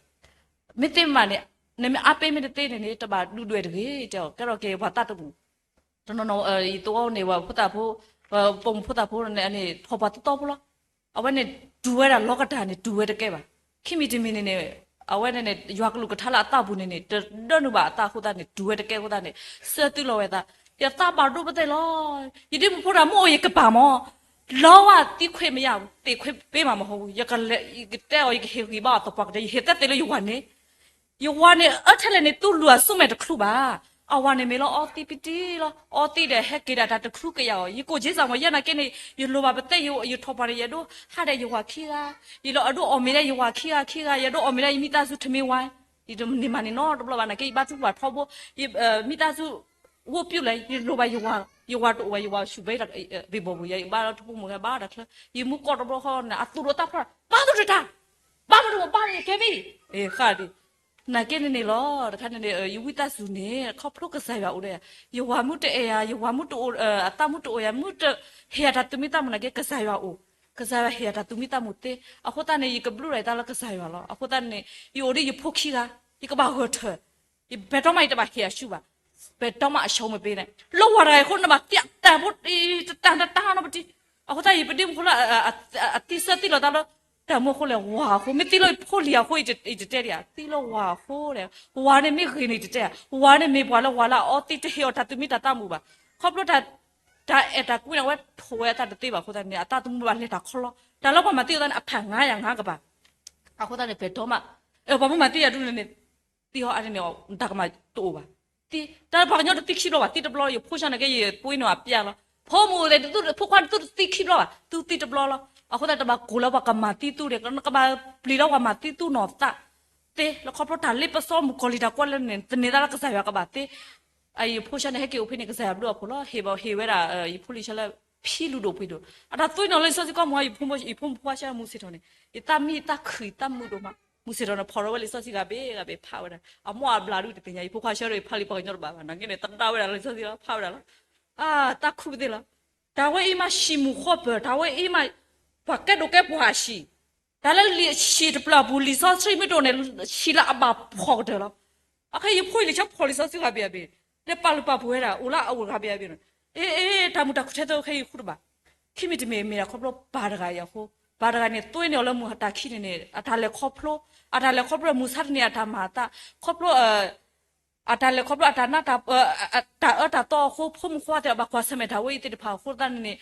မ့ၢ်သ့မးန့ၣ် နမ့ၢ်အါပ့မ့ၢ်တသ့န့ၣ်န့ၣ် တဘၣ်ဒုၣ်ဒွဲၣ်တဂ့ၤ တဲအီၤ ကဲထီၣ်က့ၤပှၤသးတမုာ် တနီၤနီၤ ယသဝီန့ၣ် ပှၤဖိသၣ်ဖိ ပိာ်မုၣ်ဖိသၣ်ဖိန့ၣ် ထီၣ်ပှၤသီသီဖိလီၤ. အဝဲန့ၣ် တူၢ်ဝဲဒၣ်လီကတၢၢ်န့ၣ် တူၢ်ဝဲတကဲဘၣ်. ခံမံၤတမံၤန့ၣ်န့ၣ် အဝဲန့ၣ်န့ၣ် ယွၤကလုၢ်ကထါလၢအသးပူၤန့ၣ်န့ၣ် တဒၢနုာ်ဘၣ်အသးအဃိသတးန့ၣ် တူၢ်ဝဲတကဲအဃိသတးန့ၣ် ဆၢသုလီၤဝဲသး, ယသးဘၣ်ဒိပသဲလီၤ. ယဒ့မုၣ်ဖိတၢ်မ့ၢ်အိၣ်ယကပၤမၢ် လီဝဲသံခွ့မ့ၢ်ယါ သ့ၣ်ခွ့ပ့မးမဟီၣ်ဘူး ယကတဲအီၤ ယကဟ့ၣ်ဂံၢ်ဘါအီၤသပှၢ်ကတၢၢ် ယဟ့ၣ်သဲသ့လၢယဝၤန့ၣ် ယဝၤန့ၣ် အၢထဲလဲၣ်န့ၣ် သူၣ်လုၢ်အစုမဲာ်တချုးဘၣ်. အဝၤန့ၣ်မ့ၢ်လၢအီသံးပတံလီၤ. အီသံးဒီးဟဲက့ၤဒၣ်တၢ်တချုးကယၤအီၤ ယကိးက့စၢ်မ့ၢ်ယဲနာ်က့န့ၣ် ယလိၣ်ဘၣ်ပသဲ ယထီၣ်ပှၢ်န့ၣ် ယအဲၣ်ဒိးဟးဒီးယဝၤခံဂၤ, ယလီၤအဲၣ်ဒိးအီၣ်မ့ၤဒီးယဝၤခံဂၤခံဂၤ, ယအဲၣ်ဒိးအီၣ်မ့ၤဒီးယမံသးစူၤထမ့ၢ်ဝါ, ယတန့ၢ်မၤန့ၢ်နီတဘျီဘၣ် နာ်က့ယဘါထုကဖၣ်ထီဘိ, မံသးစူၤ ဝိပျုၢ်လဲၣ် ယလိၣ်ဘၣ်ယဝၤ, ယဝၤတအိၣ်ဘၣ် ယဝၤဆူၣ်ဘဲ ဘ့ၣ်ဘီၣ်ပူၤ ယဘါထီၣ်တဖိမုၣ်ဂၤဘါတၢ်ချၢ, ယမူကီၢ်တဘျီဃီန့ၣ် အသူၣ်ဒိၣ်သးဖျိး ဘါသူၣ်တတၢ်, ဘါမတအိၣ်ဘါန့ၣ်ကဲဘံၣ်, ဃၣ်ဒံး နာ်က့န့ၣ်န့ၣ်လီၤ. တခါန့ၣ်န့ၣ် ယဝံသးစူၤန့ၣ် ခီဖျိကစၢ်ယွၤအိၣ်ဒီးယၤ, ယဝၤမုၢ်တအဲၣ်ယၤ, ယဝၤမုၢ်တအိၣ်, အသးမုၢ်တအိၣ်ယၤ, မုၢ်တဟ့ၣ်ယၤတၢ်သူၣ်မံသးမုာ်နာ်က့ ကစၢ်ယွၤအိၣ်, ကစၢ်ယွၤဟ့ၣ်ယၤတၢ်သူၣ်မံသးမုာ်သ့. အဃိသတးန့ၣ် ယကဘျုးဒၣ်ယသးလၢကစၢ်ယွၤလီၤ. အဃိသတးန့ၣ် ယအိၣ်ဒီးယဖိခံဂၤ, ယကဘၣ်ဂၢၢ်ထၢၣ်, ယပဲာ်တီမး ယတဘၣ်ဟ့ၣ်အဆူၣ်ဘၣ်, ပဲာ်တီမးအဆၢမ့ၢ်ပ့ၤန့ၣ် လၢဝၤတဂၤအံၤအဃိ နဘၣ်သံတၢ်ဖိ တတၢ်တတၢ်နီတပတံၢ်. အဃိသတး ယပဒ့မုၣ်ဖိလၢ အသံဆၢသံလီၤသးလၢ တၢ်မူအဃိလဲၣ် ဝၤအဃိ, မ့ၢ်သံလၢဖိလံၤအဃိ ယတတဲဒံးဧါ, သံလၢဝၤအဃိဒီး ဝၤန့ၣ်မ့ၢ်ဂ့ၤန့ၣ် ယတတဲဧါ, ဝၤန့ၣ်မ့ၢ်ပှၤလၢဝၤလၢအအီသံးတဟ့ၣ်အီၤတၢ်သူၣ်မံသးမုာ်ဘၣ်. ခီဖျိ တၢ်အဲၣ်တၢ်ကွံန့ၣ် အဝဲထိၣ်ဝဲအသးတသ့ဘၣ်အဃိသတးန့ၣ် အသးသမူဘၣ်လဲၤတၢ်ခီလီၤ. တၢ်လၢပှၤမၤသံအီၤသးန့ၣ် အဖးငါယၤငါကဘၣ်. အဃိသတးန့ၣ် ပဲာ်တီမး, ပှၤမ့ၢ်မၤသံယၤဒ်န့ၣ်န့ၣ် သံဟီအါန့ၣ်န့ၣ် တၢ်ကမၣ်တအိၣ်ဘၣ်. သံ, တၢ်ပှၤကညီတသံခံဘျီဘၣ်, သံတဘျီလီၤ. ယဖိဆံးန့ၣ်က့ ယပှ့ၤန့ၢ်အပျဲလီၤ. ဖိမုၣ်သ့ၣ် သုဖိခွါန့ၣ် သုတသံခံဘျီဘၣ်, သုသံတဘျီလီၤ. အဃိသတး တဘၣ်ကိၢ်လၢပှၤကမၤသံသုဒီး နကဘၣ်ပျံၤလၢပှၤမၤသံသုနီၢ်သးသ့, လၢခီဖျိတၢ်လ့ပစီမုၣ်ကီၤလံၤတၢ်ကွၢ်လၢန့ၣ် သန့ၤသးလၢကစၢ်ယွၤကဘၣ်သ့. အဖိဆံးန့ၣ် ဟဲက့ၤအိၣ်ဖဲန့ၣ် ကစၢ်ယွၤဘျုးအဖှိၣ်လီၤ. ဟ့ၣ်ဘၣ်ဟ့ၣ်ဝဲဒၣ် ယဖိလံၤဆံးလၢ ဖံလူၤဒိၣ်ပှ့ၤဒိၣ် အတၢ်သွံၣ်နီၤလၢလံာ်စီဆှံကီၢ်မူ ယဖိမုၣ်ဖိခွါဆံးမူစ့ၢ်ထီၣ်န့ၣ် ယသးမံယသးခုၣ်ယသးမုာ်ဒိၣ်မး. မူစ့ၢ်ထီၣ်န့ၣ် ဖီၣ်ထီၣ်ဝဲလံာ်စီဆှံဂၤဘ့ၣ်ဂၤဘ့ၣ်ဖးဝဲဒၣ် အမိၢ်အဘျးဒုးတသ့ၣ်ညါ ယဖိခွါဆံးဒီး ယဖးလံာ်ပှၤကညီတဘၣ်ဘၣ် နာ်က့န့ၣ် သရၣ်ဝဲဒၣ်လံာ်စီဆှံလီၤ ဖးဝဲဒၣ်လီၤ. တၢ်ဝဲအံၤမး ဟံၣ်မုာ်ဃီပၢၢ် တၢ်ဝဲအံၤမး ပှၤကဲဒိၣ်ကဲပှၢ်အဟံၣ် တၢ်လၢလံာ်ဟံၣ်တဖျၢၣ်အပူၤ လံာ်စီဆှံမ့ၢ်တအိၣ်န့ၣ် ဟံၣ်လၢအဘၣ်ဖှီၣ်ကတၢၢ်လီၤ. အခဲအံၤ ယဖိလံၤဆံးဖီၣ်လံာ်စီဆှံဂၤဘ့ၣ်ဂၤဘ့ၣ် လၢပာ်လုၢ်ပာ်ပှ့ၤဝဲဒၣ် အိၣ်လၢအအိၣ်ဂၤဘ့ၣ်ဂၤဘ့ၣ်န့ၣ် အ့ အ့ တၢ်မုာ်တၢ်ခုၣ်ထဲသိခဲအံၤဃုတဘၣ်. ခံမံၤတမံၤမ့ၢ်ဒၣ်ခီဖျိပၢ်တဂၤအံၤအဃိ ပၢ်တဂၤန့ၣ် သွံၣ်န့ၢ်အီၤလၢမုၢ်တၢ်ခံန့ၣ်န့ၣ် အတၢ်လဲၤခီဖျိ အတၢ်လဲၤခီဖျိမုၢ်ဆါတနံၤအတၢ်မၤအသး ခီဖျိ အတၢ်လဲၤခီဖျိအတၢ်နးတၢ် တၢ်အၢတၢ်သီအဃိ ဖိမုၣ်ဖိခွါသ့ၣ်တဖၣ် ဘၣ်ကွၢ်ဆၢၣ်မဲာ်တၢ်ဝဲအံၤသ့ၣ်တဖၣ်အဃိသတးန့ၣ်န့ၣ်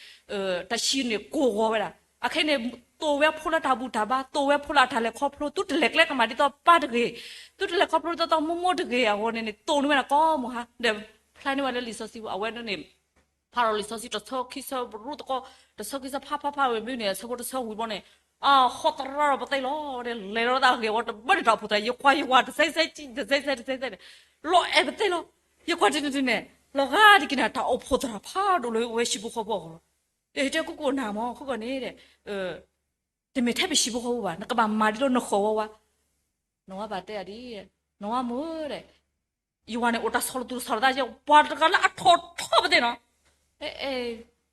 တၢ်ဟံၣ်န့ၣ်ကိၢ်ဂီၤဝဲဒၣ်. အခဲအံၤန့ၣ် သိၣ်ဝဲဖိလၢတၢ်ဘူၣ်တၢ်ဘါ သိၣ်ဝဲဖိလၢအတၢ်လဲၤခီဖျိ သုတလဲၤကျဲကမၣ်ဒ်သိးပၢ်တဂ့ၤ သုတလဲၤခီဖျိဒ်သိးမိၢ်မိၢ်တဂ့ၤအဂီၢ်န့ၣ်န့ၣ် သိၣ်န့ၢ်ဝဲဒၣ်ကိးမုၢ်ဟါ ဒီးဖျါန့ၢ်ဝဲလၢလံာ်စီဆှံပူၤ အဝဲန့ၣ်န့ၣ် ဖးဒီးလံာ်စီဆှံတဆၢခံဆၢပရူၣ်သကိး တဆၢခံဆၢဖးဖးဖးဝဲမုၢ်န့ၣ် အဆၢဖိတဆၢဝံၤဘီန့ၣ် အဟီသရၣ်ဒီးပသ့ၣ်လီၤ လဲၤလီၤတၢ်ဂ့ၤဝဲတဘၣ်န့ၣ်တၢ်အိၣ်ဖှိၣ်သရၣ် ယကွၢ်ယဝၤ တစဲးစဲးတစဲးစဲးတစဲးစဲးန့ၣ် လီၤအဲၣ်ပသ့ၣ်လီၤ. ယကွၢ်တန့ၣ်တန့ၣ် လီၤဂာ်ဒ်က့ၤန့ၣ် တၢ်အိၣ်ဖှိၣ်သရၣ်ဖးဒိၣ်လၢဝဲဟံၣ်ဖိဃီဖိအဂီၢ်လီၤ. ဒီးယတဲကူၣ်ကိးနၤမ့ၢ် ခိၣ်ကီၢ်န့ၣ် တမ့ၢ်ထဲပဟံၣ်ဖိဃီဖိဘၣ် နကဘၣ်မၤဒ်သိးနဃၢၤဝဲဝါ နဝၤဘၣ်တဲအီၤဒ် နဝၤမုၣ်ဒီး ယဝၤန့ၣ် အိၣ်တၢ်ဆီၣ်လီၤသူၣ်ဆီၣ်လီၤသး ပှၤတဂၤလၢအထီၣ်ထီပသ့ၣ်နီၤ အဲ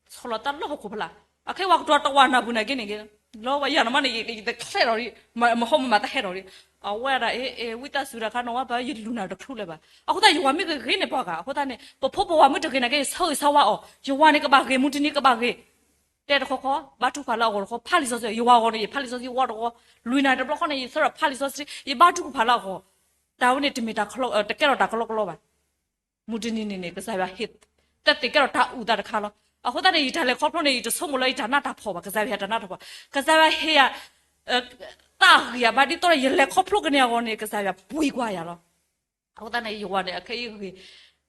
ဆီၣ်လီၤသးလၢဟီၣ်ခိၣ်ဖီလာ် အခဲဝၤကတီၤတဝၤနၢ်ပူၤန့ၣ်က့န့ၣ်က့ လီၤဝဲယၤနမ့ၢ်န့ၣ် ယတချဲထီၣ်ဒံး မဟီၣ်မမၤတဟဲထီၣ်ဒံး အဝဲဒၣ် အဲ ဝံသးစူၤတခါ နဝၤဘၣ် ယလူၤနၤတချုးလၢၤဘၣ် အဃိသတး ယဝၤမ့ၢ်ဂ့ၤဂ့ၤန့ၣ်ပှၤဂၤ အဃိသတးန့ၣ် ပဖိပဝၤမ့ၢ်တဂ့ၤန့ၣ်က့ ဆၢဂ့ၤဆၢဝါအီၤ ယဝၤန့ၣ်ကဘၣ်ဂ့ၤ မုၢ်တနံၤကဘၣ်ဂ့ၤ တဲတခီခီ ဘါထုကဖၣ်လၢအဂီၢ်တခီ ဖးလံာ်စီဆှံ ယဝၤအဂီၢ်န့ၣ် ယဖးလံာ်စီဆှံဝီတခီ လွံၢ်နၣ်တဘျီဃီန့ၣ် ယဆၢထီၣ်ဖးလံာ်စီဆှံ ယဘါထုကဖၣ်လၢအဂီၢ် တၢ်ဝဲန့ၣ်တမ့ၢ်တၢ် တကဲထီၣ်တၢ်ကလီကလီဘၣ်. မုၢ်တနံၤန့ၣ်န့ၣ် ကစၢ်ယွၤဟ့ၣ် တၢ်သ့ၣ်ကဲထီၣ်တၢ်အုၣ်သးတခါလီၤ. အဃိသတးန့ၣ် ယတၢ်လဲၤခီဖျိန့ၣ် ယတဆိကမိၣ်လၢယတၢ်နးတၢ်ဖှီၣ်ဘၣ် ကစၢ်ယွၤဟ့ၣ်တၢ်နးတၢ်ဖှီၣ် ကစၢ်ယွၤဟ့ၣ်ယၤ သးဂ့ၤယၤဘၣ်ဒ်သိးဒီး ယလဲၤခီဖျိကန့ၢ်အဂီၢ်န့ၣ် ကစၢ်ယွၤပှ့ၤကွၢ်ယၤလီၤ. အဃိသတးန့ၣ် ယဝၤန့ၣ် အခဲအံၤဂ့ၤ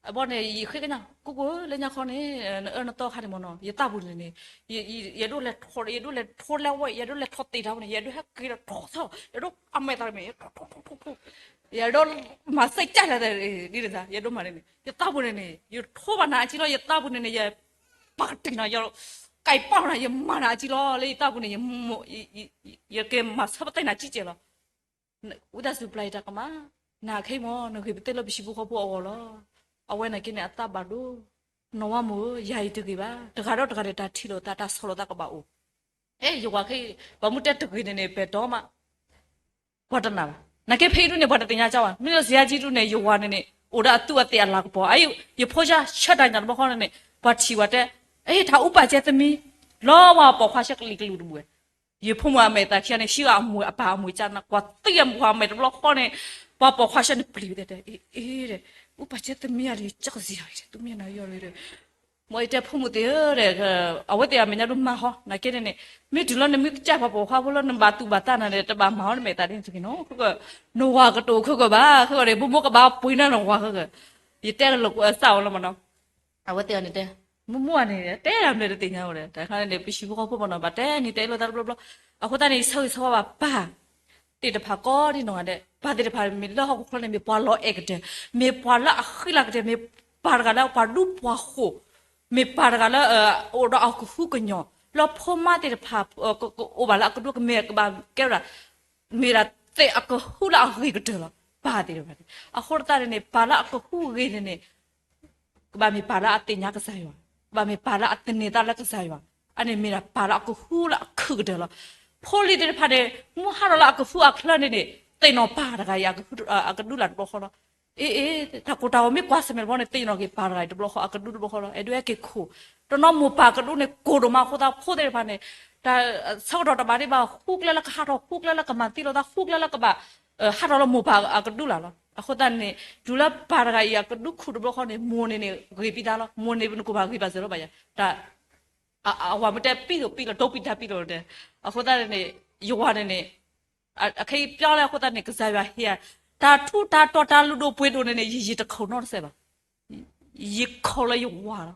အဘီန့ၣ် ယဃ့ကညး ကူၣ်ကူၣ်လၢညါခီန့ၣ် နအၢနသီခါန့ၣ်မ့ၢ်နီၤ ယသးပူၤန့ၣ်န့ၣ် ယဒိးလဲၤထီ ယဒိးလဲၤထီလဲဝဲ ယဒိးလဲၤထီသ့ၣ်တၢ်ဝဲန့ၣ် ယဒိးဟဲက့ၤဒီးထီၣ်သီ ယဒိးအမဲာ်သးမ့ၢ် ထီၣ်ထီၣ်ထီၣ်ထီၣ်ထီၣ် ယဒိးမၤစ့ၢ်ကီးလၢ ဒ်တၢ် ယဒိးမၤန့ၣ်န့ၣ် ယသးပူၤန့ၣ်န့ၣ် ယထိးဘၣ်နၤအကံလီၤ, ယသးပူၤန့ၣ်န့ၣ် ယပာ်ကတံၢ်နၤ ယကဲပာ်နၤ ယမၤနၤအကံလီၤ, လၢယသးပူၤန့ၣ် ယကဲမၤဆၢပသဲနၤကံကဲလီၤ. ဝံသးစူၤပျၢ်ယတၢ်ကမၣ်, နၤခဲအံၤမ့ၢ် နဂ့ၤပသဲလၢပဟံၣ်ဖိဃီဖိအဂီၢ်လီၤ. အဝဲန့ၣ်က့န့ၣ် အသးဘၣ်ဒိ, နီၢ်ဝါမိၢ်ဧၢ, ယၤအံၤတဂ့ၤဘၣ်, တဂၤဒီးတဂၤန့ၣ် တၢ်ထံၣ်လိာ်သး တၢ်ဆီၣ်လိာ်သးကဘၣ်အိၣ်. အဲ ယဝၤခဲအံၤ ပှၤမ့ၢ်တဲတဂ့ၤန့ၣ်န့ၣ် ပဲာ်တီမး ပှၤတနာ်ဘၣ်. နာ်က့ဖဲအံၤဒုန့ၣ် ပှၤတသ့ၣ်ညါကီဘၣ်. မ့ၢ်လၢစံးယါကံဒုန့ၣ် ယဝၤန့ၣ်န့ၣ် အိၣ်ဒီးအသူးအသ့ၣ်အလၤကပီၤ. အအံၤ ယဖိဆၢဆၢတၢ်ညၣ်တဘျီဃီန့ၣ်န့ၣ် ပှၤထံၣ်ဝဲတဲ, အဲ တၢ်အူပာ်ကဲသမံ, လီၤဝဲပိာ်ခွါဆၢကလံၤကလူးတဘ့ၣ်. ယဖိမုၣ်အမဲာ်သးခံဂၤန့ၣ် ဟံးအီၤအမုၢ်အပၢ်အမုၢ်ကနၣ် ကွၢ်သံအမုၢ်အမဲာ်တဘျီဃီန့ၣ်, ပှၤပိာ်ခွါဆၢန့ၣ်ပျံၤဝဲတဲ, အ့ အ့ အူပာ်ကဲသမံဧါဒီး ကစံၣ်ယီၤအံၤ သူမ့ၢ်နၤယီၤလီၤဒီး မ်ယတဲဖိမုၣ်သ့ၣ်ဧၢဒီး အဝဲသ့ၣ်အမဲာ်ညါဒုးမၤဟီ, နာ်က့န့ၣ်န့ၣ် မ့ၢ်တုၤလၢနမ့ၢ်ကစၢ်ပှၤပိာ်ခွါဖိလၢနဘၣ်သူၣ်ဘၣ်သးနၤဒီး တဘၣ်မၤဟီနမဲာ်သးဒ်န့ၣ်တဂ့ၤနီၤ, နဝၤကတိၤခဲကၢဘၣ်, ခဲကၢဒီး ဘိမိၢ်ကဘၣ်ပှ့ၤန့ၢ်နဝၤခဲကၢ, ယတဲလီၤစၢ်အီၤလီၤမနီၤ. အဝဲသ့ၣ်အီၤန့ၣ်တဲ, မုၢ်မုၢ်အန့ၣ် တဲဒၣ်မနုၤတသ့ၣ်ညါဝဲဒီး တၢ်ခါန့ၣ် ပဟံၣ်ဖိဃီဖိမနီၤ ဘၣ်တဲနံၤတဲလိာ်သးတဘျီဘျီ, အဃိသတးန့ၣ် ယဆၢဂ့ၤဆၢဝါဘၣ်ပၢ် သ့ၣ်တဖၣ်ကိးဒ်နီၢ်ဂၤဒဲး, ပၢ်သ့ၣ်တဖၣ်မ့ၢ်လၢဟီၣ်ခိၣ်ချၢန့ၣ် မ့ၢ်ပှၤလီၤအဲၣ်ကတၢၢ်, မ့ၢ်ပှၤလၢအဃံလၤကတၢၢ်, မ့ၢ်ပၢ်တဂၤလၢပှၤဒူပှၤဃိၣ်, မ့ၢ်ပၢ်တဂၤလၢ အိၣ်ဒီးအကဟုကညီၢ်, လၢဖိမါသ့ၣ်တဖၣ် ကအိၣ်ဘၣ်လၢအကဒူကမဲာ်ကဘၣ်ကဲဝဲဒၣ်, မ့ၢ်ဒၣ်သ့ၣ်အကဟုလၢအဂ့ၤကတၢၢ်လီၤ. ပၢ်သ့ၣ်တဖၣ်န့ၣ် အဃိသတးန့ၣ်န့ၣ် ပၢ်လၢအကဟုဂ့ၤန့ၣ်န့ၣ် ကဘၣ်မ့ၢ်ပၢ်လၢအသ့ၣ်ညါကစၢ်ယွၤ, ကဘၣ်မ့ၢ်ပၢ်လၢအသန့ၤသးလၢကစၢ်ယွၤ, အန့ၣ်မ့ၢ်ဒၣ်ပၢ်လၢအကဟုလၢအခုၣ်ကတၢၢ်လီၤ. ဖိလံၤသ့ၣ်တဖၣ်န့ၣ် မ့ၢ်ဟးထီၣ်လၢအကဟုအချၢန့ၣ်န့ၣ် သ့ၣ်နီၣ်ပၢ်တဂၤအံၤ အကဒူလၢ်တဘျီဃီလီၤ. အ့ အ့ တၢ်ကိၢ်တၢ်ဂီၤမ့ၢ်ကွၢ်ဆၢၣ်မဲာ်တဘျီန့ၣ် သ့ၣ်နီၣ်က့ၤပၢ်တဂၤအံၤတဘျီဃီ အကဒူတဘျီဃီလီၤ. အဲၣ်ဒိးဟဲက့ၤခိၣ်, တနီၤမိၢ်ပၢ်ကဒူန့ၣ် ကိၢ်ဒိၣ်မးအဃိသတး ဖိသ့ၣ်တဖၣ်န့ၣ် တၢ်ဆၢကတီၢ်တဘၣ်ဒံးဘၣ် ဃုကျဲလၢကဟးထီၣ် ဃုကျဲလၢကမၤသံလိာ်သး ဃုကျဲလၢကဘၣ် ဟးထီၣ်လၢမိၢ်ပၢ်အကဒူလၢ်လီၤ. အဃိသတးန့ၣ် တုၤလၢပၢ်တဂၤအံၤအကဒူခိၣ်တဘျီဃီန့ၣ် မိၢ်န့ၣ်န့ၣ် ဂ့ၤပံသးလီၤ. မိၢ်န့ၣ်နကိၢ်ဘၣ်ဂ့ၤဘၣ်စၢၤလီၤဘၣ်ယၤ, တၢ် အဝၤမ့ၢ်တဲပံလိာ်ပံလီၤ တိပံတၢ်ပံလီၤတဲ, အဃိသတးန့ၣ် ယဝၤန့ၣ်န့ၣ် အခဲအံၤပျီလၢအဃိသတးန့ၣ် ကစၢ်ယွၤဟ့ၣ်ယၤ တၢ်ထူးတၢ်တီၤတၢ်လုၢ်ဒိၣ်ပှ့ၤဒိၣ်န့ၣ်န့ၣ် ယယံၤတခိၣ်နီတစဲးဘၣ်. ယခိၣ်လၢယဝၤလီၤ.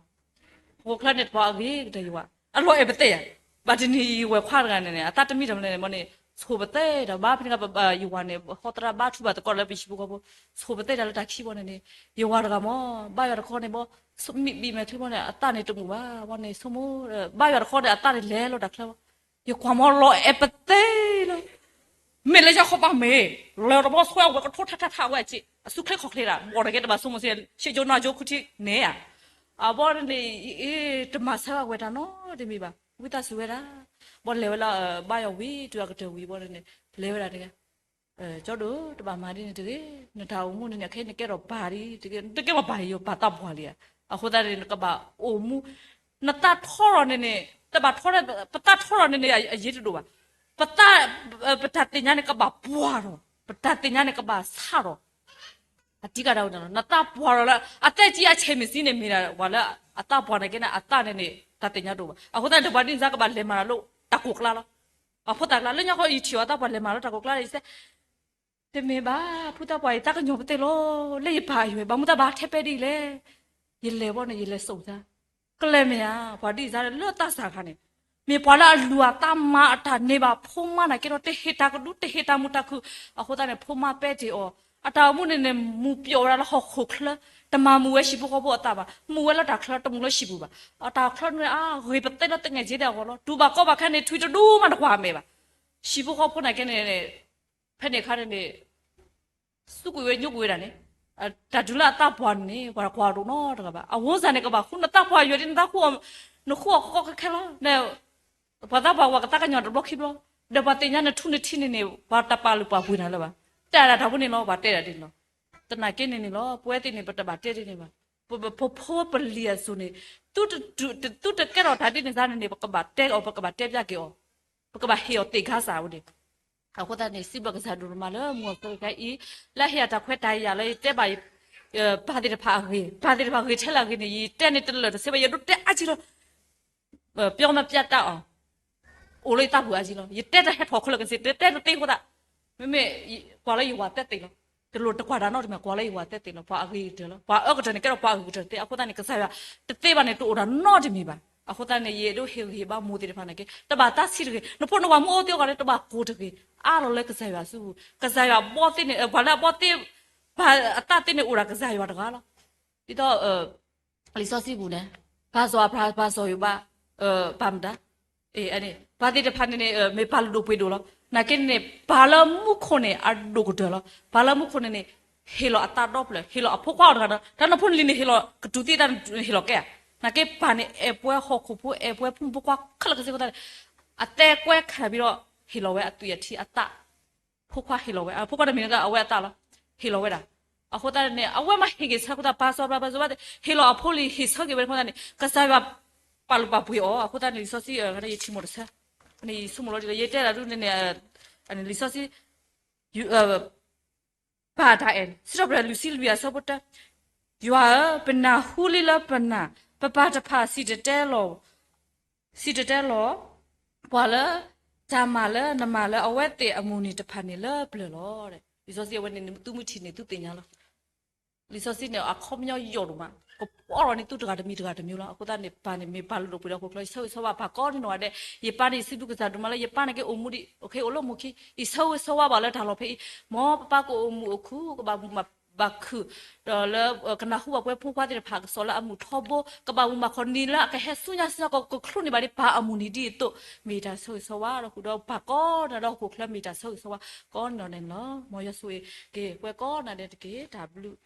ဟီၣ်ခိၣ်ချၢန့ၣ်တပှၤအဂ့ၤကတၢၢ်ယဝၤ အလီၤအဲၣ်ပသဲယၤ, ဘၣ်တနံၤယဝဲၢ်ခွါတဂၤန့ၣ်န့ၣ် အသးတမံတမလဲၣ်န့ၣ် မ့ၢ်န့ၣ် ဆိးပသဲဒီးဘၣ်ဖဲန့ၣ်ကဘၣ်ယဝၤန့ၣ် ဟီသရၣ်ဘါထုကဖၣ်သကိးလၢပဟံၣ်ဖိဃီဖိ ဆိးပသဲတၢ်လၢတၢ်ခံဘီန့ၣ်န့ၣ် ယဝၤတဂၤမ့ၢ် ဘါယွၤတခီန့ၣ်ဘီ မံဘံမဲာ်ချံဘီန့ၣ် အသးန့ၣ်တမုာ်ဘၣ် ဘီန့ၣ် ဆိကမိၣ် ဘါယွၤတခီန့ၣ် အသးန့ၣ်လဲၤလီၤတၢ်ချၢဘီ ယကွၢ်မ့ၢ်လီၤအဲၣ်ပသဲလီၤ. မ့ၢ်လၢယခီပၤမ့ၢ် လဲၤတဘီဆိအဝဲကထိထးထးထးဝဲအစ့ အစုချ့ခီၣ်ချ့ဒၣ် ဘီတဂ့ၤတဘၣ်ဆိကမိၣ်စ့ ဆ့ကၠိနီကၠိခူထံန့ၣ်ဧါ. အဘီန့ၣ် တမၤဆါအဝဲတၢ်နီတမံၤဘၣ် ဝံသးစူၤဝဲဒၣ်. ဘီလဲၤဝဲလၢ ဘါယွၤဝံၤ တုၤအကတၢၢ်ဝံၤဘီန့ၣ် လဲၤဝဲဒၣ်တဂၤ ကၠီဒိၣ် တဘၣ်မၤဒ်န့ၣ်တဂ့ၤ. နတၢ်အိၣ်မူန့ၣ်န့ၣ် ခဲအံၤနကဲထီၣ်ပၢ်ဒ်တဂ့ၤ နတကဲထီၣ်ပၢ်ယိၤပၢ်သးပှၢ်လံဧါ. အဃိသတးန့ၣ် နကဘၣ်အိၣ်မူ နသးထီထီၣ်န့ၣ်န့ၣ် တဘၣ်ထီ ပသးထီထီၣ်န့ၣ်န့ၣ် အယ့ၢ်တဒိၣ်ဘၣ်. ပသး ပတၢ်သ့ၣ်ညါန့ၣ် ကဘၣ်ပှၢ်ထီၣ် ပတၢ်သ့ၣ်ညါန့ၣ် ကဘၣ်ဆးထီၣ် အတံကတၢၢ်န့ၣ်လီၤ. နသးပှၢ်ထီၣ်လၢ အသးကံအဆဲးမ့ၢ်စံးန့ၣ် မ့ၢ်ဒၣ်ပှၤလၢအသးပှၢ်န့ၣ်က့န့ၣ် အသးန့ၣ်န့ၣ် တၢ်သ့ၣ်ညါတအိၣ်ဘၣ်. အဃိသတးန့ၣ် ပှၤဒ်န့ၣ်စ့ၢ်ကီး ကဘၣ်လဲၤမၤတၢ်လၢတၢ်ကိၢ်ကျါလီၤ. အဖိသၣ်ကျါ လၢညါခီယထံၣ်အီၤသးပှၢ်လဲၤမၤလၢတၢ်ကိၢ်ကျါလီၤ ယစဲ တမ့ၢ်ဘၣ် ဖုသးပှၢ်အံၤ သးကညီၤပသဲလီၤ လၢယပၢ်အယွဲၢ် ဘၣ်မူသးဘၣ်ထဲပဲဒ်လဲၣ်. ယလဲၤဘီန့ၣ် ယလဲၤစိာ်သး ကလဲၤမ့ၢ်ဧါ ပှၤဒ်စ့ၢ်လၢသးစၢ်ခါန့ၣ် မ့ၢ်ပှၤလၢအလုၢ်အသးမၤအတၢ်န့ၢ်ဘၣ် ဖိမါန့ၣ်ကဲထီၣ် တဟ့ၣ်တၢ်ကဒူ တဟ့ၣ်တၢ်မုာ်တၢ်ခုၣ် အဃိသတးန့ၣ် ဖိမါပဲတ့ၢ်အီၤ အတၢ်အိၣ်မူန့ၣ်န့ၣ် မူပျီၣ်ဝဲဒၣ်လၢဟီၣ်ခိၣ်ချၢ တမၤမုာ်ဝဲဟံၣ်ဖိဃီဖိအသးဘၣ် မုာ်ဝဲလၢတၢ်ချၢ တမုာ်လၢဟံၣ်ပူၤဘၣ်. အတၢ်ချၢန့ၣ် အဂ့ၤပသဲလၢသငဲးက့ဒၣ်အဂီၢ်လီၤ. တူၢ်ဘၣ်ကီဘၣ်ခဲန့ၣ် ထွံၣ်တဒူမးတကွၢ်အမဲာ်ဘၣ်. ဟံၣ်ဖိဃီဖိန့ၣ်ကဲန့ၣ် ဖဲန့ၣ်အခါန့ၣ်န့ၣ် စူးကွံာ်ဝဲညိကွံာ်ဝဲဒၣ်န့ၣ် တၢ်တုၤလၢအသးပှၢ်န့ၣ် ပှၤတကွၢ်ဒိၣ်နီတဂၤဘၣ်. အဝဲစ့ၢ်န့ၣ် ကဘၣ်ဃုနသးပှၢ်ယွဲၢ်ဒ်နသးဃုအီၤ နဃုအီၤကီကီခဲခဲလီၤ. ပှၤသးပှၢ်ပှၤကသးကညီၤတဘျီခံဘျီ ဒီးပှၤသ့ၣ်ညါနထူနထံန့ၣ်န့ၣ် ပှၤတပာ်လုၢ်ပာ်ပှ့ၤနၤလၢၤဘၣ်. တဲဒၣ်တၢ်ဖိန့ၣ်လီၤ ပှၤတဲဒၣ်ဒ်န့ၣ်လီၤ. သနာ်က့န့ၣ်န့ၣ်လီၤ ပဝဲသ့ၣ်န့ၣ် ပတဘၣ်တဲဒ်န့ၣ်ဘၣ်. ပဖိပလံၤအစိၤန့ၣ် သုတကဲထီၣ်တၢ်ဒ်န့ၣ်စ့ၢ်န့ၣ်န့ၣ် ပကဘၣ်တဲအီၤ ပကဘၣ်တဲပျးက့ၤအီၤ ပကဘၣ်ဟ့ၣ်အီၤသ့ၣ်ခါစၢ်ဝဲန့ၣ် အဃိသတးန့ၣ် စံးဘျုးကစၢ်ဒိၣ်မးလၢမုၢ်ဂီၤခါအံၤ လၢဟ့ၣ်ယၤတၢ်ခွဲးတၢ်ယာ်လၢယတဲဘၣ် ပၢ်သ့ၣ်တဖၣ်အဂ့ၢ် ပၢ်သ့ၣ်တဖၣ်ဂ့ၤထဲလဲၣ်အဂ့ၢ်န့ၣ် ယတဲန့ၣ်တလၢာ်တဆ့ဘၣ် ယဒိးတဲအါကံလီၤ. ပျီမပျးတၢ်အီၤ အိၣ်လၢယသးပူၤအါကံလီၤ. ယတဲတၢ်ဟဲထီၣ်ခဲလၢာ်ကစ့ တတဲတသ့အဃိသတး မ့မ့ၢ် ကွၢ်လၢယဝၤတဲသ့လီၤ. တလိၣ်တကွၢ်တၢ်နီတမံၤ ကွၢ်လၢယဝၤတဲသ့လီၤ. ပှၤအဂ့ၤကတၢၢ်လီၤ. ပှၤအၢကတၢၢ်န့ၣ် ကဲထီၣ်ပှၤအဂ့ၤကတၢၢ်သ့ အဃိသတးန့ၣ် ကစၢ်ယွၤတသ့ဘၣ်န့ၣ် တအိၣ်တၢ်နီတမံၤဘၣ်. အဃိသတးန့ၣ် ယအဲၣ်ဒိးဟ့ၣ်ဂံၢ်ဟ့ၣ်ဘါမိၢ်သ့ၣ်တဖၣ်န့ၣ်က့ တဘၣ်တၢ်ဆံးတဂ့ၤ, နဖိနဝၤမုၢ်အိၣ်သ့ၣ်အဂီၢ်န့ၣ် တဘၣ်ကိၢ်တဂ့ၤ, အါလီၤလၢကစၢ်ယွၤစုပူၤ, ကစၢ်ယွၤဘီၣ်သ့ၣ်န့ၣ် ပှၤလၢအဘီၣ်သ့ၣ် ပှၤအသးသ့ၣ်န့ၣ်အိၣ်ဒၣ်ကစၢ်ယွၤတဂၤလီၤ. ဒ်သိး လံာ်စီဆှံပူၤန့ၣ် ပၢ်စီၤအၤဘြၤဟၣ် ပၢ်စီၤယိၤဘး ပၢ်မတၤ ပှၤသ့ၣ်တဖၣ်န့ၣ်န့ၣ် မ့ၢ်ပၢ်လုၢ်ဒိၣ်ပှ့ၤဒိၣ်လီၤ. နာ်က့န့ၣ်န့ၣ် ပၢ်လၢမူခိၣ်န့ၣ် အဒိၣ်ကတၢၢ်လီၤ. ပၢ်လၢမူခိၣ်န့ၣ်န့ၣ် ဟ့ၣ်လီၤအသးဒီဖျၢၣ်, ဟ့ၣ်လီၤအဖိခွါအီၤတဂၤဒီး တၢ်နဖိနလံၤန့ၣ် ဟ့ၣ်လီၤကတုၤသ့ၣ်တၢ်န့ၣ် ဟ့ၣ်လီၤကဲဧါ. နာ်က့ပၢ်န့ၣ် အဲၣ်ပှဲၤဟီၣ်ခိၣ်ဖိ အဲၣ်ပှဲၤဖိမုၣ်ဖိခွါခဲလၢာ်ခဲဆ့အဃိသတးန့ၣ် အသဲကွဲခါဘံဒီး ဟ့ၣ်လီၤဝဲအသွံၣ်အထံအသး ဖိခွါဟ့ၣ်လီၤဝဲ, အဖိခွါတမ့ၢ်န့ၣ်ဒီး အဝဲအသးလီၤ, ဟ့ၣ်လီၤဝဲဒၣ်. အဃိသတးန့ၣ် အဝဲမ့ၢ်ဟ့ၣ်ဂံၢ်ဆၢအဃိသတး ပၢ်စီၤအၤဘြၤဟၣ် ပၢ်စီၤယိၤဘးသ့ၣ် ဟ့ၣ်လီၤအဖိလံၤ ဟ့ၣ်ဆၢက့ၤဝဲအဃိသတးန့ၣ် ကစၢ်ယွၤပာ်လုၢ်ပာ်ပှ့ၤအီၤ. အဃိသတးန့ၣ် လံာ်စီဆှံ ယဆိကမိၣ်တဆၢ, ယဆိကမိၣ်လီၤဒ်လီၤ ယတဲဒၣ်ဒ်န့ၣ်န့ၣ် လံာ်စီဆှံ ပၢ်တၢ်အဲၣ် စံးထီၣ်ပတြၢၤ လွံၢ်ဆံလွံၢ် အဆၢဖိတၢ, ယွၤဧၢ, ပနၢ်ဟူလံလၢပနၢ်, ပပၢ်တဖၣ် စံၣ်တဲၤတဲလီၤ စံၣ်တဲၤတဲလီၤ ပှၤလၢ တၢ်မၤလၢနမၤလၢအဝဲသ့ၣ်အမုၢ်နံၤတဖၣ်န့ၣ်လၢပျၢၤလီၤ. လံာ်စီဆှံအဝဲန့ၣ် သုမ့ၢ်ထံၣ်န့ၣ် သုသ့ၣ်ညါလီၤ. လံာ်စီဆှံန့ၣ် အခီပညီယိာ်ဒိၣ်မး, ကပီၤထီၣ်န့ၢ်သုတဂၤတမံၤတဂၤတမံၤလီၤ. အဃိသတးန့ၣ် ပၢ်န့ၣ်မ့ၢ်ပၢ်လုၢ်ဒိၣ်ပှ့ၤဒိၣ်အဃိ ယဆၢဂ့ၤဆၢဝါပၢ်ကိးနီၢ်ဂၤဒဲး, ယပၢ်န့ၣ် ယစံးဘျုးကစၢ်ဒိၣ်မးလၢ ယပၢ်န့ၣ်က့ၤအိၣ်မူဒံး အိၣ်လၢမူခံ, ယဆၢဂ့ၤဆၢဝါဘၣ်လၢတၢ်လီၢ်ဖဲအံၤ, မ်ပပၢ်ကအိၣ်မူအိၣ်ခုၣ် ကဘၣ်မူဘၣ်ခုၣ် ဒီးလၢ ကနၢ်ဟူဘၣ်ပှဲၤဖိခွါသ့ၣ်တဖၣ်ကစီၣ်လၢအမုာ်ထီဘိ ကဘၣ်မူဘၣ်ခုၣ်နံၤလၢအကဟဲဆူညါဆူညါ ကကချုးန့ၢ်ဘၣ်ဒံးပၢ်အမုၢ်နံၤဒ်အသိး, မ့ၢ်တၢ်ဆၢဂ့ၤဆၢဝါဒီးဃုာ်ဒီးပၢ်ကိးနီၢ်ဂၤဒဲး ဟီၣ်ခိၣ်ချၢ မ့ၢ်တၢ်ဆၢဂ့ၤဆၢဝါကိးနီၢ်ဂၤဒဲးန့ၣ်လီၤ. မ်ယွၤဆိၣ်ဂ့ၤက့ၤပှၤကိးနီၢ်ဂၤဒဲးတက့ၢ်. တၢ်ဘျုး